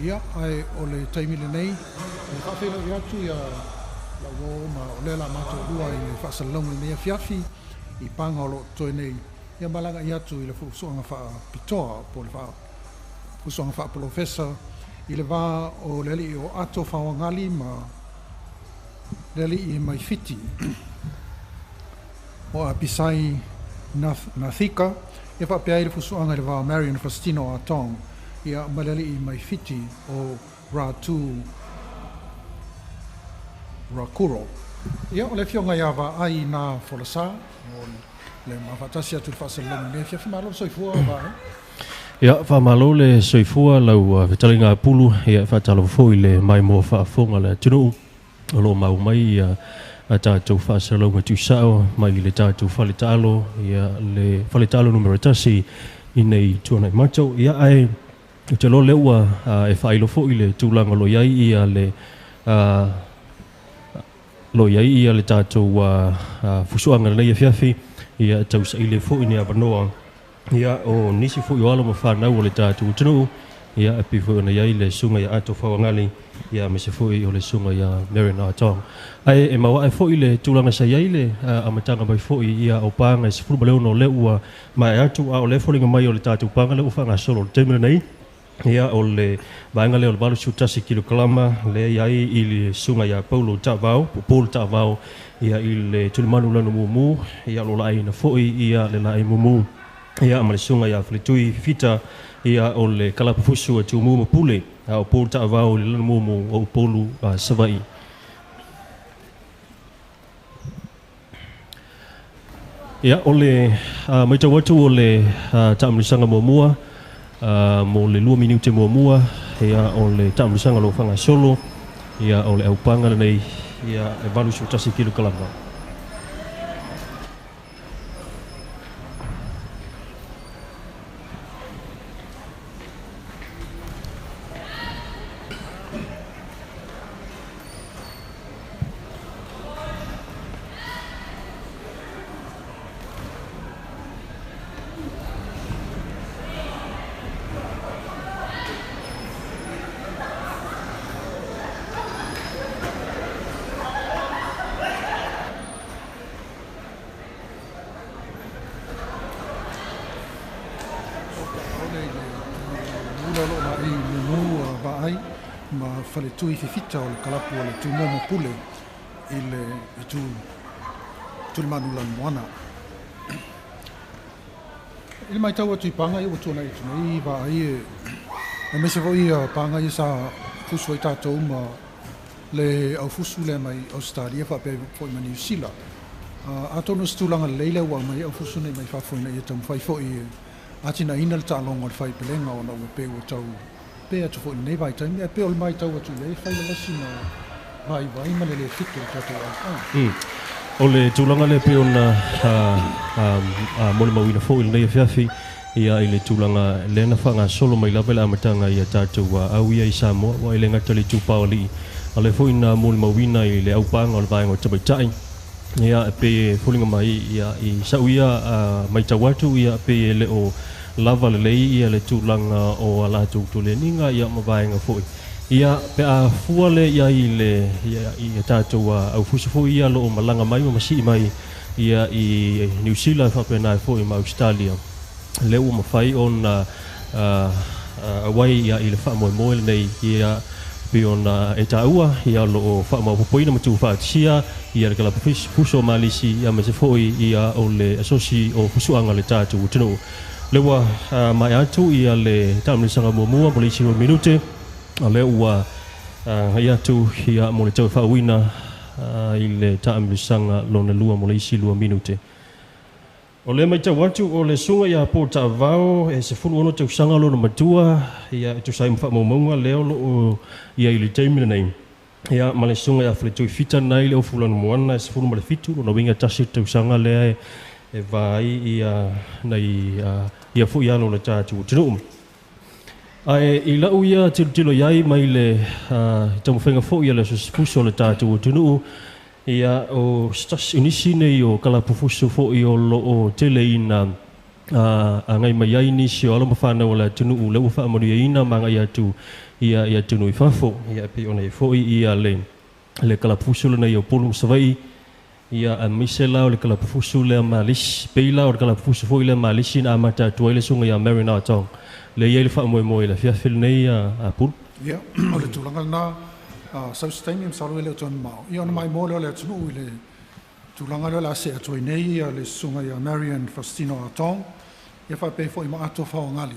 Ia, ae o le taimi lenei, e faafeiloai atu ia lau uo ma o lea o le a matou lua i le faasalalauga i lenei afiafi i paga o lo o totoe nei, ia ma lagai atu i le fusuaga faapitoa po o le fusuaga faapolofesa i le va o le alii o Ato Faoagali ma le alii mai Fiti o Apisai Nathika, ia faapea ai le fusuaga i le va o Marion Faustino Atong ia ma le alii mai Fiti o Ratu Rakuro. Ia, o le afioga ia Vaai na Folasa mo le mafaatasi atu i le faasalalauga i lenei afiafi. Malo le soifua Vaai. Ia, faamalo le soifua lau fetalaiga a Pulu, ia e faatalofa foi i le maimoa faafofoga a le atunuu o lo o mau mai ia a tatou faasalalauga tuusao mai le tatou fale taalo, ia le fale taalo numera 1 i nei tuanai matou. Ia, ae ou te iloa lea ua e faailo foi le tulaga o lo o i ai ia le lo i ai ia le tatou fusuaga i lenei afiafi, ia e tausaili ai foi ni avanoa ia o nisi foi o alo ma fanau o le tatou atunuu, ia e pei foi ona i ai le susuga ia Ato Faoagali, ia aemaise foi o le susuga ia Marion Atong. Ae e maoae foi le tulaga sa i ai le amataga mai foi ia o paga e 16 o lea ua maea atu, a o le foliga mai o le tatou paga lea ua faagasolo i le taimi lenei, ia o le vaega lea o le 81 kilokalama lea i ai i le susuga ia Paulo Taavao, po o Paul Taavao, ia i le tulimanu lana mumu, ia o lo o laeiina foi ia le laei mumu, ia ma le susuga ia Faletui Fifita, ia o le kalapafusu a Tumua ma Pule, a o Paul Taavao i le lana mumu o Upolu Savaii. Ia, o le matau atu o le taamilosaga muamua, Mo le 2 minute muamua ia o le taamilosaga o lo o faagasolo ia o le aupaga lenei ia e 81 kilokalama. Ma faletui fifita o le kalapu o le Tumua ma Pule i le itu tulimanu lanumoana. I le matau atu i paga ia ua tuanai atu nei vaai e aemaise foi ia paga ia sa fusu ai tatou ma le aufusu lea mai Ausetalia faapea foi ma Niu Sila. Atonu o se tulaga lelei lea ua aumai ai aufusu nei mai fafo ina ia taumafai foi e atinaeina le taaloga o le faipelega ona ua pei ua tau pe atu foi i lenei vaitaimi, ae pei o le matau atu i ai, e fai lava sina vaivai ma le lē fito o le tatou aoga. O le tulaga lea pei ona molimauina foi i lenei afiafi, ia i le tulaga lea na faagasolo mai lava i le amataga ia tatou au ia i Samoa, ua e le gata i le itupa o alii, a o lea foi na molimauina i le aupaga o le vaega o tamaitai. Ia e pei e foliga mai ia i sau ia matau atu ia pei e le o lava lelei ia le tulaga o a latou toleniga ia ma vaega foi. Ia pe a fua lea i ai i le ia i a tatou aufusi foi ia o lo o malaga mai ma masii mai ia i Niu Sila e faapena ai foi ma Ausetalia, lea ua mafai ona auai ia i le faamoemoe lenei ia pei ona e taua ia o lo o faamaopoopoina ma tuufaatasia ia le kalapu fuso o Malisi ia aemaise foi ia o le asosi o fusuaga a le tatou atunuu. Lea ua maea atu ia le taamilosaga muamua mo le isi 2 minute, a lea ua agai atu ia mo le tau faauina i le taamilosaga lona lua mo le isi 2 minute. O lea matau atu o le susuga ia Paul Taavao e 16 tausaga lona matua ia e tusa ai ma faamaumauga lea o lo o i ai i le taimi lenei. Ia ma le susuga ia Faletoi Fita lena i le Ofu Lanumoana e 17 lona uiga tasi le tausaga lea e va ai ia nai ia foi alo o le tatou atunuu. Ae i lau ia tilotilo i ai mai le taumafaiga foi a le Asosi Fuso o le tatou atunuu, ia o se nisi nei o kalapu fuso foi o lo o tele ina agai mai ai nisi o alo ma fanau o le atunuu lea ua faamanuiaina ma agai atu ia i atunuu i fafo. Ia e pei ona i ai foi ia le kalapu fuso lenei o Upolu ma Savaii, ia aemaise la o le kalapu fuso lea Malisi. Pei la o le kalapu fuso foi lea Malisi na amata atu ai le susuga ia Marion Atong, lea e i ai le faamoemoe i le afiafi lenei a Pulu. Ia, o le tulaga lena, sau se taimi masalo e le o toe mamao, ia ona maimoa lea o le atunuu i le tulaga lea o le a see atu ai nei le susuga ia Marion Faustino Atong, ia faapea foi ma Ato Faoagali,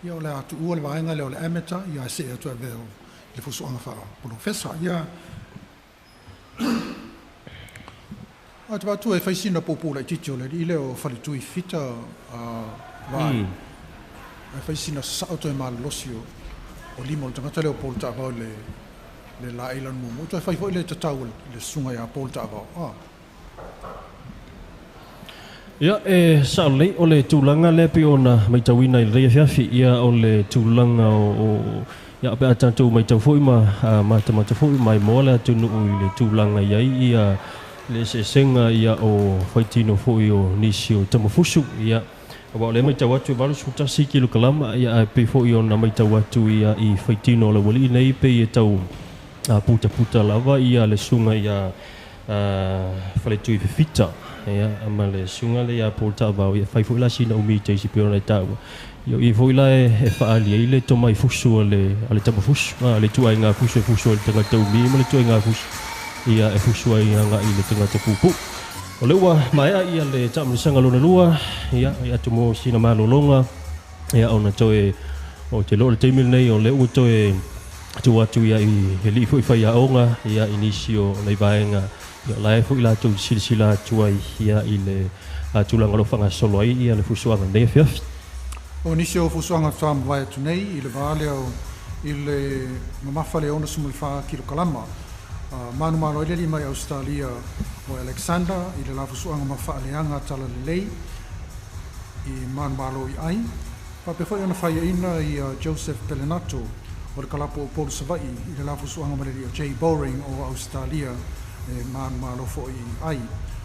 ia o le a tuua le vaega lea o le amateur, ia ae see atu e avea i le fusuaga faapolofesa. Ia, a te vaatu e fai sina puupuu laitiiti o le alii lea o Faletui Fita Vaai. Ae fai sina sasao toe malolosi o lima o le tagata lea o Paul Taavao i le laei lana muamua. Toe fai foi le tatau o le susuga ia Paul Taavao. Ia, e sao lelei, o le tulaga lea pei ona matauina i lenei afiafi, ia o le tulaga o ia pe a tatou matau foi ma matamata foi maimoa le atunuu i le tulaga i ai ia le eseesega ia o faitino foi o nisi o tamafusu, ia aua o lea matau atu e 81 kilokalama, ia ae pei foi ona matau atu ia i faitino o le aualii nei pei e tau putaputa lava ia le susuga ia Faletui Fifita, ia ma le susuga lea ia Paul Taavao, ia fai foi la sina umi teisi pei ona e taua. Ia o i foi la e faaali ai le tomai fusu a le tamafusu, a le ituaiga fusu e fusu ai le tagata umi ma le ituaiga fusu ia e fusu ai agai i le tagata puupuu. O lea ua maea ia le taamilosaga lona lua, ia e atu mo sina malologa, ia ona toe o te loa le taimi lenei o lea ua toe tuu atu ia i alii foi faiaoga ia i nisi o nai vaega ia o la e foi latou te silasila atu ai ia i le tulaga o lo o faagasolo ai ia le fusuaga i lenei afiafi. O nisi o fusuaga faatoa mavae atu nei i le va lea o i le mamafa le 64 kilokalama. Manumalo ai le alii mai Ausetalia o Alexander i le la fusuaga ma faaleaga talalelei i manumalo i ai. Faapea foi ona faiaina ia Joseph Pelenato o le kalapu o Upolu Savaii i le la fusuaga ma le alii o Jay Bowring o Ausetalia e manumalo foi i ai.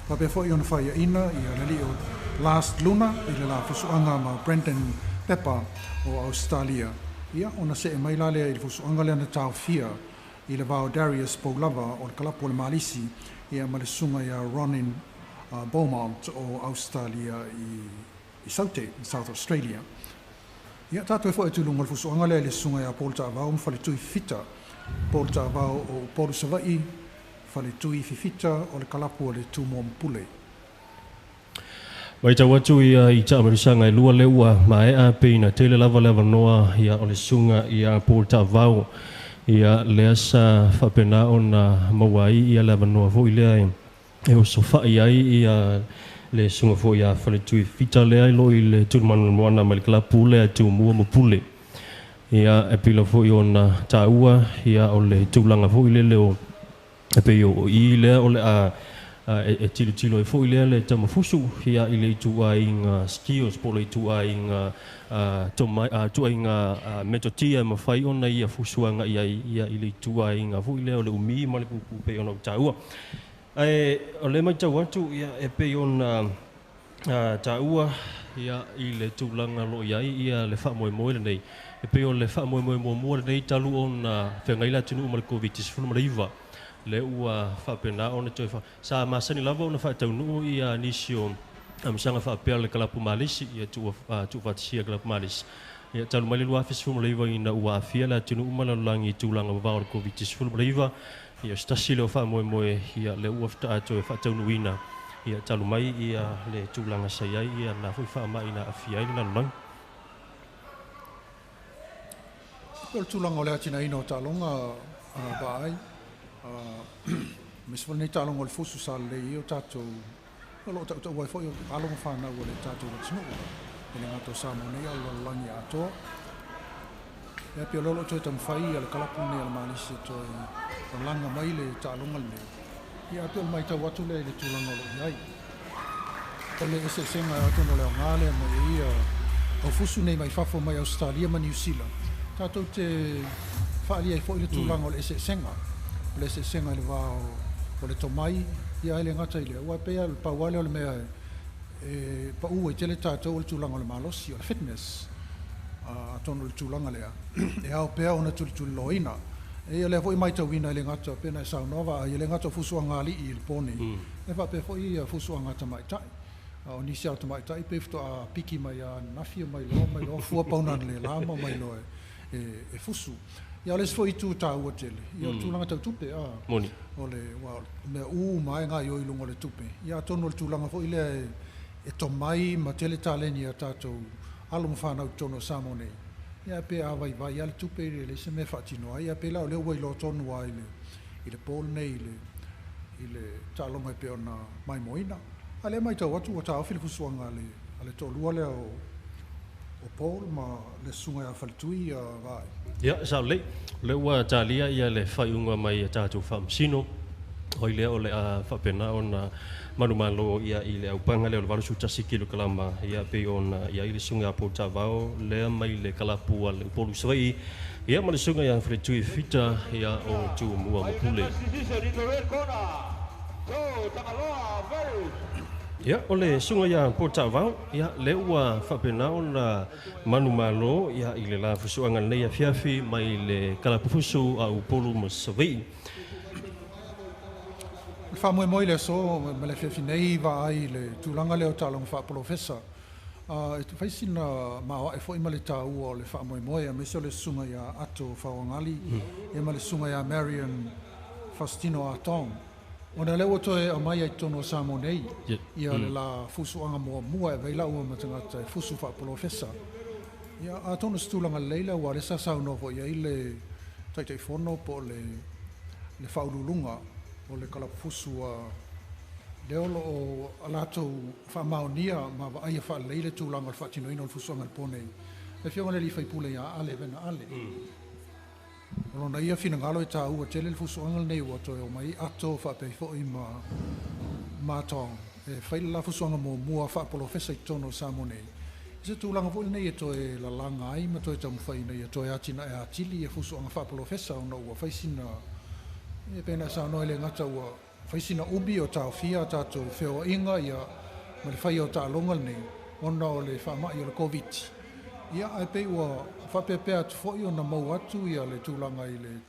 Faapea foi ona faiaina ia le alii o Last Luna i le la fusuaga ma Brendan Pepper o Ausetalia. Ia ona see mai la lea i le fusuaga lea na taofia i le va o Darius Poulava o le kalapu o le Malisi ia ma le susuga ia Ronin Beaumont o Ausetalia i Saute, South Australia. Ia tatou e foi atu i luga o le fusuaga lea i le susuga ia Paul Taavao ma Faletui Fifita. Paul Taavao o Upolu Savaii, Faletui Fifita o le kalapu o le Tumua ma Pule. Matau atu ia i taamilosaga e lua lea ua maea pei na tele lava le avanoa ia o le susuga ia Paul Taavao ia lea sa faapena ona maua ai ia le avanoa foi lea e osofai ai ia le susuga foi ia Faletui Fifita lea i lo i le tulimanumanuana mai le kalapu lea e Tumua ma Pule. Ia e pei lava foi ona taua ia o le tulaga foi lele o e pei o i lea o le a e tilotilo ai foi lea le tamafusu ia i le ituaiga skills po o le ituaiga tomai ituaiga metotia e mafai ona ia fusuaga i ai ia i le ituaiga foi lea o le umi ma le puupuu pei ona ou taua. Ae o lea e matau atu ia e pei ona taua ia i le tulaga o lo o i ai ia le faamoemoe lenei. E pei o le faamoemoe muamua lenei talu ona feagai le atunuu ma le Koviti-19 lea ua faapena ona toe fa sa masani lava ona faataunuu ia nisi o amusaga faapea le kalapu Malisi ia tuufaatasia kalapu Malisi. Ia talu mai le 2019 ina ua aafia le atunuu ma le lalolagi i tulaga vavao o le Koviti-19 ia o se tasi lea o faamoemoe ia lea ua faatoa toe faataunuuina ia talu mai ia le tulaga sa i ai ia lena foi faamai na aafia ai le lalolagi. O le tulaga o le atinaeina o taaloga vaai, aemaise foi lenei taaloga o le fusu sa lelei ai o tatou, o lo o tautaua ai foi o alo ma fanau a le tatou atunuu, e le gata o Samoa nei a o le lalolagi atoa. Ia pei o lea o lo o toe taumafai le kalapu lenei a le Malisi e toe lalaga mai le taaloga lenei. Ia pei o le matau atu lea i le tulaga o lo o i ai. O le eseesega atonu o le aoga lea mai ai ia aufusu nei mai fafo mai Ausetalia ma Niu Sila, tatou te faaalia ai foi le tulaga o le eseesega. O le eseesega i le va o le tomai, ia ae le gata i lea, aua e pei lava o le pau lava lea o le mea e pau ai tele tatou o le tulaga o le malosi, o le fitness. Atonu o le tulaga lea e ao pea ona tulituliloaina. Ia lea foi e matauina e le gata pei ona e saunoa Vaai, e le gata o fusuaga a alii i le po nei, e faapea foi fusuaga a tamaitai. A o nisi lava o tamaitai pei faatoa piki mai lava ananafi omai loa omai loa fua pauna analeila ma omai loa e fusu. Ia o le isi foi itu taua tele, ia o le tulaga tau tupe, a. Moni. O le aua o mea uma lava e gaoioi i luga o le tupe. Ia atonu o le tulaga foi lea e tomai ma tele taleni a tatou alo ma fanau i totonu o Samoa nei, ia pe a vaivai lava le tupe e leai se mea e faatino ai, ia pei la o lea ua iloa tonu lava i le po lenei i le taaloga e pei ona maimoaina. A o lea e matau atu ua taofi le fusuaga a le toalua lea o Paul ma le susuga ia Faletui Vaai. Ia, sao lelei. O lea ua talia ia le faaiuga mai a tatou faamasino, oi lea o le a faapena ona manumalo ia i le aupaga lea o le 81 kilokalama ia pei ona i ai le susuga ia Paul Taavao lea mai le kalapu a le Upolu i Savaii ia ma le susuga ia Faletui Fita ia o Tumua ma Pule. Ia, o le susuga ia Paul Taavao, ia, lea ua faapena ona manumalo ia i le la fusuaga lenei afiafi mai le kalapu fusu a Upolu ma Savaii. O le faamoemoe i le aso ma le afiafi nei vaai i le tulaga lea o taaloga faapolofesa. E fai sina maoae foi ma le taua o le faamoemoe, aemaise o le susuga ia Ato Faoagali ia ma le susuga ia Marion Faustino Atong. Ona o lea ua toe aumai ai i totonu o Samoa nei ia le la fusuaga muamua e avea ai laua ma tagata e fusu faapolofesa. Ia, atonu o se tulaga lelei lea, aua o lea sa saunoa foi i ai le Taitaifono po o le Faauluuluga o le kalapu fusu a Lea o lo o latou faamaonia ma vaaia faalelei le tulaga o le faatinoina o le fusuaga i le po nei. Le Afioga i le alii faipule ia Ale Vena Ale. O lona ia finagalo e taua tele le fusuaga lenei ua toe omai ato faapea ai foi ma Matong e fai le la fusuaga muamua faapolofesa i totonu o Samoa nei. I se tulaga foi lenei e toe lalaga ai ma toe taumafai ina ia toe atinae atili ia fusuaga faapolofesa ona ua fai sina, e pei ona e saunoa e le gata ua fai sina umi o taofia a tatou feoaiga ia ma le faia o taaloga lenei ona o le faamai o le Koviti. Ia ae pei ua faapeapea atu foi ona maua atu ia le tulaga i le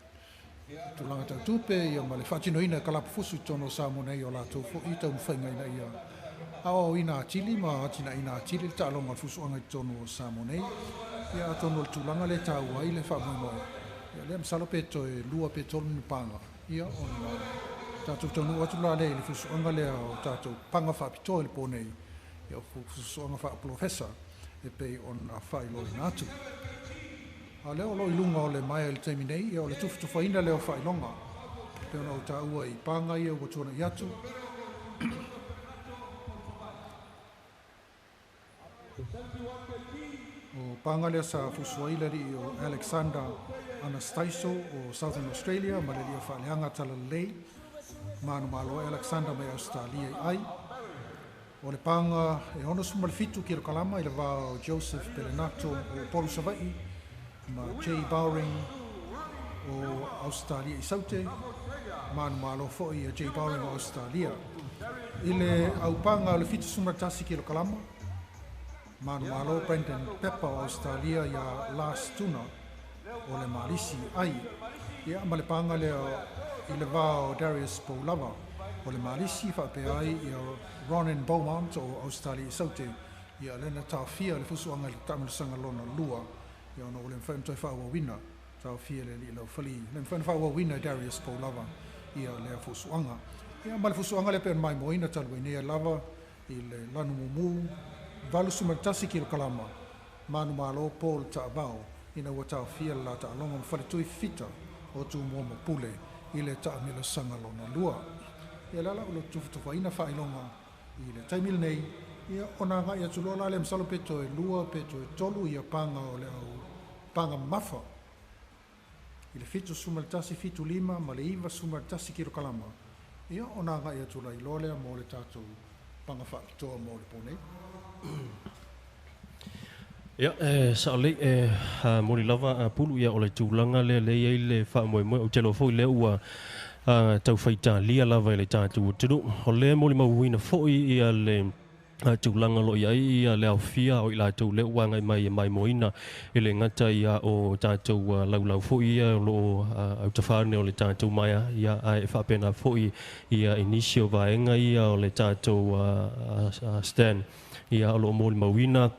tulaga tau tupe ia ma le faatinoina e kalapu fusu i totonu o Samoa nei o latou foi taumafaiga ina ia aoaoina atili ma atinaeina atili le taaloga o le fusuaga i totonu o Samoa nei. Ia atonu o le tulaga lea e taua ai le faamoemoe, ia lea masalo pe toe 2 pe 3 ni paga ia ona tatou taunuu atu la lea i le fusuaga lea o tatou paga faapitoa i le po nei, ia o fusuaga faapolofesa e pei ona faailoaina atu. A o lea o lo o i luga o le maea i le taimi nei, ia o le tufatufaina lea o faailoga e pei ona ou taua i paga ia ua tuanai atu. O paga lea sa fusu ai le alii o Alexander Anastaiso o Southern Australia ma le alii o Faaleaga Talalelei manumalo ai Alexander mai Ausetalia i ai. O le paga e 67 kilokalama i le va o Joseph Pelenato o Upolu Savaii ma Jay Bowring o Ausetalia i Saute, manumalo foi ia Jay Bowring o Ausetalia. I le aupaga o le 71 kilokalama, manumalo Brendan Pepper o Ausetalia ia Lars Tuna o le Malisi ai. Ia ma le paga lea i le va o Darius Poulava o le Malisi faapea ai ia Ronan Beaumont o Ausetalia i Saute, ia lea na taofia le fusuaga i le taamilosaga lona lua, ia ona ua le mafai ona toe faaauauina, taofia le alii laufali, le mafai ona faaauauina e Darius Poulava ia lea fusuaga. Ia ma le fusuaga lea pei ona maimoaina talu ai nei lava i le lanu mumu 81 kilokalama, manumalo Paul Taavao ina ua taofia le la taaloga ma faletui fita o Tumua ma Pule i le taamilosaga lona lua. Ia lea la o lo o tufatufaina faailoga i le taimi lenei, ia ona agai atu loa la lea masalo pe toe 2 pe toe 3 ia paga o le au paga mamafa i le 71, 75 ma le 91 kilokalama, ia ona agai atu la iloa lea mo le tatou paga faapitoa mo le po nei. Ia, e sao lelei, e moni lava a Pulu, ia o le tulaga lea lea e i ai le faamoemoe, ou te iloa foi lea ua tau faitalia lava i le tatou atunuu. O lea e molimauina foi ia le tulaga o lo o i ai ia le aofia o i latou lea ua agai mai e maimoaina, e le gata ia o tatou laulau foi ia o lo o autafa ane o le tatou maea, ia ae faapena foi ia i nisi o vaega ia o le tatou stand, ia o lo o molimauina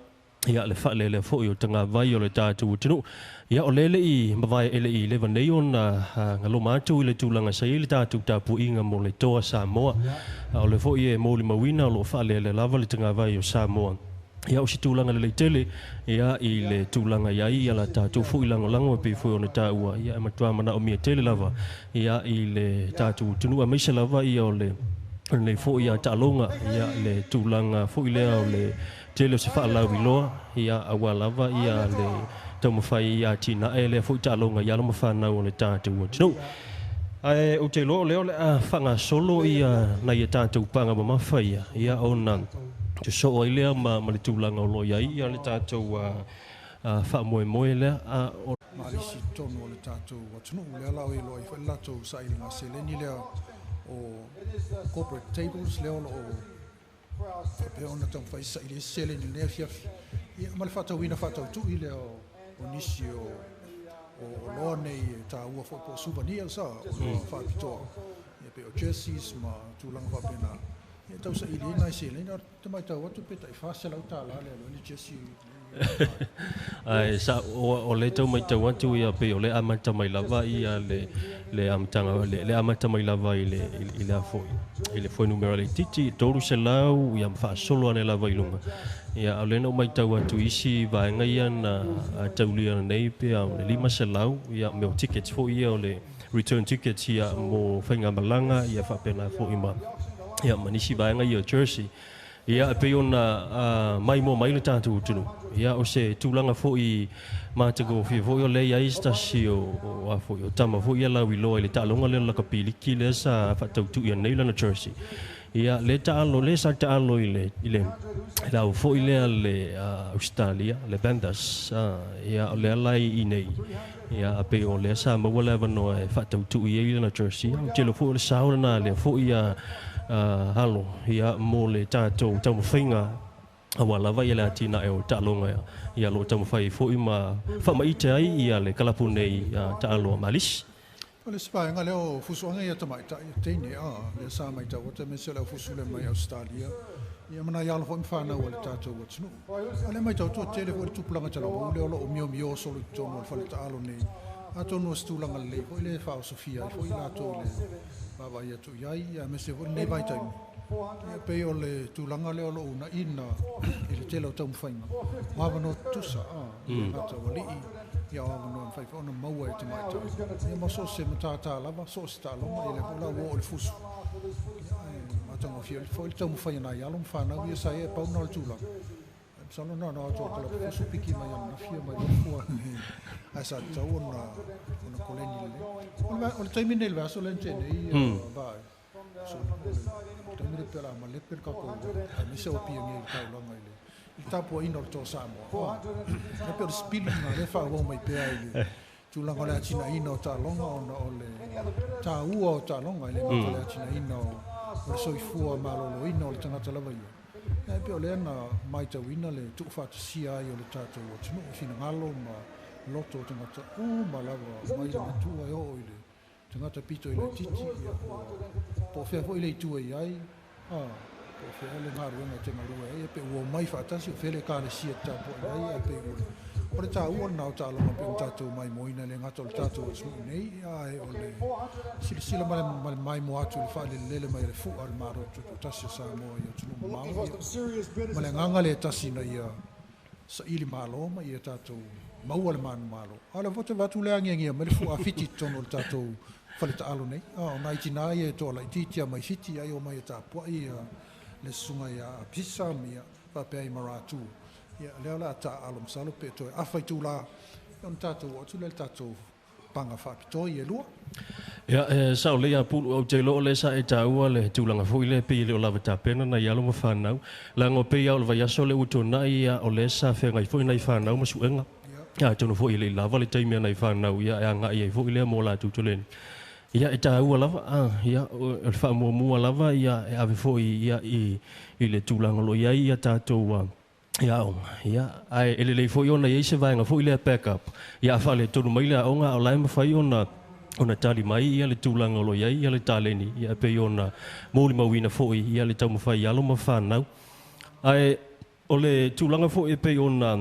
ia le faalelea foi o tagavai o le tatou atunuu. Ia o lea e le i mavae e le i leva nei ona galoma atu i le tulaga sa i ai le tatou tapuaiga mo le Toa Samoa. A o lea foi e molimauina o lo o faalelea lava le tagavai o Samoa. Ia o se tulaga lelei tele ia i le tulaga i ai ia la tatou foi lagolago e pei foi ona taua, ia e matua manaomia tele lava ia i le tatou atunuu aemaise lava ia o le lenei foi ia taaloga ia le tulaga foi lea o le tele o se faalauiloa ia aua lava ia le taumafai ia atinae lea foi taaloga i alo ma fanau o le tatou atunuu. Ae ou te iloa o lea o le a faagasolo ia nai a tatou paga mamafa ia, ia ona sosoo ai lea ma le tulaga o lo o i ai ia le tatou faamoemoe lea. O. Malisi i totonu o le tatou atunuu. Lea la o iloa ai foi le latou sailiga seleni lea o corporate tables lea o lo o faapea ona taumafai e saili ai se seleni i lenei afiafi, ia ma le faatauina faatautui lea o nisi o oloa nei e taua foi po o souvenirs, oloa faapitoa, ia pei o jerseys ma tulaga faapena, ia tau saili ai nai seleni. Ou te matau atu pe tai $400 le alu ai le jersey. Ae sa o lea tau matau atu ia pei o lea amata mai lava ia le amataga le amata mai lava i le i le foi i le fuainumera laitiiti 300 ia ma faasolo ane lava i luga. Ia o lea na ou matau atu i isi vaega ia na taulia nei pe a o le 500 ia mea o tickets foi ia o le return tickets ia mo faigamalaga ia faapena foi ma Ia ma nisi vaega ia o Jersey. Ia e pei ona maimoa mai le tatou atunuu. Ia o se tulaga foi matagofie foi o lea e i ai se tasi o a foi o tama foi ia lauiloa i le taaloga lea o le lakapiliki lea sa faatautuia nei lana jersey. Ia le taalo lea sa taalo i le i le le au foi lea le Ausetalia le Panthers ia o lea la i inei. Ia a pei o lea sa maua le avanoa e faatautui ai lana jersey. Ou te iloa foi o le sao lena lea foi a alo ia mo le tatou taumafaiga aua lava ia le atinae o taaloga ia o lo o taumafai ai foi ma faamaite ai ia le kalapu nei taalo a Malisi. O le isi vaega lea o fusuaga ia tamaitai o teine a lea sa matau atu aemaise o le aufusule mai Ausetalia ia ma nai alo foi ma fanau a le tatou atunuu. A o lea matau atu ua tele foi le tupulaga talavou lea o lo o miomio solo i totonu o le fale taalo nei atonu o se tulaga lelei foi lea e faaosofia ai foi i latou i le vaavaai atu i ai aemaise foi lenei vaitaimi. Ia pei o le tulaga lea o lo o uunaina i le tele o taumafaiga o avanoa tutusa a e le gata o alii ia o avanoa e mafai foi ona maua e tamaitai ia ma so o se matata lava, so o se taaloga, ia lea foi la ua oo i le fusu. Ia ae matagofie foi le taumafai a nai alo ma fanau ia sa i ai e pau lena o le tulaga. Ae masalo na ona o atu o kalapu fusu piki mai ananafi mai lofu ae sa tatau ona ona koleni lelei. O le taimi lenei i le vaiaso lea na tea nei vaai. So, o le taimi lea pei o le a malepe le tatou aemaise o Apia nei i le taulaga i le i le tapuaiga o le Toa Samoa. E pei o le sipili lena lea e faaauau mai pea i le tulaga o le atinaeina o taaloga ona o le taua o taaloga, e le gata o le atinaeina o le soifua maloloina o le tagata lava ia. Ae pei o lea na matauina le tuufaatasia ai o le tatou atunuu i finagalo ma loto o tagata uma lava mai le matua e oo i le tagata pito i laitiiti, ia, ua, po o fea foi le itu e i ai, a, po o fea le galuega e te galue ai, e pei ua omai faatasi, o fea le Ekalesia e te tapuai ai, ae pei ua, o le taua lena o taaloga pei ona tatou maimoaina, e le gata o le tatou atunuu nei, ae o le silasila ma le, ma le maimoa atu i le faalelelele mai a le fu'a a le Malo Tutoatasi o Samoa i atunuu mamao, ia, ma le agaga lea e tasi ina ia saili malo ma ia tatou maua le manumalo. A o lea foi ou te vaai atu o lea e agiagia mai le fua Fiti i totonu o le tatou fale taalo nei. A o nai tinā ia e toa laitiiti lava mai Fiti ai omai e tapuai le susuga ia Apisa ma ia faapea ai ma Ratu. Ia lea o le a taaalo masalo pe toe afa itula ona tatou oo atu lea i le tatou paga faapitoa ia e lua. Ia, e sao lelei a Pulu, ou te iloa o lea sa e taua le tulaga foi lea pei e le o lava tapena nai alo ma fanau. Leaga o pei lava o le vaiaso lea ua tuanai, ia, o lea sa feagai foi nai fanau ma suega. Ia, atonu foi e le i lava le taimi a nai fanau, ia, e agai ai foi lea mo latou toleni. Ia, e taua lava, a, ia, o le faamuamua lava, ia, e ave foi, ia, i, i le tulaga o lo o i ai ia tatou, i aoga, ia, ae e lelei foi ona i ai se vaega foi lea back up, ia a faaletonu mai le aoga, a o la e mafai ona ona tali mai ia le tulaga o lo o i ai ia le taleni, ia e pei ona molimauina foi ia le taumafai i alo ma fanau. Ae o le tulaga foi e pei ona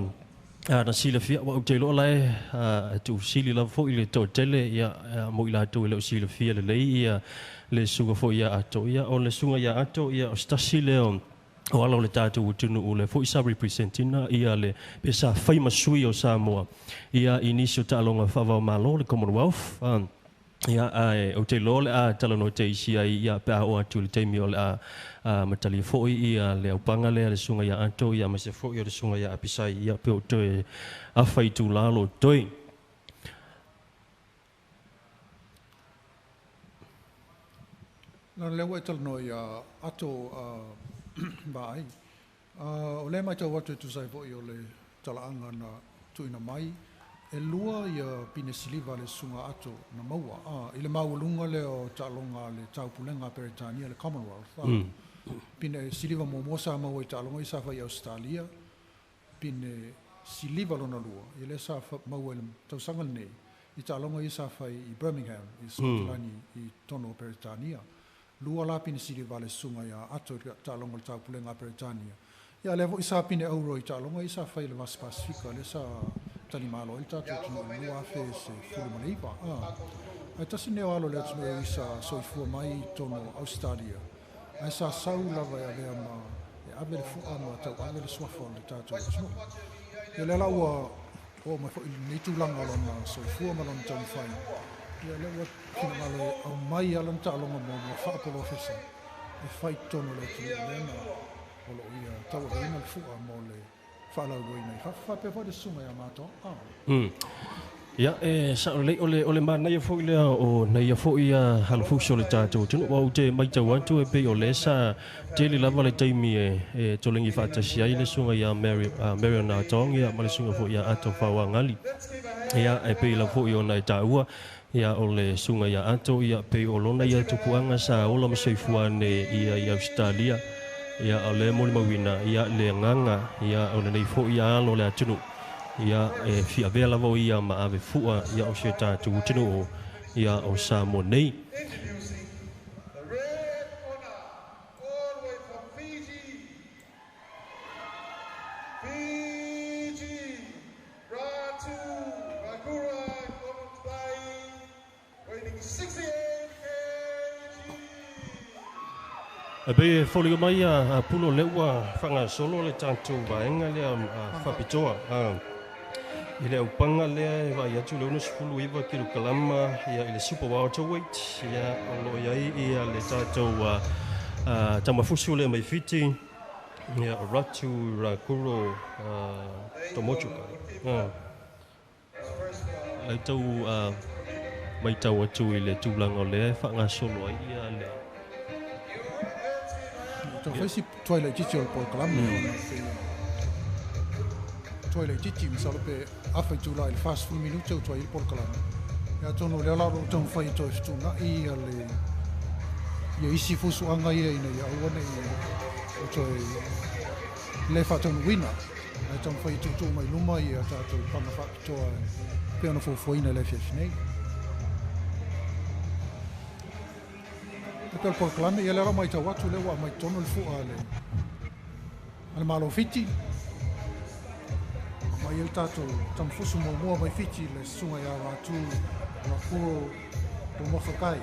na silafia, aua ou te iloa la e tuufesili lava foi le toatele, ia, mo i latou e le o silafia lelei ia le susuga foi ia Ato. Ia, o le susuga ia Ato, ia, o se tasi lea o o ala o le tatou atunuu lea foi sa represent ina ia le pe sa fai ma sui o Samoa ia i nisi o taaloga faava-o-Malo le Commonwealth ia ae ou te iloa o le a talanoa te isi ai ia pe a oo atu i le taimi o le a matalia foi ia le aupaga lea le susuga ia Ato ia aemaise foi o le susuga ia Apisai ia pe o toe afa itula o lo o toe. Leaga o lea ua e talanoa ia Ato Vaai. O lea e matau atu e tusa ai foi o le talaaga na tuuina mai, e lua ia pine siliva a le Susuga Ato na maua i le maualuga lea o taaloga a le Taupulega a Peretania, le Commonwealth. Pine siliva muamua sa maua i taaloga ia sa fai i Ausetalia, pine siliva lona lua, ia lea sa maua i le tausaga lenei i taaloga ia sa fai i Birmingham i Sikotilani i totonu o Peretania. Lua la pine siliva a le susuga ia Ato i le taaloga o le Taupulega a Peretania. Ia a lea foi sa pine auro i taaloga ia sa fai i le Vasa Pasifika lea sa talimalo ai le tatou atunuu i le 2019. Ae tasi lenei o alo o le atunuu e ui sa soifua mai i totonu o Ausetalia, ae sa sau lava e avea ma e ave le fua ma tauave le suafa o le tatou atunuu. Ia lea la ua oo mai foi i lenei tulaga o lona soifua ma lona taumafai, ia lea ua finagalo e aumai lava lana taaloga muamua faapolofesa e fai totonu o le atunuu lea na o loo ia tauaveina le fu'a mo le faalauiloaina i fafo faapea foi le susuga iā matou. Ia, e sa'o lelei, o le, o le manaia foi lea o naia foi alafusi o le tatou atunuu, aua ou te maitau atu e pei o lea sa tele lava le taimi e, e tolegi faatasi ai le susuga iā Mary, Marion Atong, ia, ma le susuga foi iā Ato Faoagali. Ia, e pei lava foi ona e taua, ia, o le susuga iā Ato, ia, pei o lona ia tupuaga sa ola ma soifua ane ia i Ausetalia. Ia, o lea e molimauina, ia, le agaga, ia, o lenei foi alo o le atunuu, Ia, e fia avea lava o ia ma ave fua ia o si o tatou atunuu ia o Samoa nei. E pei e foliga mai a Pulo lea ua faagasolo le tatou vaega lea faapitoa i le aupaga lea e vaai atu i le 69 kilokalama ia i le super welterweight ia o lo o i ai ia le tatou tamafusu lea mai Fiti ia Ratu Rakuro Tomochuka. Ai tau matau atu i le tulaga o lea e faagasolo ai ia le. Tau fai si tuai laitiiti o le polokalame ona pei tuai laitiiti masalo pe afa itula i le 40 minute o tuai ai le polokalame. Ia atonu o lea la o lo o taumafai e toe fetuunai ia le ia isi fusuaga ia ina ia aua ne i o toe le faataunuuina. Ae taumafai e tuutuu mai luma ia tatou paga faapitoa e pei ona fuafuaina i le afiafi nei. E pei o le polokalame, ia lea la ua matau atu lea ua aumai totonu le fu'a a le a le Malo o Fiti. Aumai ai le tatou tamafusu muamua mai Fiti le susuga ia Ratu Rakuro Tomofakai.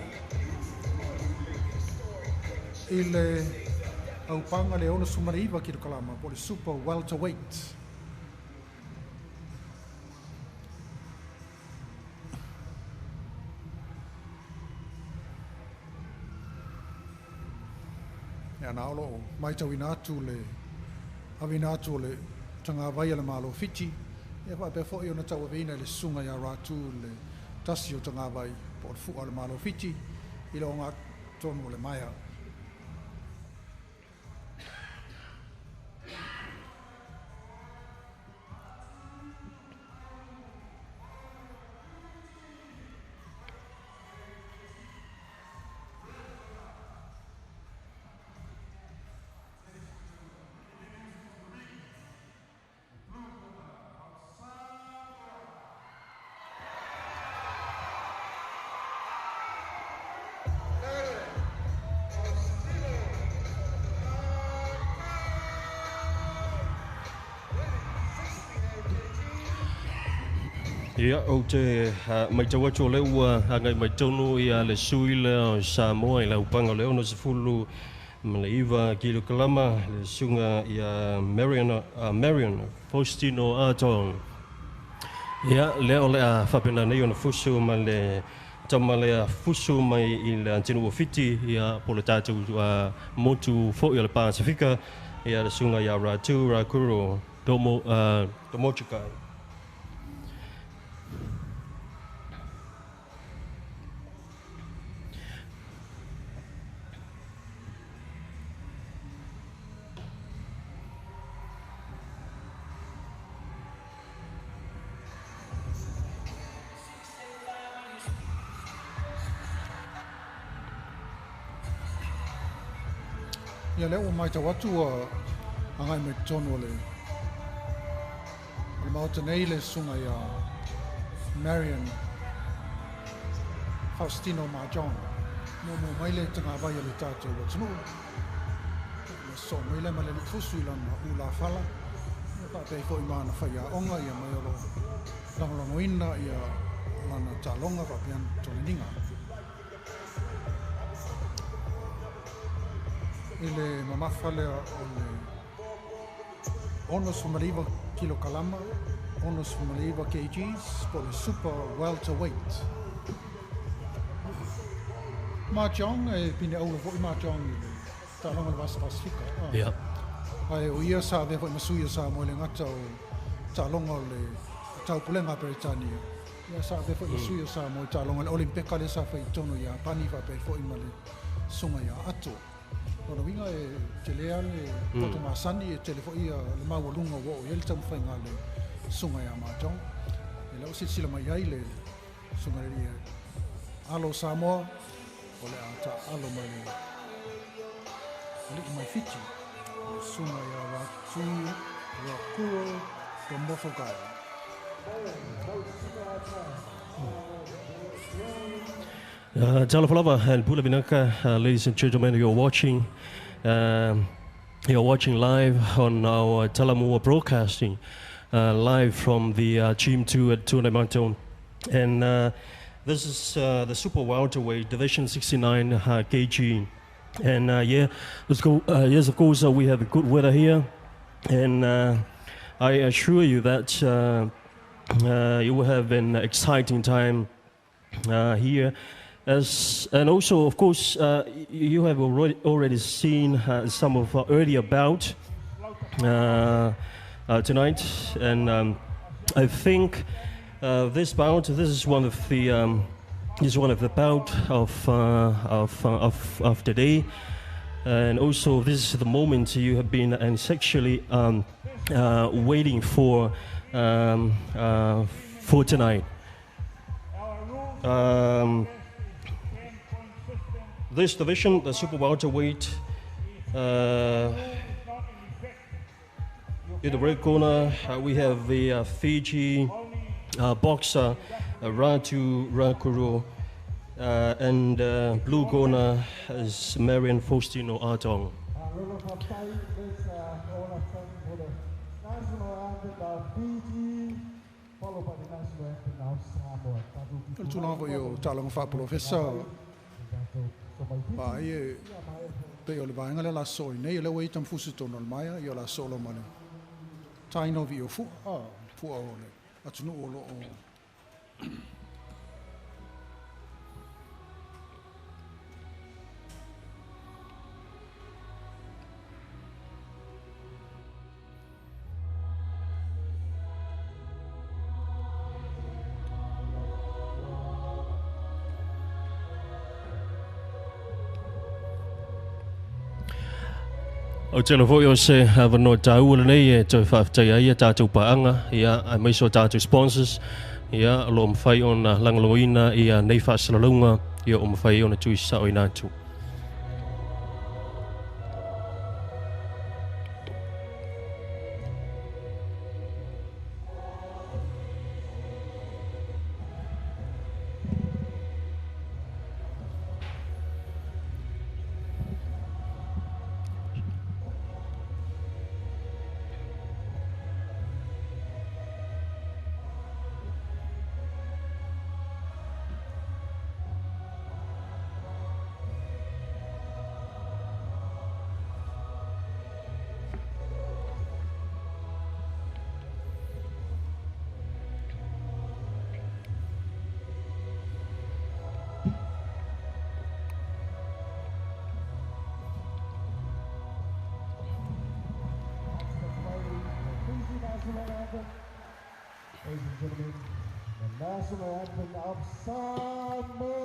I le aupaga le 69 kilokalama po o le super welterweight. Ia na o lo o matauina atu le aveina atu o le tagavai a le Malo o Fiti, ia faapea foi ona tauaveina e le susuga ia Ratu le tasi o tagavai po o le fu'a o le Malo o Fiti i le ogatotonu o le maea. Ia, ou te matau atu o lea ua agai mai tonu ia le sui lea o Samoa i le aupaga o le 69 kilokalama, le susuga ia Marion, Marion Faustino Atong. Ia, lea o le a faapena nei ona fusu ma le tama lea fusu mai i le atunuu o Fiti, ia, po o le tatou motu foi o le Pasefika, ia le susuga ia Ratu Rakuro Tomo, Tomochukai. Ia lea ua matau atu ua agai mai totonu o le o le Maota nei le susuga ia Marion Faustino Marjon. Muamua mai le tagavai a le tatou atunuu. Ua sosoo mai le ma le alii fusu i lana ulafala. Ia faapea ai foi ma ana faiaoga ia mai o lo o lagolagoina ia lana taaloga faapea toleniga. I le mamafa lea o le 69 kilokalama, 69 kgs, po o le super welterweight. Mahjong, e pine aula foi mahjong i le Taaloga o le Vasa Pasifika. Ia. Ae o ia sa avea foi ma sui o Samoa e le gata o taaloga o le Taupulega a Peretania, ia sa avea foi ma sui o Samoa i taaloga o le Olimpeka lea sa fai i totonu o Iapani faapea foi ma le susuga ia Ato. Lona uiga e tele lava le poto masani, e tele foi le maualuga ua oo i ai le taumafaiga a le susuga ia Matong. Ia lea ua silasila mai ai le susuga i le alo o Samoa, o le a taaalo ma le alii mai Fiti, le susuga ia Ratu Rakuro Tomofogaia. Talofa lava and pula vinaka, ladies and gentlemen, you're watching live on our Talamua Broadcasting, live from the Gym 2 at Tuanaimato. And this is the Super Welterweight Division 69 kg. And yeah, let's go. Yes, of course, we have good weather here. And I assure you that you will have an exciting time here. And also, of course, you have already seen some of our earlier bout tonight, and I think this bout, this is one of the is one of the bout of the day, and also this is the moment you have been anxiously waiting for tonight. This division, the super welterweight, in the red corner, we have the Fiji boxer, Ratu Rakuro, and blue corner is Marion Faustino Atong. O le tulaga foi o taaloga faapolofesa vaai e pei o le vaega lea o le a sosoo ai nei, o lea ua i ai tamafusi i totonu o le maea, ia o le a sosoo loa ma le taina o vii o fua, fua o le atunuu o lo o Ou te foi o se avanoa tāua lenei e toe faafetai ai ia tātou paaga, ia aemaise o tātou sponsors, ia o lo o mafai ona lagolagoina ia nei faasalalauga, ia o mafai ai ona tuisaoina atu. Ladies and gentlemen, the national anthem of Samoa.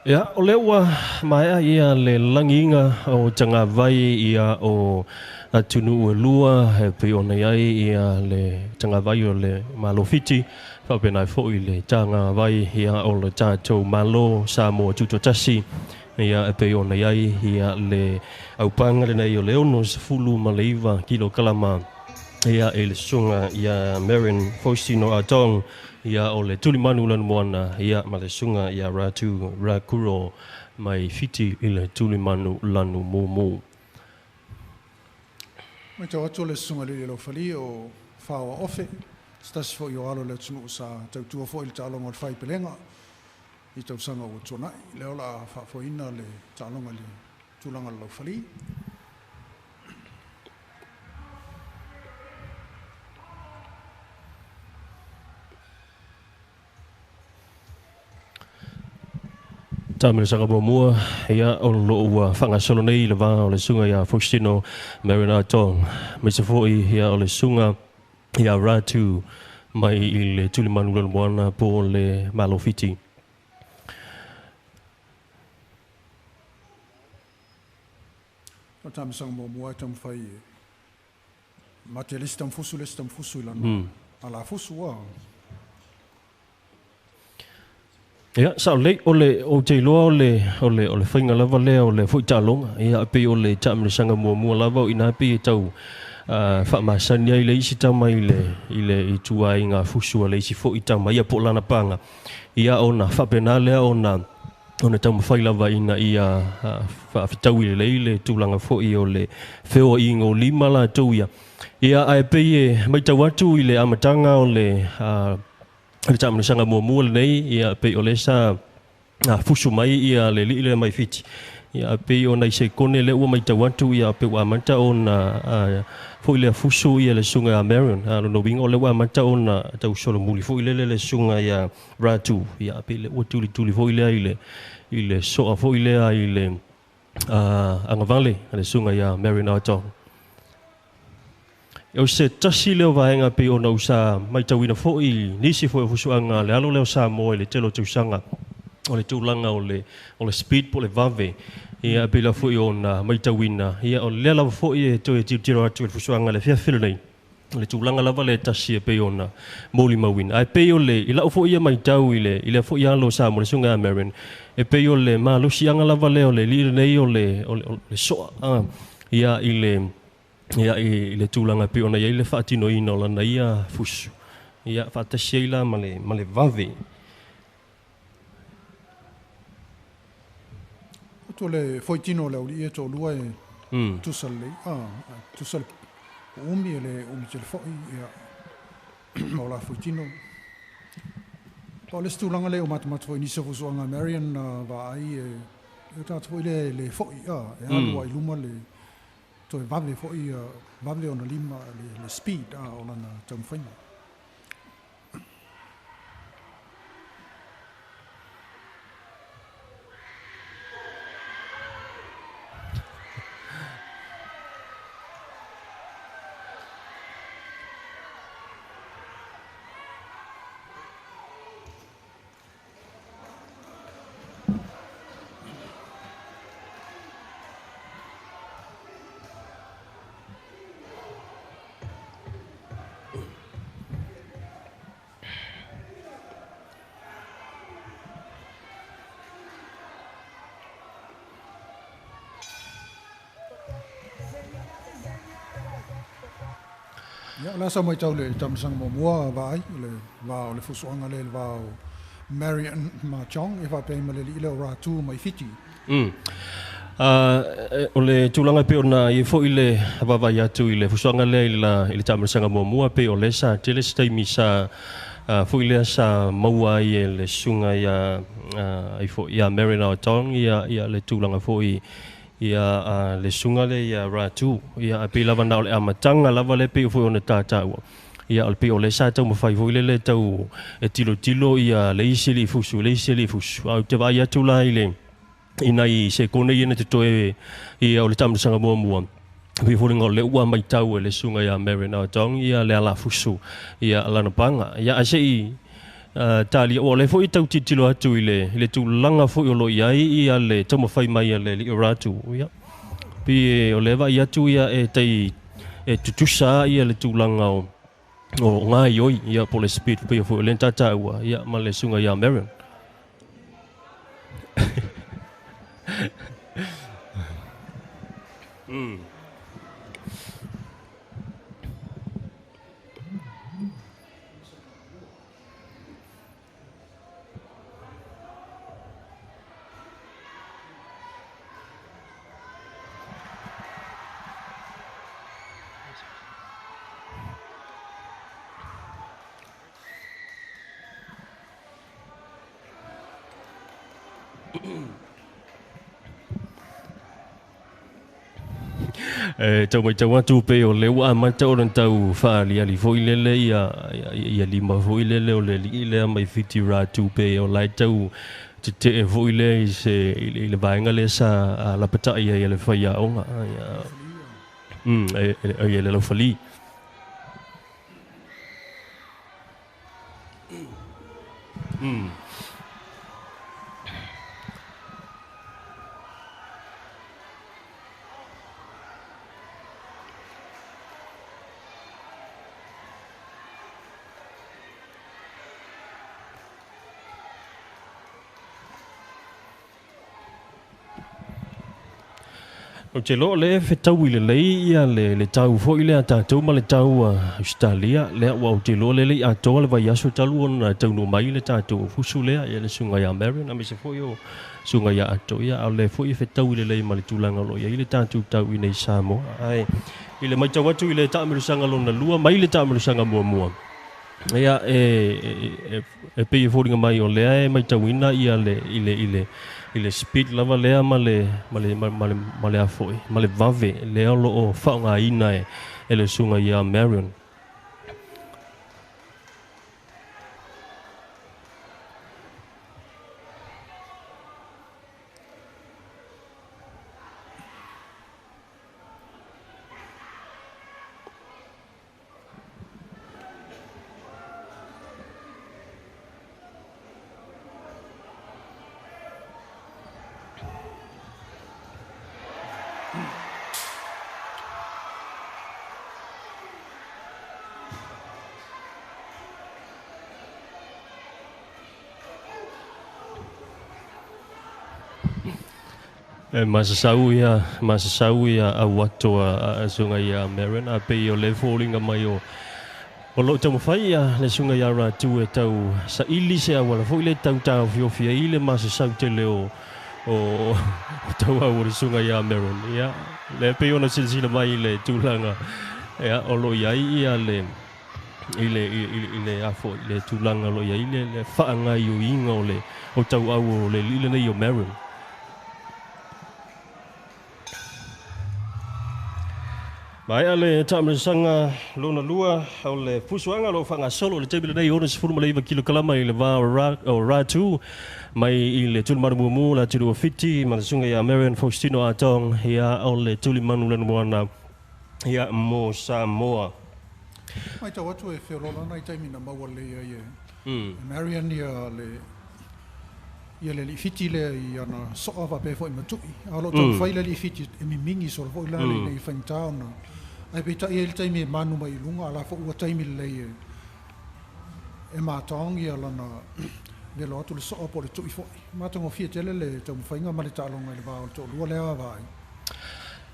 Ia, o lea ua maea ia le lagiina o tagavai ia o atunuu e lua e pei ona i ai ia le tagavai o le Malo Fiti, faapena ai foi le tagavai ia o le tatou Malo Samoa Tutoatasi, ia e pei ona i ai ia le aupaga lenei o le 69 kilokalama ia i le susuga ia Marion Faustino Atong ia o le tulimanu lanumoana ia ma le susuga ia Ratu Rakuro mai Fiti i le tulimanu lanumumu. Matau atu o le susuga i le Laufali o Faoa Ofe, se tasi foi o alo o le atunuu sa tautua foi i le taaloga o le faipelega i tausaga ua tuanai. Lea o le a faafoeina le taaloga i le tulaga o le laufali. Taamilosaga muamua, ia, o lo o ua faagasolo nei le va o le susuga ia Faustino Marina Tong, aemaise foi ia o le susuga ia Ratu mai i le Tulimanu Lanumoana po o le Malo Fiti. O le taamilosaga muamua e taumafai e mate le isi tamafusu le isi tamafusu i lana alafusu ua. Ia, sao lelei, o le, ou te iloa o le, o le, o le faiga lava lea o le foi taaloga. Ia, e pei o le taamilosaga muamua lava o i ina pei e tau faamasani ai le isi tama i le, i le ituaiga fusu a le isi foi tama, ia po o lana paga. Ia, ona faapena lea ona, ona taumafai lava ina ia faafitaui lelei le tulaga foi o le feoaiga o lima latou ia. Ia, ae pei e matau atu i le amataga o le le taamilosaga muamua lenei, ia pei o lea sa fusu mai ia le alii lea mai Fiti. Ia pei o nai sekone lea ua matau atu, ia pei ua amata ona foi lea fusu ia le susuga ia Marion. A o lona uiga o lea ua amata ona tau solomuli foi lele le susuga ia Ratu. Ia pei lea ua tulituli foi lea i le i le soa foi lea i le agavale a le susuga ia Marion Artong. O se tasi lea o vaega pei ona ou sa matauina foi i nisi foi o fusuaga a le alo lea o Samoa i le tele o tausaga, o le tulaga o le o le speed po o le vave. Ia pei la foi ona matauina, ia o lea lava foi e toe tilotilo atu i le fusuaga i le afiafi lenei, o le tulaga lava lea e tasi e pei ona molimauina. Ae pei o le, i lau foi ia matau i le i lea foi alo o Samoa, le susuga ia Marion, e pei o le malosiaga lava lea o le alii lenei o le o le soa ia i le ia i le tulaga e pei ona i ai le faatinoina o lana ia fusu, ia faatasi ai la ma le, ma le vave. Atu le foitino o le aualii e toalua e tusa lelei, tusa le umi e le umi tele foi ia ma o la foitino. Pa o le isi tulaga lea ua matamata foi i nisi o fusuaga a Marion vaai e o tagata foi lea e le foi e alu lava i luma le Toe vave foi vave ona lima le speed o lana taumafaiga. Ia, o le a sa matau le taamilosaga muamua vaai i le va o le fusuaga lea i le va o Marion ma Chong e faapea ai ma le alii lea o Ratu mai Fiti. O le tulaga e pei ona i ai foi le vaavaai atu i le fusuaga lea i le taamilosaga muamua, pei o lea sa tele se taimi sa foi lea sa maua ai e le susuga ia ai foi ia Marion Aotong ia le tulaga foi ia le susuga lea ia Ratu. Ia ae pei lava na o le amataga lava lea pei foi ona tataua. Ia o le pei o lea sa taumafai foi lele tau e tilotilo ia le isi alii fusu le isi alii fusu. Ae ou te vaai atu la i le i nai sekone ia na totoe ia o le taamilosaga muamua. Pei foliga o lea ua maitau e le susuga ia Marion Aotong ia le alafusu ia lana paga. Ia ae se i talia ua o lea foi e tau tilotilo atu i le i le tulaga foi o lo o i ai ia le taumafai mai a le alii o Ratu. Ia pei o lea e vaai atu ia e tai e tutusa ia le tulaga o o gaioi ia po o le speed pei foi o lea na taua ia ma le susuga ia Marion. E tau matau atu pei o lea ua amata ona tau faaaliali foi lele ia, ia, ia lima foi lele o le alii lea mai Fiti Ratu pei o la e tau tetee foi lea i se i le vaega lea sa lapatai ai e le faiaoga. Ia, e, e, le laufali. Ou te iloa o lea e fetaui lelei ia le, le tau foi lea a tatou ma le tau a Ausetalia lea ua ou te iloa lea e le i atoa le vaiaso talu ona taunuu mai le tatou fusu lea ia le susuga ia Marion aemaise foi o susuga ia Ato ia a o lea foi e fetaui lelei ma le tulaga o lo o i ai le tatou tau i inei i Samoa. Ae i le matau atu i le taamilosaga lona lua mai le taamilosaga muamua ia e, e, e pei e foliga mai o lea e matauina ia le i le i le i le speed lava lea ma le ma le ma le ma le a foi ma le vave lea o lo o faaaogaina e e le susuga ia Marion. E masasau ia, masasau ia au atoa a susuga ia Marion, a pei o le foliga mai o o loo taumafai ia le susuga ia Ratu e tau saili se auala foi le tau taofiofi ai le masasau tele o o tauau o le susuga ia Marion. Ia lea pei ona silasila mai i le tulaga ia o loo i ai ia le i le i le a foi le tulaga o loo i ai le le faagaioiga o le o tauau o le alii lenei o Marion. Maea le taamilosaga lona lua o le fusuaga o lo o faagasolo i le taimi lenei 69 kilokalama i le va o Ratu mai i le tulimanu mumu le atunuu o Fiti ma le susuga ia Marion Faustino Atong ia o le tulimanu lanumoana ia mo Samoa. Matau atu e feoloolo ana i taimi na maua lelei ai e Marion ia le ia le alii Fiti lea i ana soa faapea foi ma Tui. A o lo o taumafai le alii Fiti e mimingi solo foi la ina ia faigata ona ae peitai e i ai le taimi e manu mai i luga a la foi ua taimi lelei e e mataong ia lana velo atu le soa po o le tui foi. Matagofie tele le taumafaiga ma le taaloga i le va o le toalua lea vaai.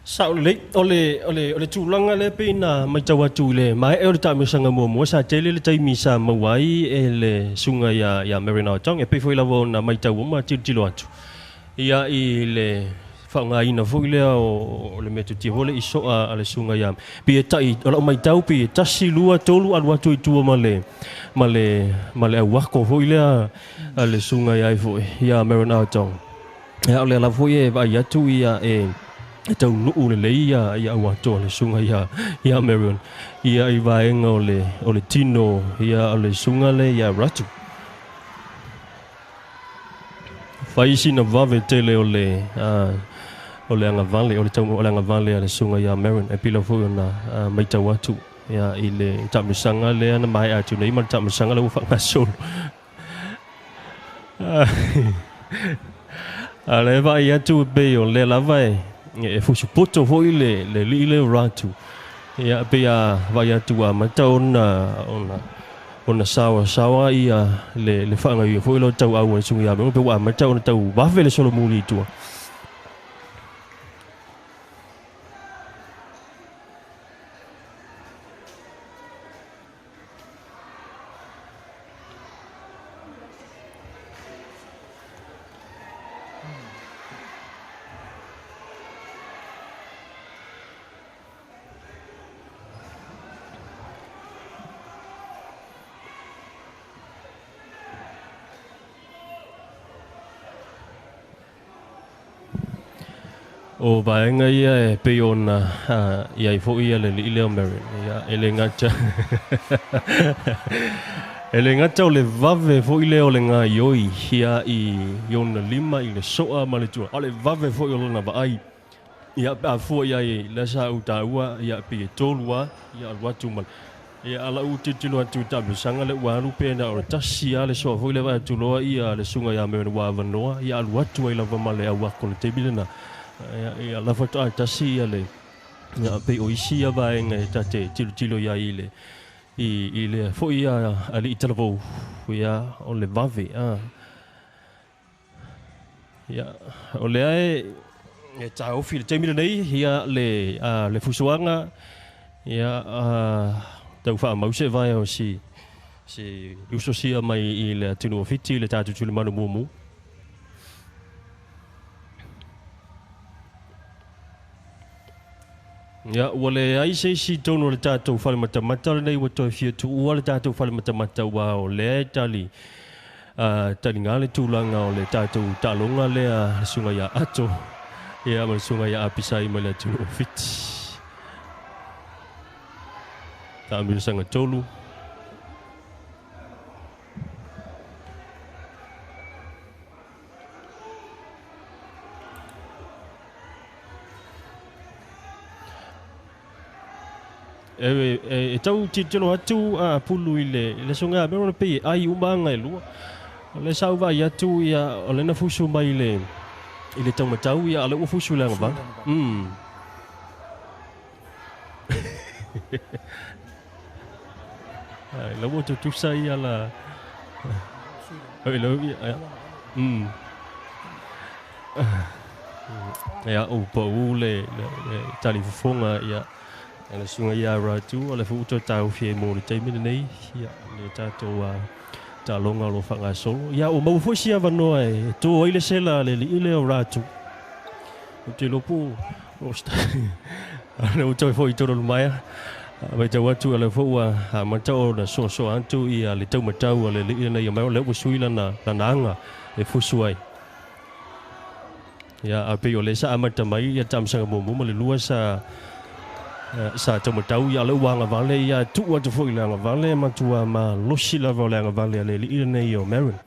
Sao lelei, o le, o le, o le tulaga lea pei na matau atu i le maea o le taamilosaga muamua, sa tele le taimi sa maua ai e le susuga ia, ia Marion Aotong, e pei foi lava ona matau uma tilotilo atu ia i le faaaogaina foi lea o, o le metotia foi lea i soa a le susuga ia, pei e tai, o lau matau pei e tasi, lua, tolu alu atu i tua ma le, ma le, ma le auako foi lea a le susuga ia ai foi, ia Marion Aotong. Ia, o lea lava foi e vaai atu ia e e taunuu lelei ia ia au atoa le susuga ia ia Marion ia i vaega o le o le tino ia o le susuga le ia Ratu. Fai sina vave tele o le o le agavale o le tau o le agavale a le susuga ia Marin e pila foi ona matau atu ia i le taamilosaga lea na maea atu nei ma le taamilosaga lea ua faagasolo. A le vaai atu e pei o lea lava e e fusupoto foi le le alii lea o Ratu. Ia pei a vaai atu ua amata ona ona ona saoasaoa ia le le faagaoioiga foi lea o tauau a le susuga ia Marin pei ua amata ona tau vave le solomuli i tua. O vaega ia e pei ona i ai foi le alii lea o Marion. Ia, e le gata e le gata o le vave foi lea o le gaioi ia i ona lima i le soa ma le tua, a o le vave foi o lona vaai. Ia, pe a fua i ai lea sa ou taua, ia, pei e tolu lava, ia alu atu ma le Ia, a lau tilotilo atu i taamilosaga lea ua alu pe na o le tasi lava le soa foi lea vaai atu loa ia le susuga ia Merlin ua avanoa, ia alu atu ai lava ma le au ako i le taimi lena. Ia, ia la faatoa tasi ia le, ia pei o isi ia vaega e ta te tilotilo i ai i le, i, i lea foi ia alii talavou, ia, o le vave, a. Ia, o lea e, e taofi i le taimi lenei, ia, le, a, le fusuaga, ia, a, tau faamau se vae o si, si uso sia mai i le atunuu o Fiti, le tatou tulimanu mumu. Ia, ua leai se isi i totonu o le tatou fale matamata lenei ua toe fia tuua le tatou fale matamata aua o lea e tali, taliga le tulaga o le tatou taaloga lea a le Susuga ia Ato, ia ma le Susuga ia Apisai mai le atunuu o Fiti. Taamilosaga 3. E, e, e tau tilotilo atu a Pulu i le, le aso ga mea pei e ai uma aga e lua. O le sa ou vaai atu ia o lena fusu mai le i le taumatau ia a le ua fusu i le agavale. Ai la ua tutusa ia la. Oi lau ia. Ia o pau le le le talifofoga ia a le susuga ia Ratu o le foi ua toe taofi ai mo le taimi lenei ia le tatou taaloga o lo o faagasolo. Ia ua maua foi si avanoa e to ai le sela a le alii lea o Ratu. Ou te iloa po o o lea ua toe foi i totonu mai. Matau atu o lea foi ua amata ona soasoa atu ia le taumatau a le alii lenei o lea ua sui lana lana aga e fusu ai. Ia, a pei o lea sa amata mai ia taamisaga muamua ma le lua sa sa taumatau ia lea ua agavale ia tuu atu foi i le agavale matua malosi lava o le agavale a le alii lenei o Marin.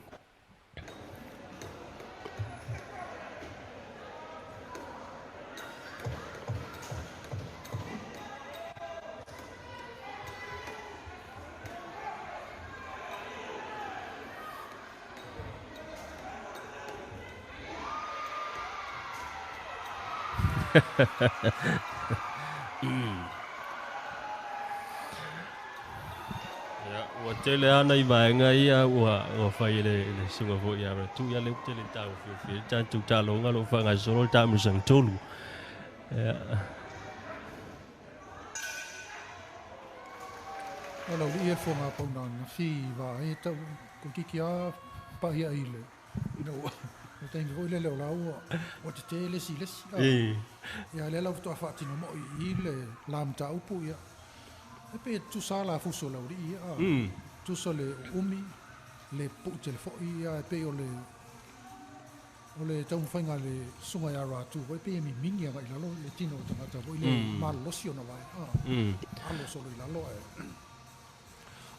Ia, ua tele lava nai vaega ia ua, ua fai e le, le susuga foi ia Ratu. Ia lea ua tele taofiofia ai le tatou taaloga o lo o faagasolo le taamilosaga tolu. Ia. O lau lii e foga pauna na fi va e tau ko kiki a pahia i le ina ua le taimi foi lele o la ua ua tetē le isi i le isi ia lea la ua faatoa faatino moi i le la mataupu ia e pei e tutusa lava la fusu o le aualii ia tutusa le uumi le pupuu tele foi ia e pei o le O le taumafaiga a le susuga ia Ratu foi pei e mimigi agai i lalo le tino o le tagata foi lea malolosi ona vae alo solo i lalo ae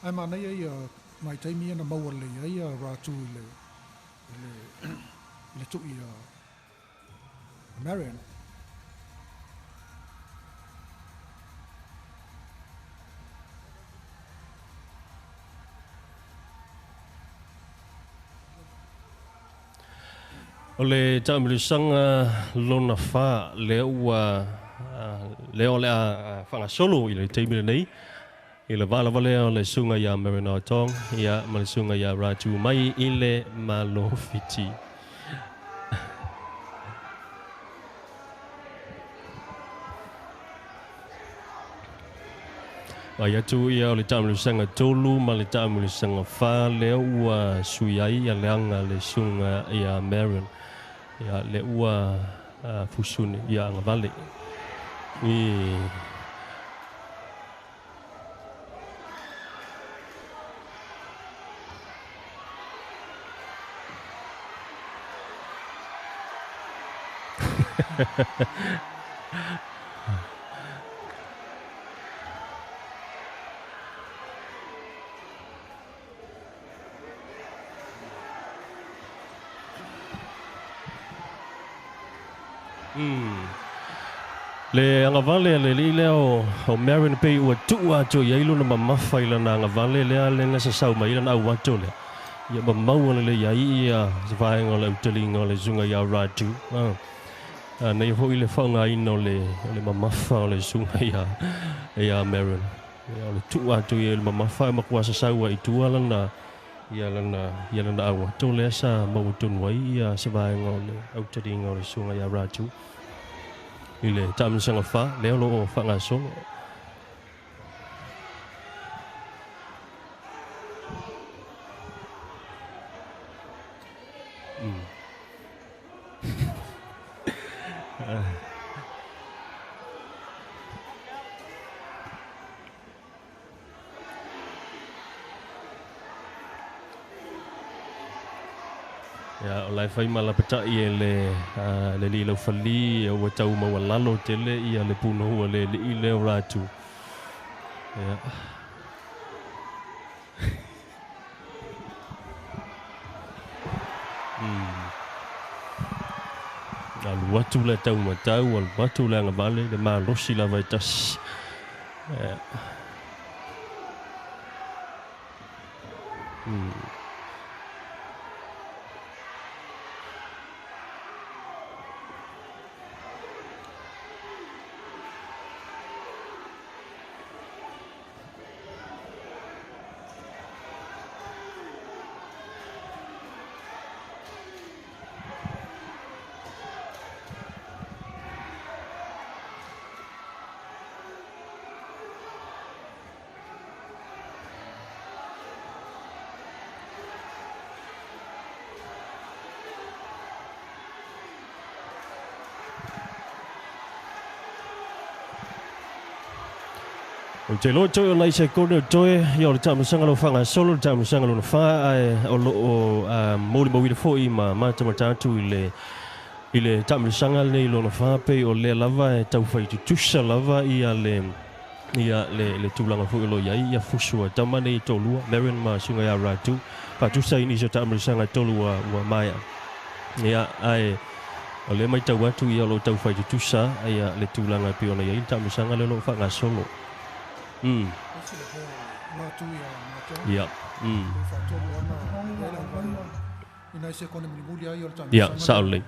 ae manaia ia nai taimi ia na maua lelei ai ia Ratu i le i le i le tui a Marion. O le taamilosaga lona fa lea ua lea o le a faagasolo i le taimi lenei i le valavalea o le susuga ia Marino Tong ia ma le susuga ia Ratu mai i le Malo Fiti. Ai atu ia o le taamilosaga tolu ma le taamilosaga fa lea ua sui ai ia leaga le susuga ia Marion ia le ua fusuni ia agavale i Le agavale a le alii lea o, o Marion pei ua tuu atu i ai lona mamafa i lana agavale lea le na sasau mai ai lana au ato lea. Ia mamau lelei ai ia se vaega o le autaliga o le susuga ia Raju. Ah. Nei foi le faaaogaina o le, o le mamafa o le susuga ia, ia Marion. Ia, o le tuu atu i ai o le mamafa e matua sasau ai i tua lana, ia lana, ia lana au ato lea sa maua tonu ai ia se vaega o le autaliga o le susuga ia Raju. I le taamilosaga fa, lea o lo o faagasolo. Ia, o la e fai ma lapatai e le, le alii laufali, ua tau maualalo tele ia le punohu a le alii lea o Ratu. Ia. Alu atu le taumatau, alu atu le agavale, le malosi lava e tasi. Ia. Ou te iloa toe o nai sekone o toe ia o le taamilosaga lo faagasolo le taamilosaga lona fa ae o lo o molimauina foi ma matamata atu i le i le taamilosaga lenei lona fa pei o lea lava e taufai tutusa lava ia le ia le le tulaga foi o lo o i ai ia fusu a tama nei e toalua Marion ma Susuga ia Ratu faatusa i nisi o taamilosaga e tolu ua ua maea ia ae O lea e matau atu ia o lo o taufai tutusa ia le tulaga e pei ona i ai le taamilosaga lea o lo o faagasolo. Ia. Ia, sao lelei.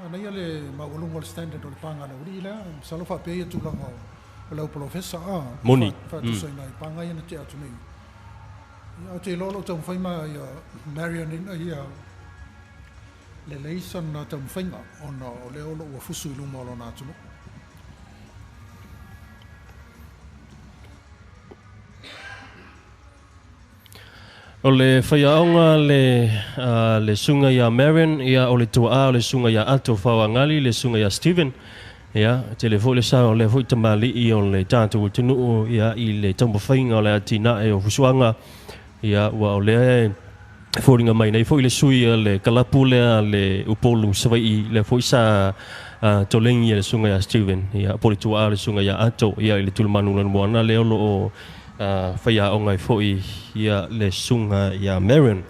Manaia le maualuga o le standard o le pāga a le aualii lea, masalo faapea ia tulaga o le au polofesa a, Moni. faatusaina ai pāga ia na tea atu nei. Ia, ou te iloa o lo o taumafai ma ia Marion ina ia lelei sana taumafaiga ona o lea o lo o ua fusu i luma o lona atunuu. O le faiaoga le, le susuga ia Marion, ia o le tuaa o le susuga ia Ato Faoagali, le susuga ia Steven. Ia, tele foi le sao o lea foi tamalii o le tatou atunuu ia i le taumafaiga o le atinae o fusuaga. Ia, ua o lea e foliga mai nei foi le sui a le kalapu lea a le Upolu Savaii, lea foi sa tolegi e le susuga ia Steven, ia, po o le tuaa o le susuga ia Ato, ia i le Tulemanu lona moana lea o lo o faiaoga ai foi ia le susuga ia Marion.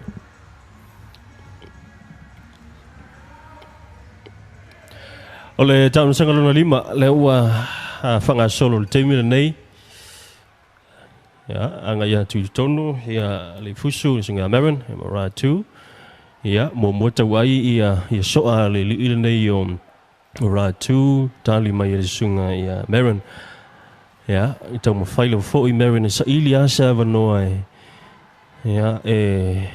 O le taamilosaga lona lima lea ua faagasolo i le taimi lenei, ia, agai atu i totonu ia le fusu le susuga ia Marion, ia ma Ratu. Ia, muamua tauai ia ia soa a le alii lenei o o Ratu, tali mai e le susuga ia Marin. Ia, i taumafai lava foi Marin e saili lava se avanoa e ia e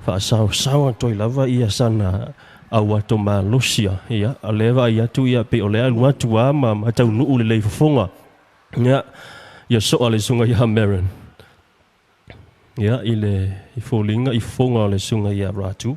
faasaosao atu ai lava ia sana auato malosi ia, o lea e vaai atu ia pei o lea e alu atu lava ma ma taunuu lelei fofoga. Ia, ia soa le susuga ia Marin. Ia, i le i foliga i fofoga o le susuga ia Ratu.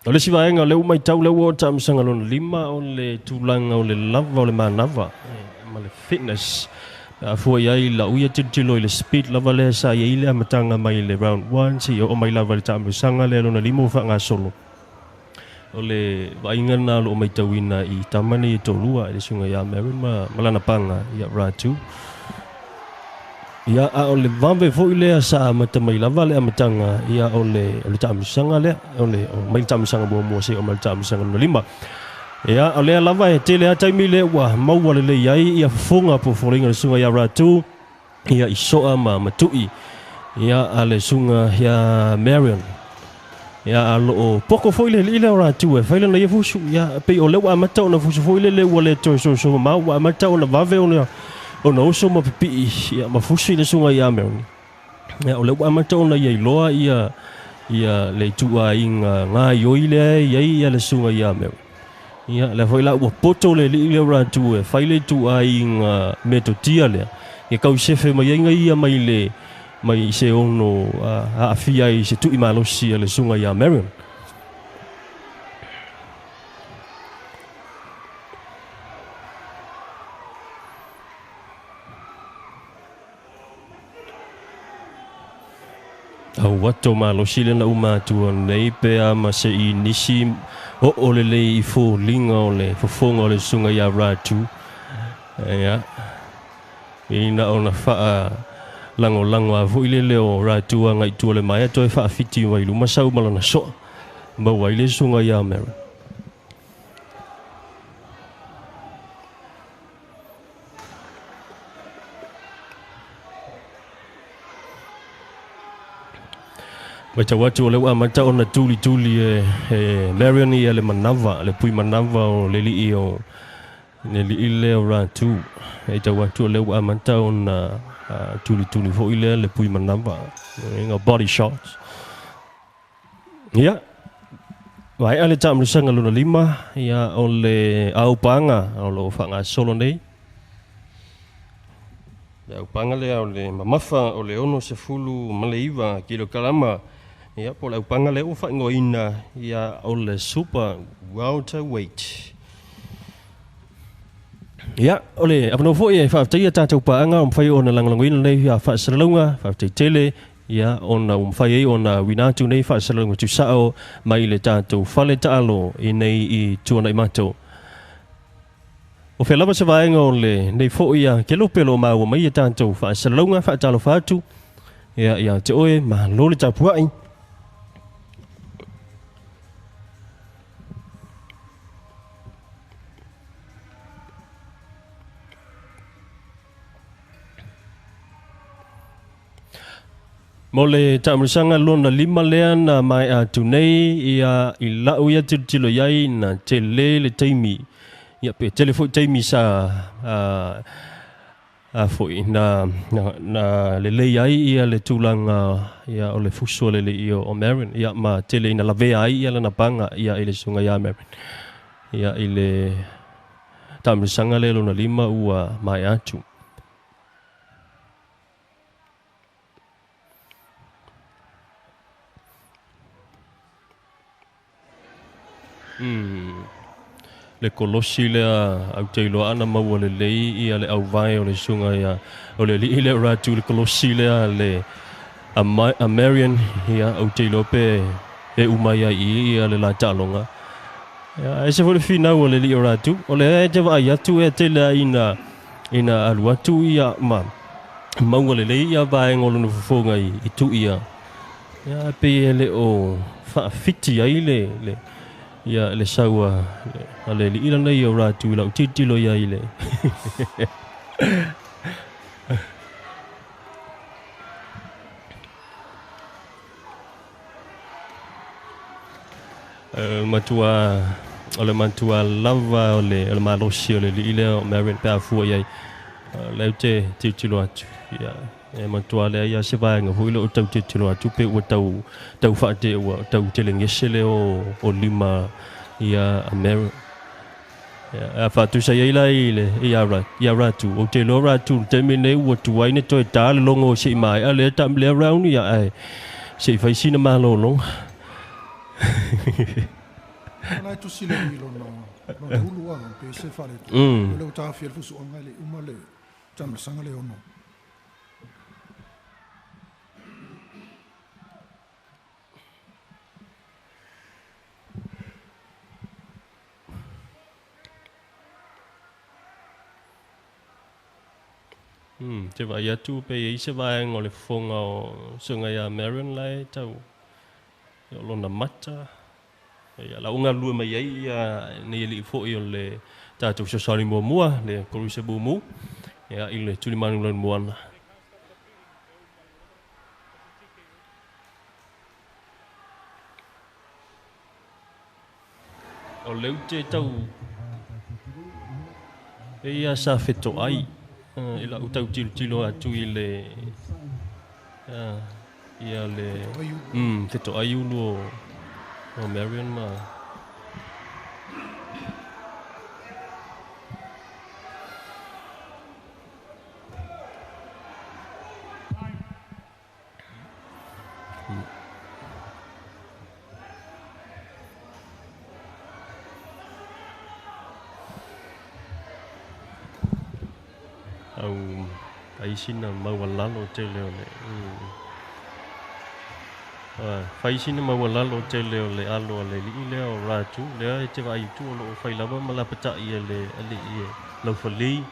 O le isi vaega o lea ua matau lea ua oo taamisaga lona lima o le tulaga o le lava o le manava ma le fitness. Pe a fua i ai lau ia tilotilo i le speed lava lea sa i ai le amataga mai le round 1 seia oo mai lava i le taamilosaga lea lona lima ua faagasolo. O le vaaiga lena o lo o matauina i tama nei e toalua, i le susuga ia Marin ma, ma lana paga ia Ratu. Ia, a o le vave foi lea sa amata mai lava le amataga, ia, o le, o le taamilosaga lea, o le, o mai le taamilosaga muamua seia oo mai le taamilosaga lona lima. Ia, o lea lava e tele lava taimi lea ua maua lelei ai ia fofoga po o foliga o le susuga ia Ratu, ia i soa ma matu'i ia a le susuga ia Marion. Ia a loo poko foi le alii lea o Ratu e fai lana ia fusu. Ia pei o lea ua amata ona fusu foi lele ua le toe soso mamao, ua amata ona vave ona ona oso ma pipii ia ma fusu i le susuga ia Marion. Ia o lea ua amata ona ia iloa ia ia le ituaiga gaioi lea e i ai ia le susuga ia Marion. Ia, lea foi la ua poto le alii lea o Ratu e fai le ituaiga metotia lea, ia kau sefe mai ai ia mai le mai i se ono aafia ai i se tui malosi a le susuga ia Marion. Auato malosi lena uma atua nei pe a ma se i nisi oo lelei i foliga o le fofoga o le susuga ia Ratu. Ia, ina ona faa lagolago a foi lele o Ratu agai tua le maea toe faafiti mai luma sau ma lana soa maua ai le susuga ia Mary. Matau atu o lea ua amata ona tulituli e, e Marion ia le manava, le pui manava o le lii o le lii lea o Ratu. E tau atu o lea ua amata ona tulituli foi lea le pui manava, nga body shots. Ia, maea le taamilosaga lona lima, ia o le aupaga o lo o faagasolo nei. Le aupaga lea o le mamafa o le 69 kilokalama, ia po o le aupaga lea ua faaigoaina ia o le Super Welterweight. Ia, o le avanoa foi e faafetaia tatou paaga o mafai ona lagolagoina lenei faasalalauga, faafetai tele Ia, ona ua mafai ai ona uina atu nei faasalalauga tusao mai le tatou fale taalo i nei i Tuanaimato. O fea lava se vaega o lenei foi a kelope o lo o maua mai ia tatou faasalalauga, faatalofa atu ia ia te oe, malo le tapuai. Mo le taamilosaga lona lima lea na maea atu nei ia i lau ia tilotilo i ai na tele le taimi ia pe tele foi taimi sa a, a foi na, na, na lelei ai ia le tulaga ia o le fusu o le alii o Marion ia ma tele ina lavea ai ia lana paga ia i le susuga ia Marion ia i le taamilosaga lea lona lima ua maea atu. Mm. Le kolosi lea au te iloa ana maua lelei ia le auvae o le susuga ia o le alii lea o Ratu le kolosi lea le a, Ma, a Marion ia au te iloa pe e uma ia i ia le la taaloga. Ia ese foi le finau o le alii o Ratu o lea e te vaai atu e tele ai ina ina alu atu ia ma Maua lelei ia vaega o lona fofoga i tuia. Ia pei e le o faafiti ai le ia le saua a le alii lenei o Ratu i lau tilotilo i ai i le matua o le matua lava o le malosi o le alii lea o Marion pe a fua i ai. Lea ou te tilotilo atu. Ia, e matua leai lava se vaega foi lea o tau tilotilo atu pe ua tau tau faate ua tau telegese lea o lima ia a Marion. Ia, a faatusa i ai la i le ia Ratu, ou te iloa Ratu i le taimi lenei ua tuai ona toe ta le logo se i maea lea lea round ia ae se i fai sina malologa. O la e tusi le alii lona lona ulu a pe se faaletonu. O lea ua taofia le fusuaga e le i uma le taamilosaga le ono. Te vaai atu pe i ai se vaega o le fofoga o susuga ia Marion la e tau o lona mata. Ia, la ua galulue mai ai ia nei alii foi o le tatou fesoasoani muamua, le Koluse Mumu, ia, i le tulimanu lanumoana. O le ute tau e ia sa fetoai i lau tau tilotilo atu i le ia le fetoai ulu o Marion ma Au ai sina maualalo tele o le fai sina maualalo tele o le alo a le alii lea o Ratu lea e te vaai atu o lo o fai lava ma lapatai e le alii e laufali.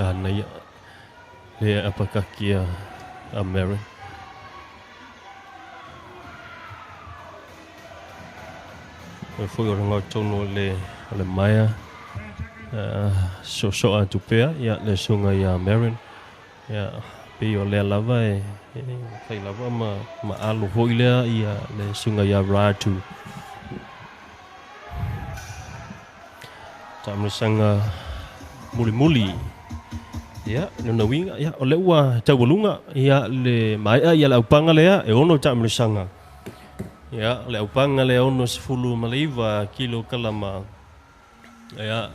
Anaia le apakaki a Mary. O foi o ngau tonu o le maea sosoa atu pea ia le susuga ia Marion. Ia pei o lea lava e fai lava ma alo foi lea ia le susuga ia Ratu. Taamilosaga mulimuli. Ia, lona uiga, ia, o lea ua taualuga, ia, le maea, ia, le aupaga lea, e ono taamilosaga. Ia, le aupaga lea 69 kilo kalama. Ia,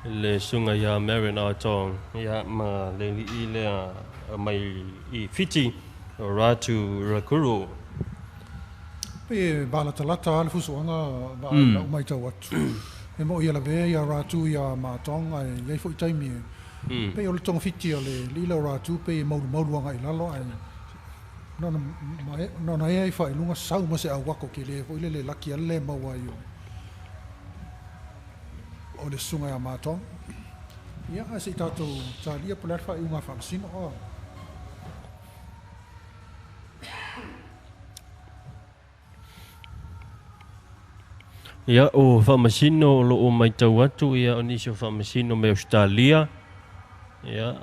le susuga ia Marion Aotong, ia, ma le alii lea mai i Fiti, o Ratu Rakuro. Pei e valatalata lava le fusuaga vaai lau matau atu. E moʻi ia lavea ia Ratu ia Matong ae i ai foi taimi e pei o le togafiti a le alii lea o Ratu pei e maulumaulu agai i lalo ae nona ea i faailuga sau ma se auako kele foi lele laki ale le maua ai o le susuga ia Matong. Ia ae se i tatou talia po o le a le faaiuga a Faamasino. Ia, o Faamasino o lo o matau atu, ia, o nisi o Faamasino mai Ausetalia, ia,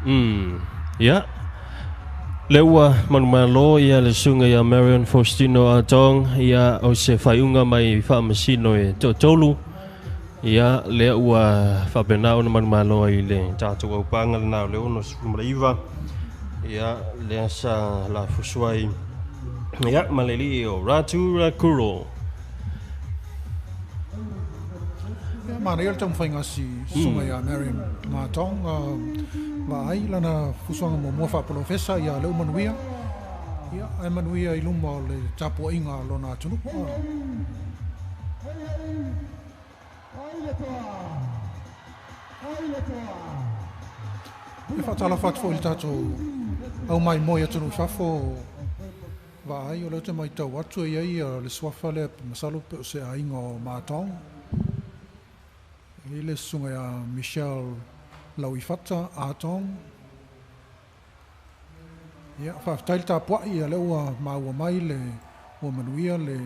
Ia. Le ua manumalo ia le susuga ia Marion Faustino Atong, ia o se faaiuga mai faamasino e toatolu. Ia lea ua faapena ona manumalo ai le tatou aupaga lena o le 69. Ia lea sa lafusu ai ia ma le alii o Ratu Rakuro. Ia, manaia le taumafaiga a si susuga ia Marion Matong, vaai lana fusuaga muamua faapolofesa ia lea ua manuia, ia ae manuia i luma o le tapuaiga a lona atunuu. E faatalofa atu foi i le tatou aumaimoe i atunuu i fafo, vaai o lea ou te matau atu e i ai le suafa lea masalo pe o se aiga o Matong. E i ai le susuga ia Michelle Lauifata Atong. Ia, faafetai le tapuai, ia lea ua maua mai le ua manuia le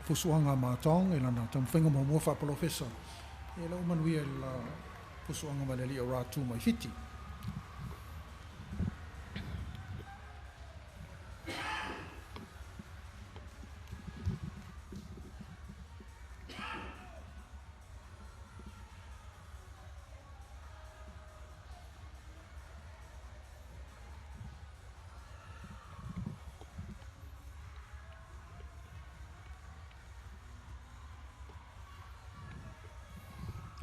fusuaga a Matong i lana taumafaiga muamua faapolofesa. Ia lea ua manuia i le fusuaga mai le alii o Ratu mai Fiti.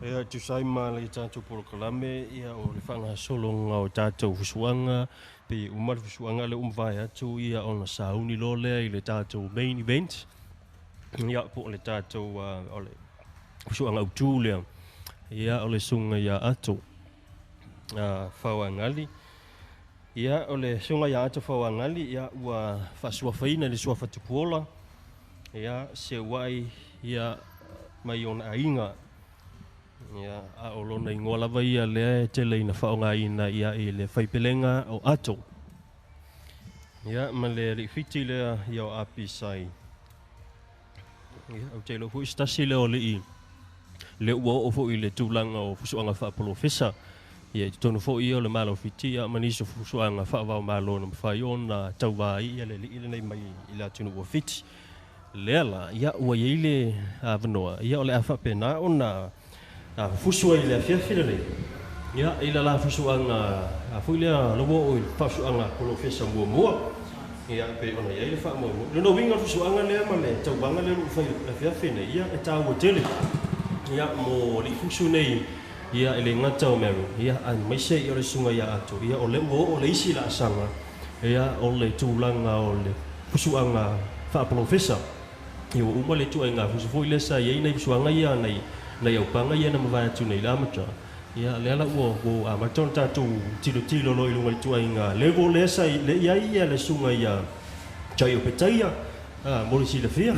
Ia, tusa ai ma le tatou polokalame, ia o le faagasologa o tatou fusuaga, pe uma le fusuaga lea ua mavae atu, ia ona sauni loa lea i le tatou main event, ia po o le tatou o le fusuaga autu lea, ia o le susuga ia Ato Faoagali. Ia o le susuga ia Ato Faoagali, ia ua faasuafaina i le suafa Tupuola, ia seuai ia mai ona aiga. Ia, a o lona igoa lava ia lea e tele ina faaaogaina ia i le faipelega o Ato. Ia, ma le alii Fiti lea ia o Apisai. Ia, ou te iloa foi se tasi lea o alii lea ua oo foi i le tulaga o fusuaga faapolofesa. Ia, i totonu foi ia o le Malo o Fiti, ia ma nisi o fusuaga faava-o-Malo na mafai ona tauva ai ia le alii lenei mai i le atunuu o Fiti. Lea la, ia ua i ai le avanoa, ia o le a faapena ona fusu ai i le afiafi lenei, ia i le la fusuaga foi lea la ua oo i le faasuaga polofesa muamua, ia pei ona i ai le faamoemoe. Lona uiga o le fusuaga lea ma le tauvaga lea o lo o fai i le afiafi nei, ia e taua tele, ia mo alii fusu nei, ia e le gata o Mary, ia aemaise ia o le susuga ia Ato, ia o lea ua oo le isi laasaga, ia o le tulaga o le fusuaga faapolofesa. Ia ua uma le ituaiga fusu foi lea sa i ai nai fusuaga ia nai nai aupaga ia na mavae atu nei i le amata. Ia lea la ua ua amata ona tatou tilotilo loa i luga i le ituaiga level lea sa i lea i ai ia le susuga ia Jaio Petaia mo le silafia.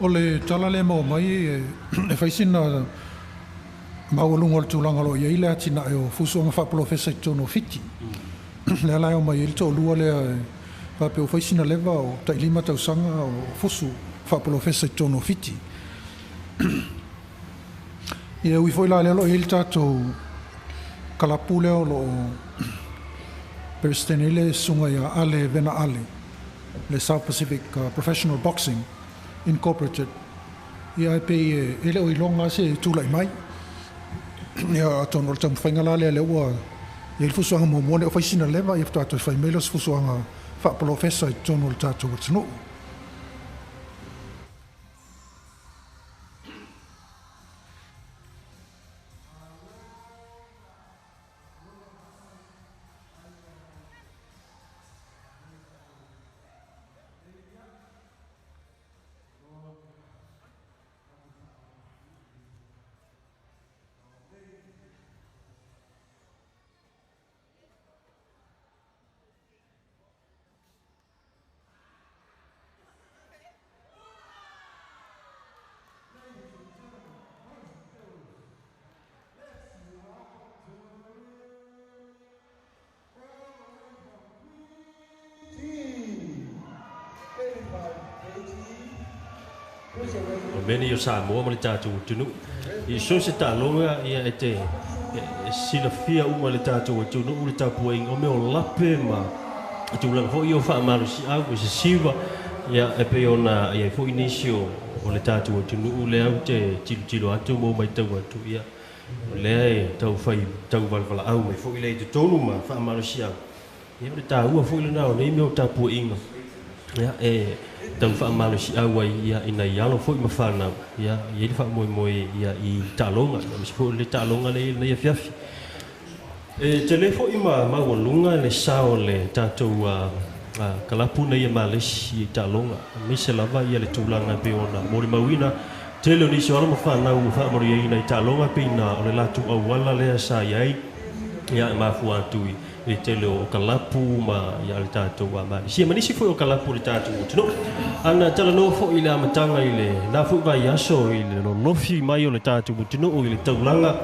O le tala lea e maua mai e fai sina maualuga o le tulaga o lo o i ai le atinae o fusuaga faapolofesa i totonu o Fiti. Lea la e omai ai le toalua lea e faapea ua fai sina leva o tai 5 tausaga o fusu faapolofesa i totonu o Fiti. Ia e ui foi la lea o lo o i ai le tatou kalapu lea o lo o Peresetene ai le susuga ia Ale Vena Ale, le South Pacific Professional Boxing Incorporated. Ia ae pei e le o iloga lava se tulai mai. Ia atonu o le taumafaiga la lea lea ua i ai le fusuaga muamua lea ua fai sina leva, ia faatoa toe fai mai lea o se fusuaga faapolofesa i totonu o le tatou atunuu. mea nei o Samoa ma le tatou atunuu. I so o se taaloga, ia, e te e silafia uma e le tatou atunuu le tapuaiga o mea o lape ma tulaga foi ia o faamalosiau e sesiva, ia, e pei ona i ai foi nisi o o le tatou atunuu lea ou te tilotilo atu ma ou matau atu, ia, o lea e taufai tauvalavalaau mai foi lea i totonu ma faamalosiau. Ia, o le taua foi lena o nei mea o tapuaiga, ia, e tau faamalosiau ai, ia, i nai alo foi ma fanau, ia, e i ai le faamoemoe, ia, i taaloga, aemaise foi o le taaloga lea i lenei afiafi. E tele foi ma maualuga le sao o le tatou kalapu nei e Malesi i taaloga, aemaise lava ia le tulaga e pei ona molimauina tele o nisi o alo ma fanau ua faamanuiaina i taaloga pei na o le latou auala lea sa i ai, ia, e mafua atu i le tele o kalapu ma ia le tatou Malisia ma nisi foi o kalapu o le tatou atunuu. Ana talanoa foi i le amataga i le na foi vaiaso i le lolofi mai o le tatou atunuu i le taulaga,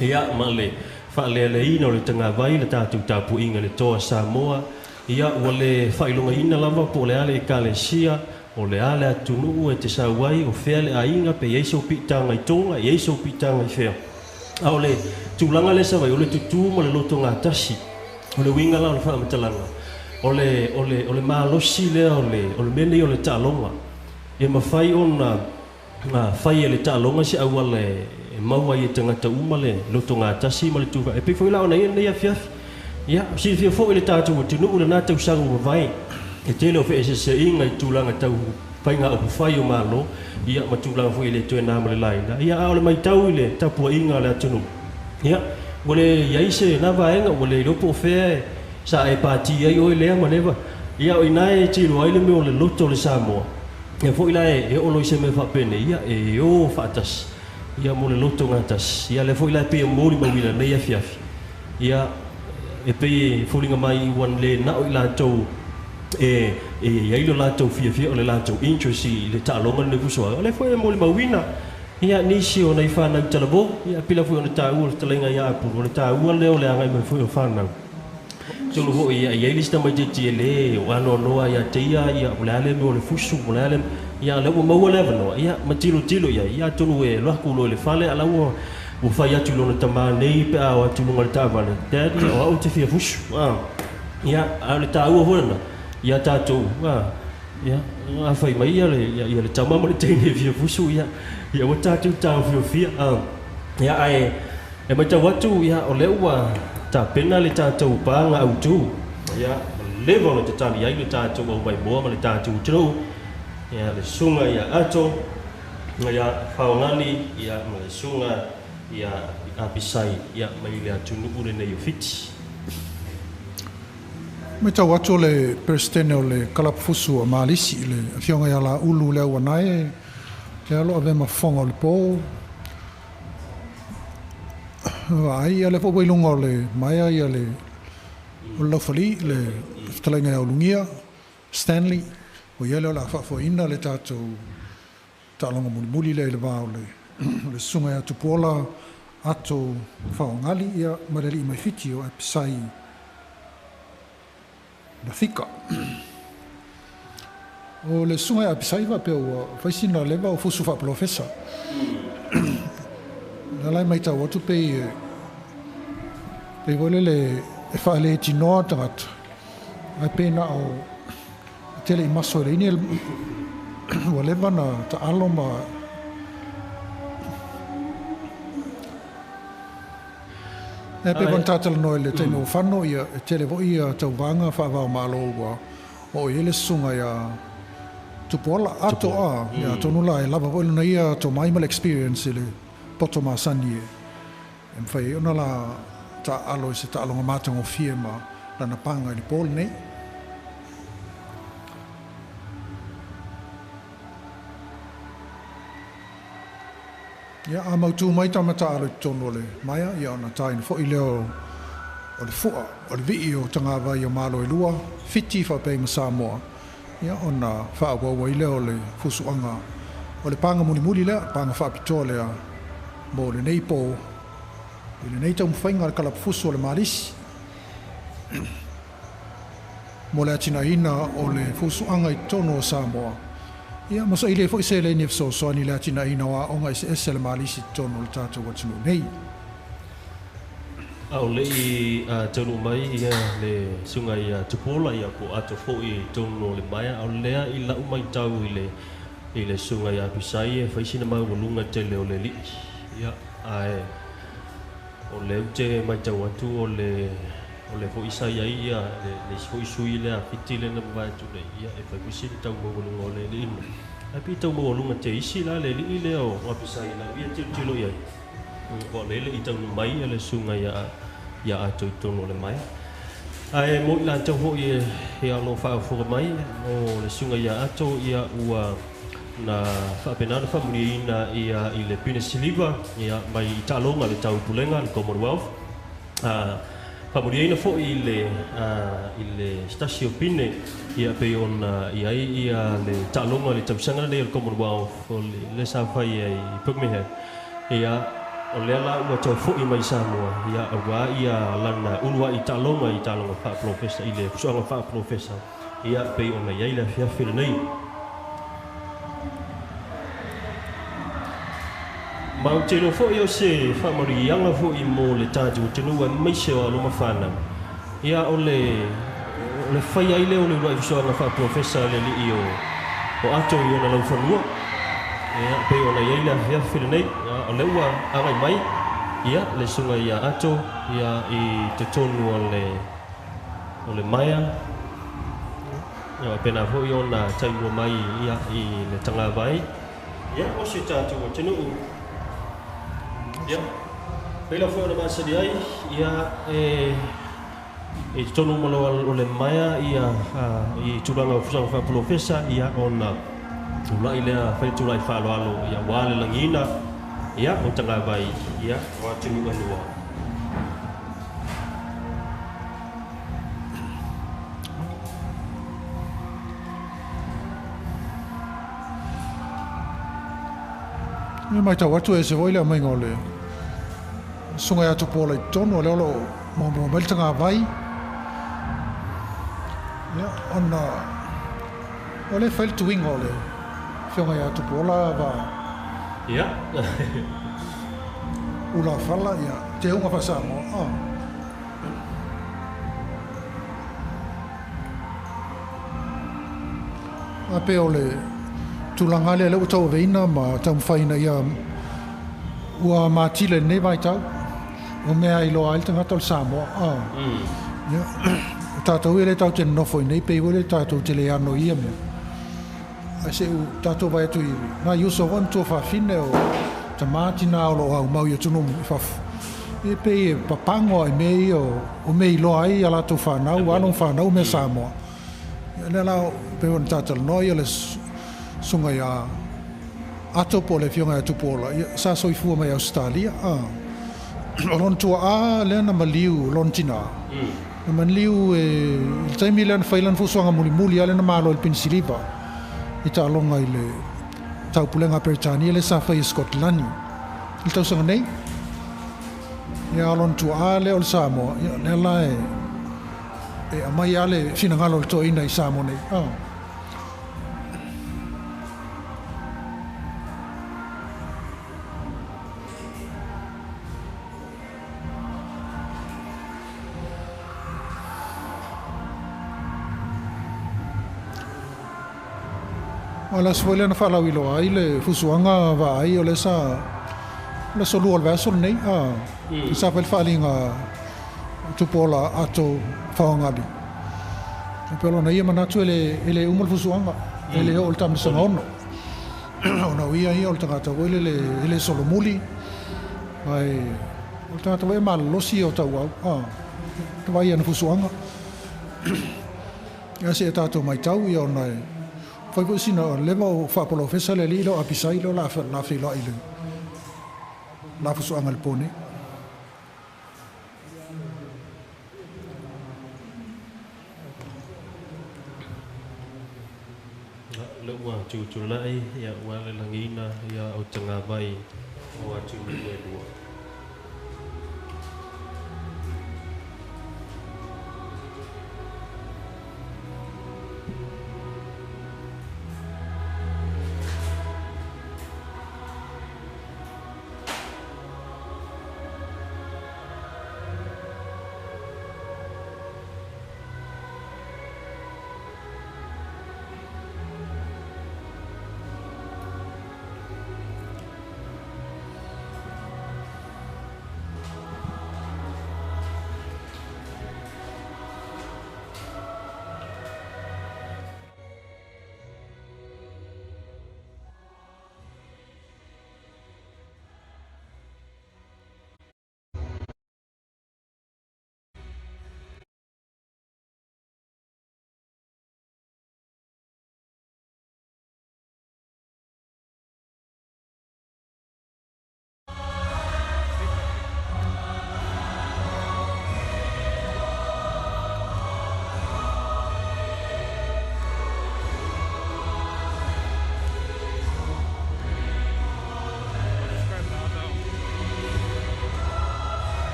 ia, ma le faalealeina o le tagavai le tatou tapuaiga i le Toa Samoa, ia, ua le faailogaina lava po o le a le ekalesia, o le a le atunuu e te sau ai, o fea le aiga, pe i ai sou piitaga i Toga, i ai sou piitaga i fea. A o le tulaga lea sa vaai, o le tutū ma le lotogatasi. O le uiga la o le faamatalaga, o le, o le, o le malosi lea o le, o le mea lenei o le taaloga, e mafai ona fai e le taaloga se auala e maua ai e tagata uma le lotogatasi ma le tufa. E pei foi la ona i ai lenei afiafi. Ia, silafia foi le tatou atunuu i lena tausaga ua mavae, e tele o feeseeseaiga i tulaga tau faiga upufai o Malo, ia, ma tulaga foi e le toe na ma le laina. Ia, a o le matau i le tapuaiga a le atunuu, ia, ua le i ai se na vaega, ua le iloa po o fea e sa e pati ai oe lea ma lea. Ia, o i ina e tilo ai le mea o le loto o le Samoa. Ia foi la e oo loa i se mea faapenei, ia, e o faatasi, ia, mo le loto gatasi. Ia, lea foi la e pei e molimauina i lenei afiafi, ia, e pei e foliga mai ua le na o i latou e i ai lo latou fiafia o le latou interest i le taaloga lenei fusoaga. O lea foi e molimauina, ia, nisi o nai fanau talavou, ia, pei lava foi ona taua le fetalaiga ia Apulu, o le taua lea o le agai mai foi o fanau. Atonu foi e i ai le isi tamaitiiti e le o anoanoa ia te ia, ia, o le a le mea o le fusu, o le a le, ia, o lea ua maua le avanoa, ia, ma tilotilo i ai, ia, atonu e alu atu loa i le fale, a o la ua ua fai atu i lona tamā nei pe a o atu i luga o le taavale, Daddy, o au ou te fia fusu, a. Ia, a o le taua foi lena ia tatou, a, ia, a fai mai ia le, ia le tama ma le teine e fia fusu, ia, ia aua tatou taofiofia, a. Ia, ae E matau atu, ia, o lea ua tapena le tatou paga autu, ia, ua leva ona tatali ai le tatou aumaimoa ma le tatou atunuu, ia, le susuga ia Ato, ia, Faogali, ia, ma le susuga ia Apisai, ia, mai le atunuu lenei o Fiti. Matau atu o le Peresetene o le Kalapu Fusu a Malisi, le Afioga ia Laulu Leauanae, lea o lo o avea ma fofoga o le po. Vaai, ia lea foi ua i luga o le maea ia le o le laufali, le fetalaiga ia Ulugia, Stanley, ua i ai lea o le a faafoeina le tatou taaloga mulimuli lea i le va o le o le susuga ia Tupuola Ato Faogali ia ma le alii mai Fiti o Apisai Lafika. O le susuga ia Apisai faapea ua fai sina leva o fusu faapolofesa. O lea la e matau atu pei pei foi lele e faaletinoa tagata ae pei na o tele i maso e le ini ua leva na taalo ma E pei ona talanoa i le taimi ua fano, ia, e tele foi ia tauvaga faava-o-Malo ua oo i ai le susuga ia Tupuola, ato a, ia atonu la e lava foi lona ia tomai ma le experience i le poto masani e mafai ai ona la taaalo i se taaloga matagofie ma lana paga i le po lenei. Ia, a mautū mai tama taalo i totonu o le maea, ia ona tāina foi lea o le fua, o le vii o tagavai o Malo e lua, Fiti faapea ai ma Samoa, ia ona faaauau ai lea o le fusuaga o le paga mulimuli lea, paga faapitoa lea mo lenei po i lenei taumafaiga a le kalapu fusu o le Malisi mo le atinaeina o le fusuaga i totonu o Samoa. Ia ma saili ai foi seleni e fesoasoani i le atinaeina o aoga eseese a le Malisi i totonu o le tatou atunuu nei. A o le i taunuu mai ia le susuga ia Tupuola ia po o Ato foi i totonu o le maea, a o lea i lau matau i le i le susuga ia Apisai e fai sina maualuga tele o le alii. Ia, ae o lea ou te matau atu o le o le foi sa i ai ia le le isi foi sui lea a Fiti lea na mavae atu nei, ia e fai foi sina tau maualuga o le alii ma ae pei e tau maualuga te isi la le alii lea o Apisai i lau ia tilotilo i ai. Ua o lea e le i taunuu mai le susuga ia ia Ato i totonu o le maea. Ae mo i latou foi e o lo o faafofoga mai, o le susuga ia Ato ia ua na faapena ona faamuliaina ia i le pine siliva ia mai i taaloga a le Taupulega, le Commonwealth. Faamuliaina foi i le i le se tasi o pine ia pei ona i ai ia le taaloga i le tausaga lenei o le Commonwealth o le sa fai ai i Birmingham. Ia, o lea la ua toe foi mai i Samoa, ia, aua ia lana uluai taaloga i taaloga faapolofesa, i le fusoaga faapolofesa, ia, pei ona i ai le afiafi lenei. Ma ou te iloa foi o se faamanuiaga foi mo le tatou atunuu aemaise o alo ma fanau, ia, o le, o le faia ai lea o le uluai fusoaga faapolofesa a le alii o, o Ato i ona laufanua. Ia, pei ona i ai le afiafi lenei, ia, o lea ua agai mai, ia, le susuga ia Ato, ia, i totonu o le, o le maea, ia, faapena foi ona taimua mai, ia, i le tagavai, ia, o si o tatou atunuu. Ia, pei lava foi ona masani ai, ia, e, i totonu uma loa o le maea ia i tulaga o fusaga faapolofesa ia ona tulai lea fai le tulai faaaloalo ia aua le lagiina ia o tagavai ia o atunuu e lua. E matau atu e ese foi le aumaiga o le Susuga ia Tupuola i totonu, o lea o lo o maumau mai le tagavai. Ia, ona o lea e fai le tuiga o le Afioga ia Tupuola va. Ia. Ulafala, ia, teuga faa-Samoa. Oh. A pei o le tulaga lea lea ua tauaveina ma taumafaiina ia ua matila i lenei vaitau, o mea e iloa ai le tagata o le Samoa. Ia, o tatou ia lea tatou te nonofo i inei, pei foi lea tatou te le ano i ia mea. Ae se i tatou vaai atu i nai uso foi ma tuafafine o tama tina o lo o aumau i atunuu i fafo, e pei e papago lava i mea ia o mea e iloa ai a latou fanau, alo ma fanau mea Samoa. Ia lea la pei ona ta talanoa ia le susuga ia Ato po o le Afioga ia Tupuola, ia sa soifua mai Ausetalia. O lona tuaa lea na maliu lona tina. Na maliu i le taimi lea na fai lana fuafuaga mulimuli lea na malo i le Penisiliva i taaloga i le Taupulega a Peretania lea sa fai e Scotland i le tausaga nei. Ia o lona tuaa lea o le Samoa, ia lea la e e aumai lava le finagalo o le toeaina i Samoa nei. O le aso foi lea na faalauiloa ai le fusuaga vaai o lea sa o le aso lua o le vaiaso lenei sa fai le faaaliga Tupuola Ato Faoagali. E pei o lona ia manatu e le, e le uma le fusuaga, e le oo i le taamilosaga 6. Ona o ia ia o le tagata foi lele e le solomuli, ae o le tagata foi e malolosi ia o tauau, e vaai i ana fusuaga. Ia se i tatou matau ia ona e fai foi sina leva o faapolofesa le alii lea o Apisai lea o le a feiloai i le la fusuaga i le po nei. Lea ua tutulai ia ua le lagiina ia o tagavai o atunuu e lua.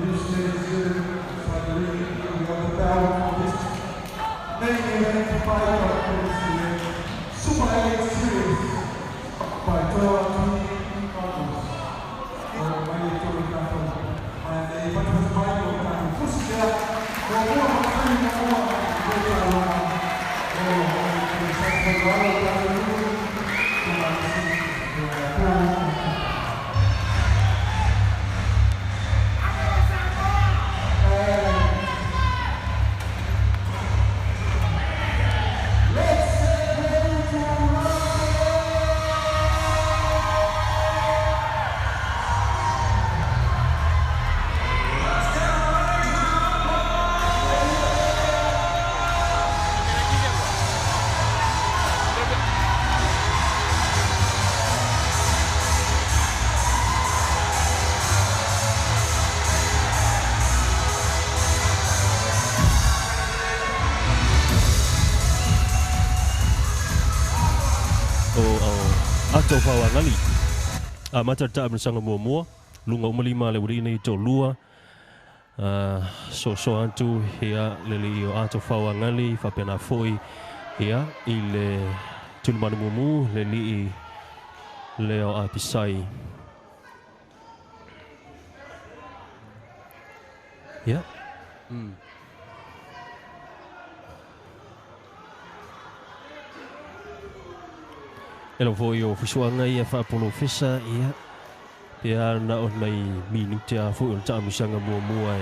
Introduce ladies and gentlemen, inside the ring, we have the power for this main event fight of this Super 8 Series by Toa Tui Carlos. O mai e tolu tatou. E fatufatu mai o tatou fusi lea. Muamua ma taimi muamua i le taulaga o le faivaalo o tatou nuu tumalisi e po. Let's get ready to rumble! O o ato fauagali amata le taamilosaga muamua luga uma lima le uali'i nei toalua soasoa atu ia le alii o ato fauagali faapena fo'i ia i le tulimanu mumu le alii lea o apisai ia. E lau fo'i o fusuaga ia faapolofesa ia pe a na o nai minute a fo'i o le taamilosaga muamua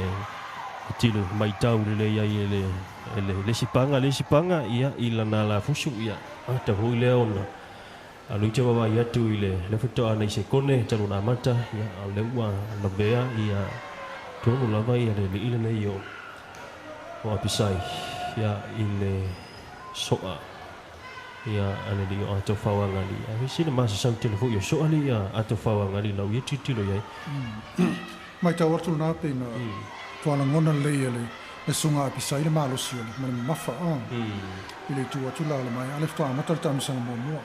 e tilo maitau lelei ai e le e le le isi paga le isi paga ia i lana alafusu ia ata fo'i lea ona alu te vaavaai atu i le le fetoa nai sekone talu ona amata ia a o lea ua lavea ia tonu lava ia le alii lenei o o apisai ia i le so'a ia a le alii o ato fauagali ae sina masasau tele fo'i o so'a le ia ato fauagali lau ia tilotilo i ai. Matau atu lena pe na tualagona lelei e le le susuga Apisai le malosi o le ma le mamafa i le itu atu la o le mai a le faatoa amata le taamilosaga muamua.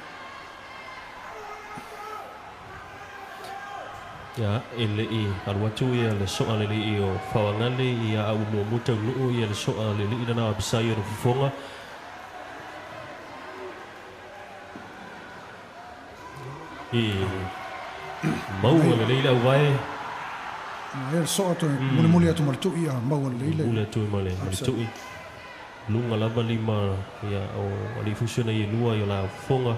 Ia e le'i alu atu ia le so'a le alii o Fauagali ia a ua muamua taunuu ia le so'a le alii lena o Apisai ona fofoga. I maua lelei le auvae. Ia le so'a toe mulimuli atu ma le tu'i a maua lelei le. Mulimuli atu ma le tu'i. Luga lava lima ia o alii fusi ona i e lua i o la fofoga.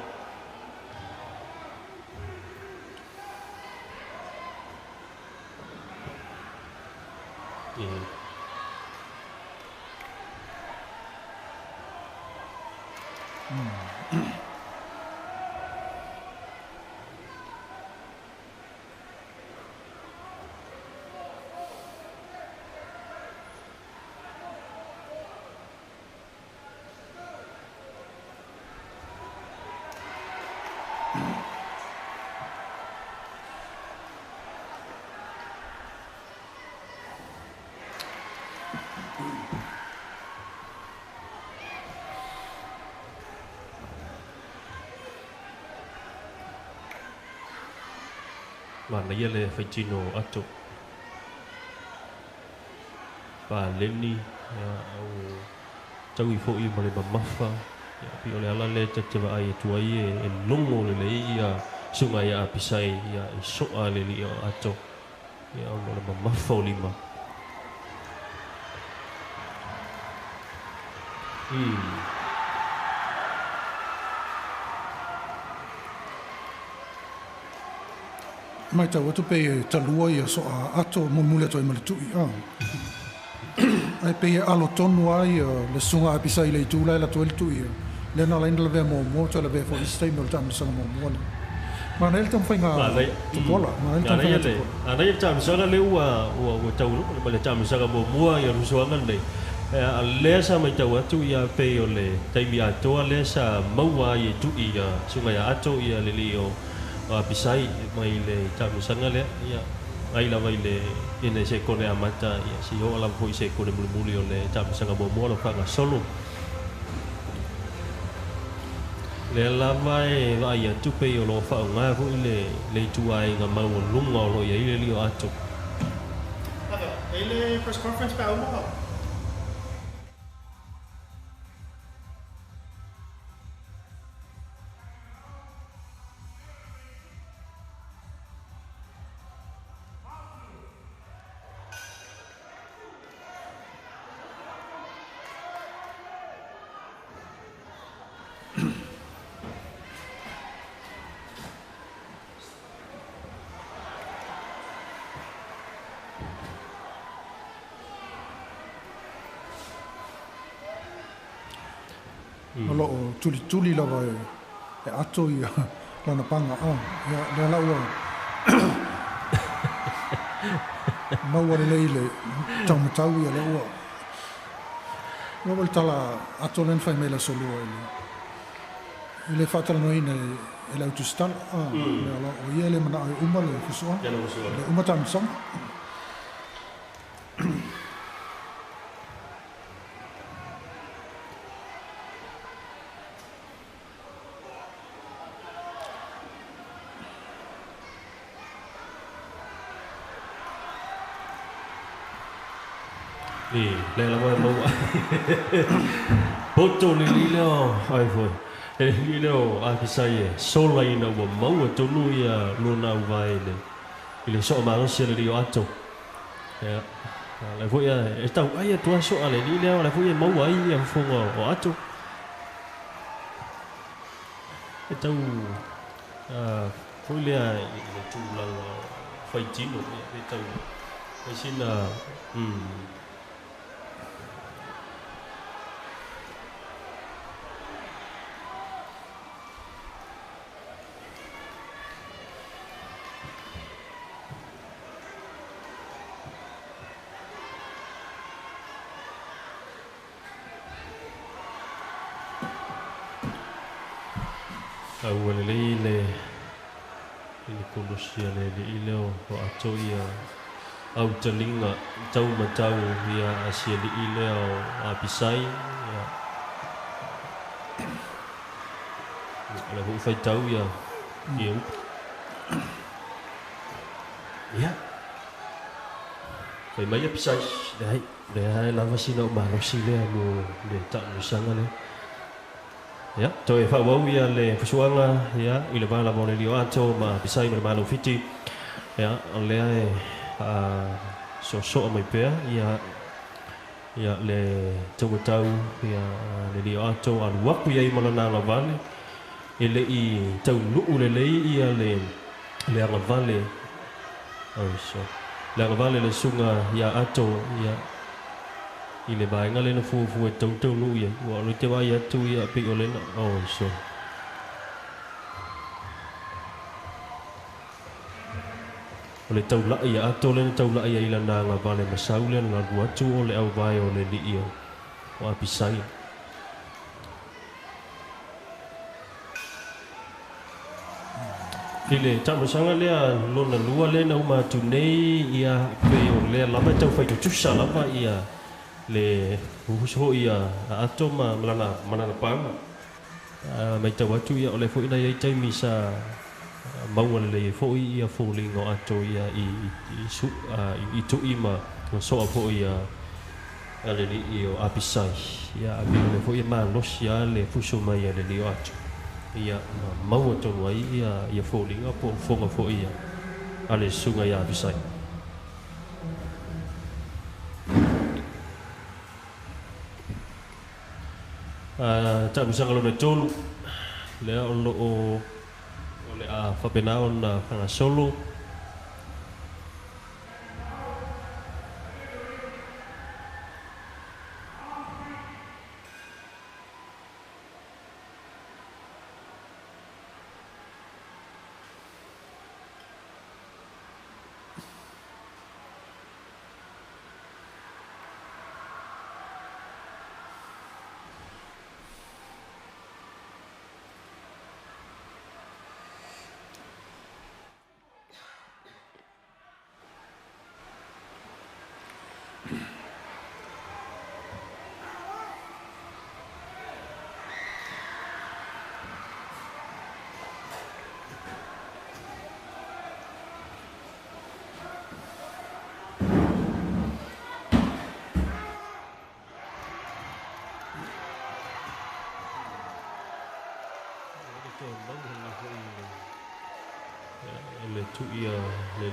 Manaia le faitino ato paleni ia au taui fo'i ma le mamafa ia pei o le ala lea ta te vaai atu ai e logo lelei ia susuga ia Apisai ia i so'a le alii o ato ia ona o le mamafa o lima. Matau atu pei e talua ia so'a ato mulimuli atu ai ma le tu'i a. Ae pei e alo tonu a ia le susuga Apisai i le itu la e latou ai le tu'i a. Lea na ala ai ona lavea muamua toe lavea foi isi taimi o le taamilosaga muamua lea. Manaia le taumafaiga tupuola. Manaia le taumafaiga tupuola. Manaia le taamilosaga lea ua ua taunuu ma le taamilosaga muamua ia fusuaga lenei. A lea sa matau atu ia pei o le taimi atoa lea sa maua ai e tu'i ia susuga ia Ato ia le alii o Apisai mai le taamilosaga lea ia ai lava i le ina sekone amata ia si oo lava foi i sekone mulimuli o le taamilosaga muamua o lo faagasolo. Lea lava e vaai atu pei o lo o faaaoga foi le ituaiga maualuga o lo o i ai le alii o Ato. E le press conference pe a uma. O loo tulituli lava e ato ia lana paga ia lea la ua maua lelei le taumatau ia lea ua ua le tala ato lea na fai mai le aso lua i le faatalanoaina e le autusitala lea la o ia le manao e uma le fusoaga le uma taamisoga. Le lava e maua. Poto le lile o ai foi. Le lile o Apisai e sola ina ua maua tonu ia lona auvae i le soo malosi a le lio ato. Ia, le foi e tau ai atu aso a le lile o le foi e maua ai ia fofoga o ato. E tau foi lea i le tulaga faitino ia e tau e sina Ua lelei le kolosi a le alii lea o ato ia autaliga taumatau ia a si alii lea o Apisai. Ia o le fo'i faitau ia ia upu. Ia fai mai Apisai leai lea e lava sina ou malosi lea mo le taamilosaga lea. Ia, toe faaauau ia le fusuaga ia i le va lava o le lio ato ma Apisai ma le Malo Fiti. Ia, o lea e soosoo mai pea ia ia le taumatau ia le lio ato alu aku iai ma lona agavale e le'i taunuu lelei ia le agavale so le agavale le suga ia ato ia i le vaega lena fuafua e tautaunuu iai ua o le te vaai atu ia pei o lena so o le taula'i ia ato lena taula'i ai lana agavale masau lea na alu atu o le auvae o le alii o Apisai. I le taamilosaga lea lona lua lea na uma atu nei ia pei o lea lava e taufai tutusa lava ia le husu ho'i a ato ma lana paga. Mai tau atu ia o le fo'i na iai taimi sa maua lelei ai fo'i ia foliga o ato ia i tu'i ma soa fo'i a le alii o Apisai. Ia a pei o le fo'i e malosi a le fusu mai a le alii o ato. Ia ma maua tonu ai ia foliga po o fofoga fo'i a le susuga ia Apisai. Taamilosaga lona tolu lea o loo o le a faapena ona fagasolo.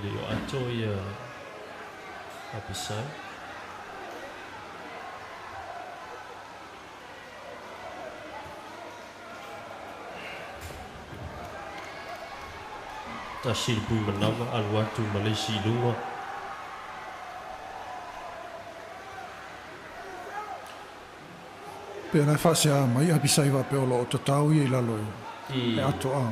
le o ato ia Apisai. Tasi le pui manawa alu atu ma le isi i luga. Pe ona e faasea mai Apisai faapea o lo o tatao ia i lalo i le ato a.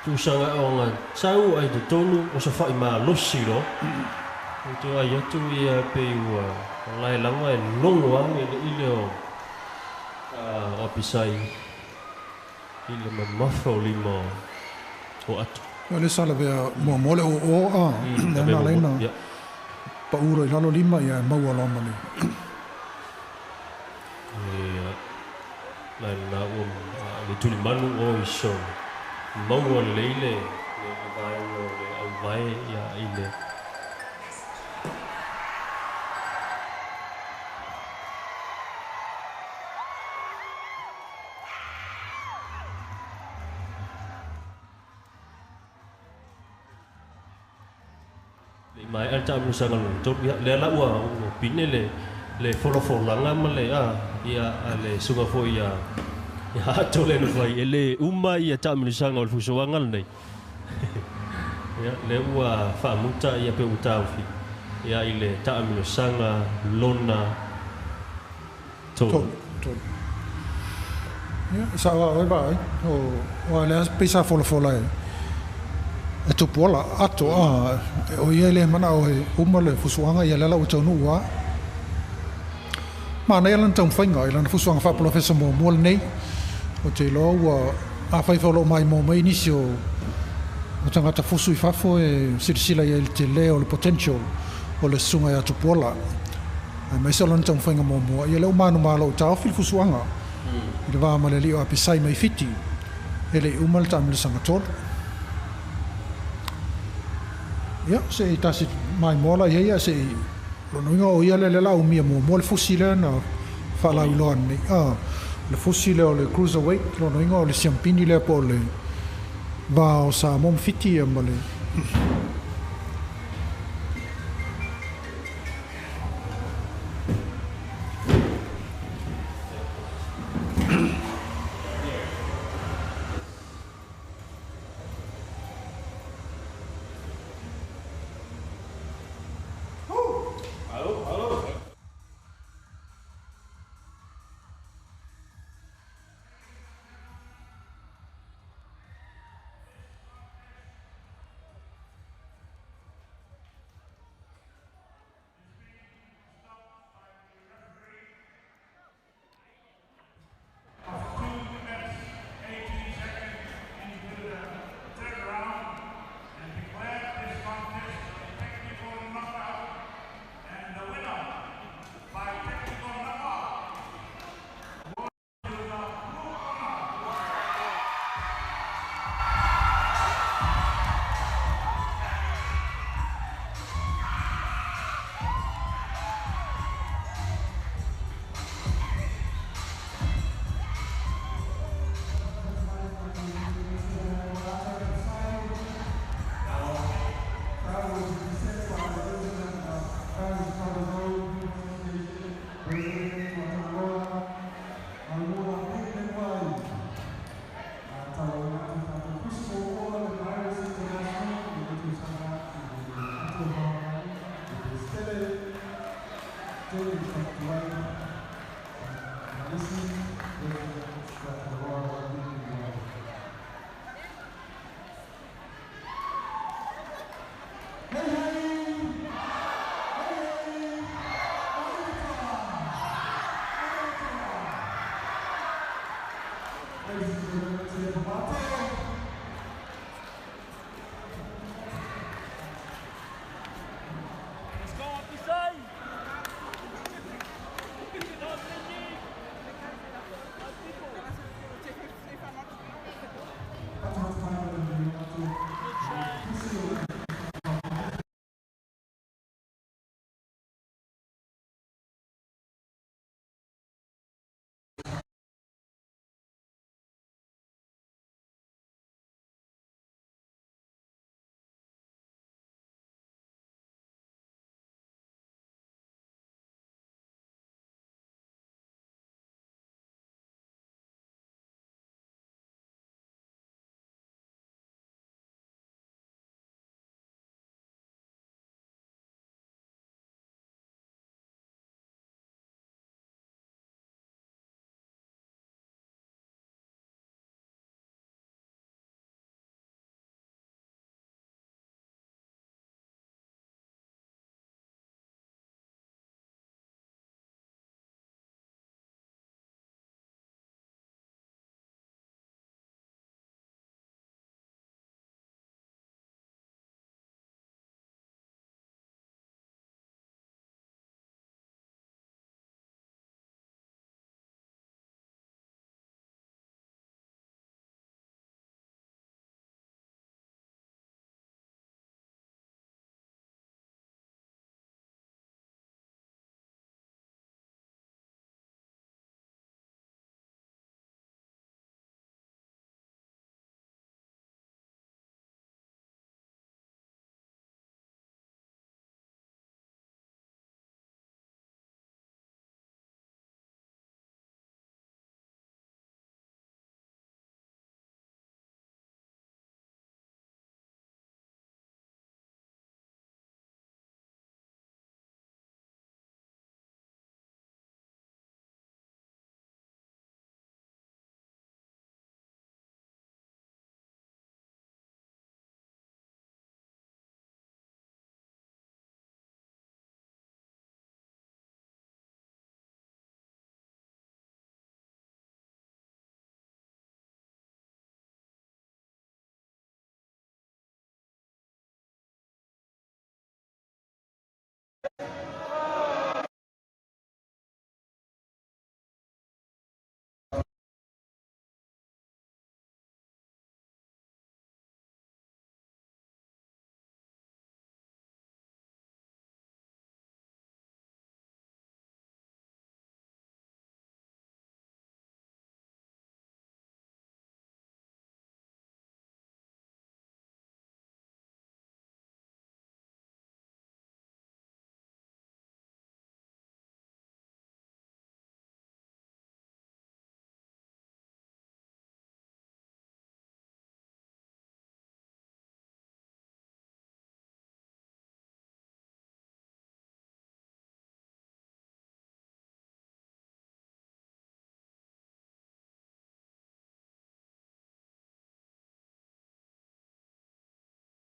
Tūsanga o ngā tau ai te tonu o sa whai malosi ro. O te ai atu ia pe ua lai langa e longo ange le ile o o Apisai i le mamafa o lima o atu. O le sala vea mua mua le o o a le na leina pa uro i lalo lima ia maua loa ma le. Ia lai na ua le tuli manu o i so maua le leile le vaenga o le auvae ia i le mai al ta musa ngal to ya le la ua o pine le le folafolaga ma le a ia a le suga foi ia ia to le no fai e le uma ia taamilosaga o le fusoaga lenei ia le ua faamuta ia pe ua taofi ia i le taamilosaga lona tolu. Ia sa o ai vai o o le pei sa folafola e e tupu ola ato a o ia le mana o he uma le fusuaga ia le ala ua taunuu a manaia lana taumafaiga i lana fusuaga faapolofesa muamua lenei o te iloa ua afai foi o loo maimoa mai nisi o o tagata fusu i fafo e silasila i ai i le tele o le potential o le susuga ia Tupuola aemaise o lana taumafaiga muamua ia lea ua manumā lou taofi le fusuaga i le va ma le alii o Apisai mai Fiti e le'i uma le taamilosaga tolu. Ia se i tasi maimoa la i ai ae se i lona uiga o ia lea lea la umia muamua le fusi lea na faalauiloa nei a le fusi lea o le cruiserweight lona uiga o le siampini lea po o le va o Samoa ma Fiti ia ma le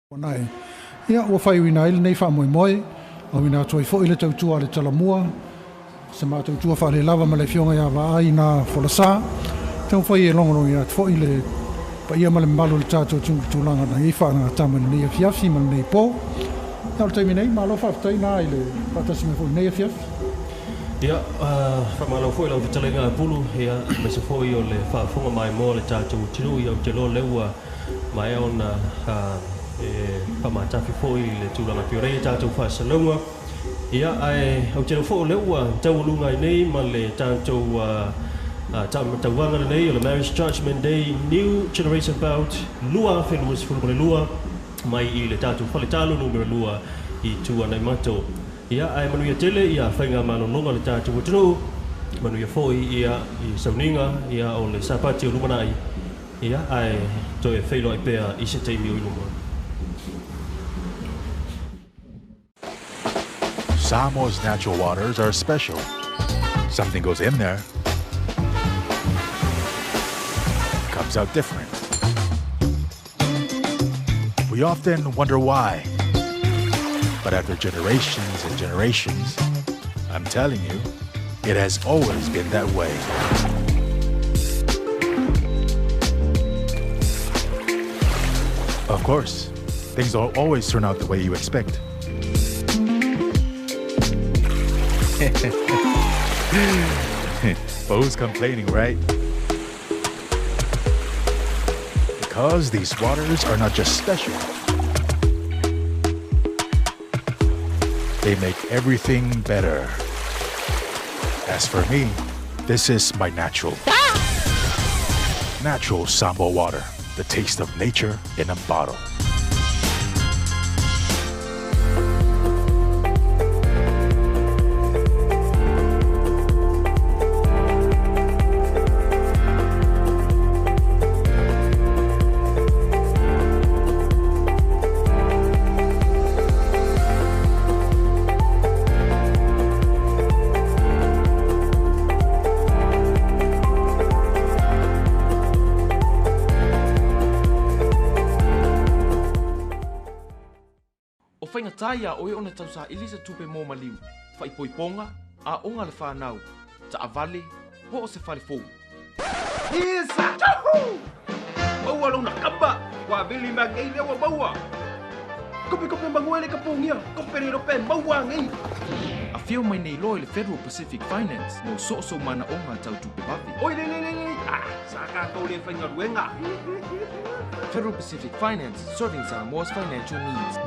Tuanai. Ia, ua faaiuina ai lenei faamoemoe, auina atu ai foi le tautua a le Talamua, se matou tua faalelava ma le Afioga ia Vaai na Folasa, taumafai e logologoina atu foi le paia ma le mamalu o le tatou atunuu i tulaga na i ai faaagatama i lenei afiafi ma lenei po. Ia, o le taimi nei, malo faafetai na i le faatasi mai foi i lenei afiafi. Ia, faamalo foi lau fetalaiga a Pulu, ia, aemaise foi o le faafofoga maimoa a le tatou atunuu. Ia, ou te iloa o lea ua maea ona e faamatafi foi i le tulaga pei ona i ai tatou faasalalauga. Ia, ae ou te iloa foi o lea ua taualuga ai nei ma le tatou tauvaga lenei o le Marriage Judgement Day New Generation Belt 2022 mai i le tatou Faletalo numera 2 i Tuanaimato. Ia, ae manuia tele ia faigamalologa a le tatou atunuu, manuia foi ia i sauniga ia o le Sapati o lumanai. Ia, ae toe feiloai pea i se taimi o i luma. Samoa's natural waters are special. Something goes in there, comes out different. We often wonder why. But after generations and generations, I'm telling you, it has always been that way. Of course, things don't always turn out the way you expect. But who's complaining, right? Because these waters are not just special. They make everything better. As for me, this is my natural. Natural Samoa water, the taste of nature in a bottle. O faigatā iā oe ona tausaili se tupe mo maliu, faaipoipoga, aoga a le fanau, taavale, po o se fale fou. Isa! Tauhu! Maua lona kapa! Ua vili mai nei lea ua maua! Kope kope manua le ka pogia! Kope le rope maua nei! Afio mai nei loa i le Federal Pacific Finance mo so o sou manaoga tau tupe vave. Oi le le le le! Ah, sa tatou le faigaluega! Federal Pacific Finance, serving Samoa's financial needs.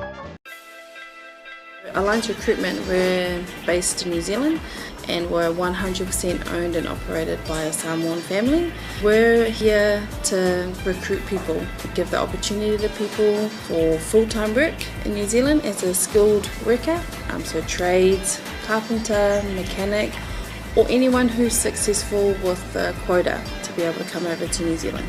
Alliance Recruitment, we're based in New Zealand and we're 100% owned and operated by a Samoan family. We're here to recruit people, give the opportunity to people for full-time work in New Zealand as a skilled worker, so trades, carpenter, mechanic, or anyone who's successful with the quota to be able to come over to New Zealand.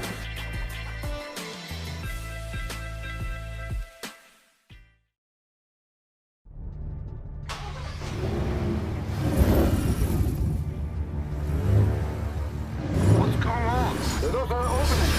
What's going on? The doors are opening.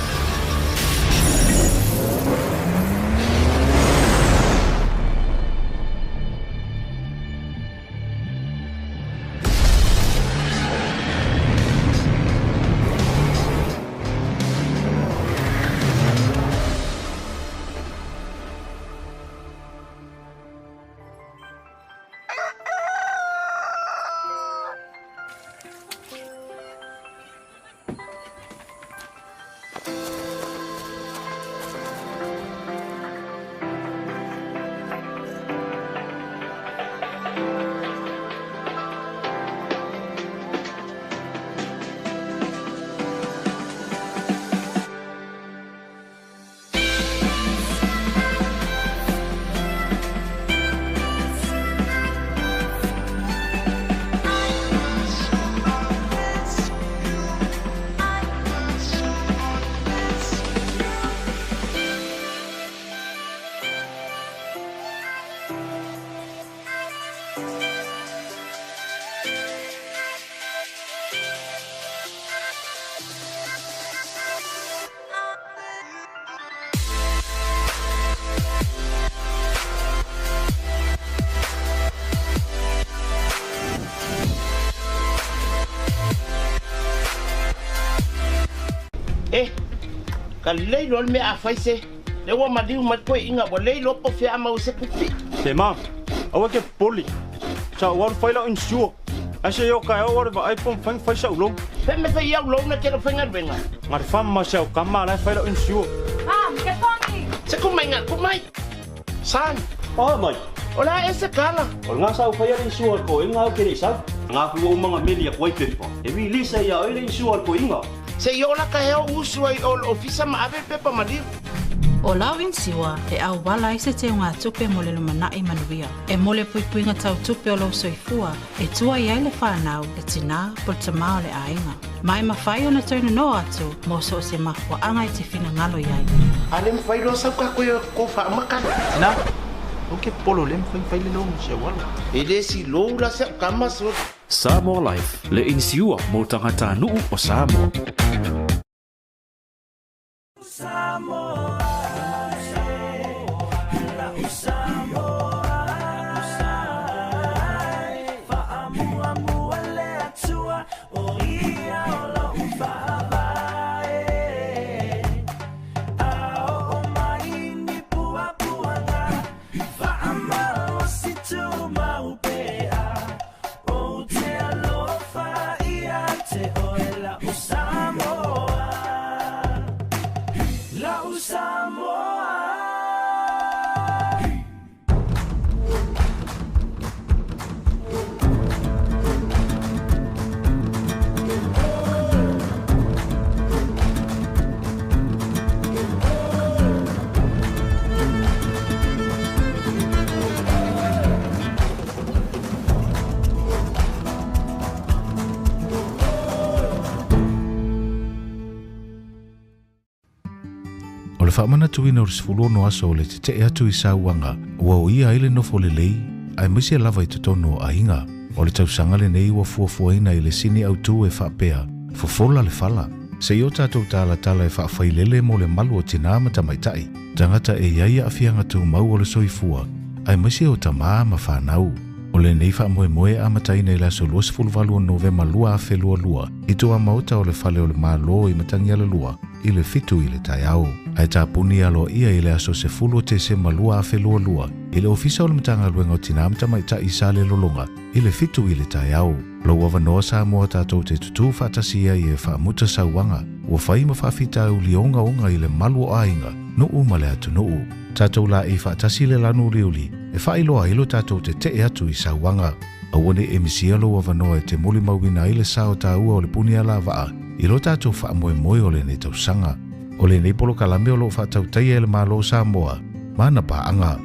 Ka lelei loa le mea a fai se. Lea ua maliu mai le toeaina ua le iloa po o fea a maua ai se tupe. Se ma, aua e te popole. Sa ou alu fai lau insure. Ae se i oo taeao ou alu e vaai po o mafai ona fai sa'u loan. Fea mea fai ai au loan e te le o faigaluega? Na o le fam ma si au tama la e fai lau insure. Mom, get funky! Se tu mai tu mai. Son. Oh mai. O le a ea se tala? O lena sa ou faia le insure a le toeaina ae ou te le i sau. Na aku ou maga meli atu ai pepa e release ai ia oe le insure a le toeaina. Se i oo la taeao ou usu ai i o i le ofisa ma ave le pepa maliu. O lau inisiua e auala ai se teugatupe mo le lumanai manuia. E mo le puipuiga tautupe o lou soifua e tua i ai le fanau, le tinā po o le tamā o le aiga. Ma e mafai ona toe nonoa atu mo so o se mafuaaga e te finagalo i ai. A le mafai loa sau tatou e o faamakala. Tina, aua e te popole o lea e mafai ona fai le loan mo si au alo. E le silou la si au tama so. Samoa Life, le inisiua mo tagatanuu o Samoa. O le faamanatuina o le 16 aso o le tetee atu i sauaga ua oia ai le nofo lelei aemaise lava i totonu o aiga. O le tausaga lenei ua fuafuaina i le sini autū e faapea, Fofola le fala. Se i o tatou talatala e faafailele mo le malu o tinā ma tamaitai, tagata e i ai aafiaga tumau o le soifua, aemaise o tamā ma fanau. O lenei faamoemoe e amataina i le aso 28 o Novema 2022 i tuamaota o le Fale o le Malo i Matagialalua i le 7 i le taeao. Ae tapuni aloaia i le aso 10 o Tesema 2022 i le Ofisa o le Matagaluega o Tinā ma Tamaitai i Salelologa i le 7 i le taeao. Lou avanoa Samoa tatou te tutū faatasi ai e faamuta sauaga ua fai ma faafitauli ogaoga i le malu o aiga, nuu ma le atunuu. Tatou laei faatasi le lanu uliuli e faailoa ai lo tatou tetee atu i sauaga. Aua ne i e misia lou avanoa e te molimauina ai le sa o tāua o le puni alavaa i lo tatou faamoemoe o lenei tausaga. O lenei polokalame o loo faatautaia e le Malo o Samoa ma ana paaga.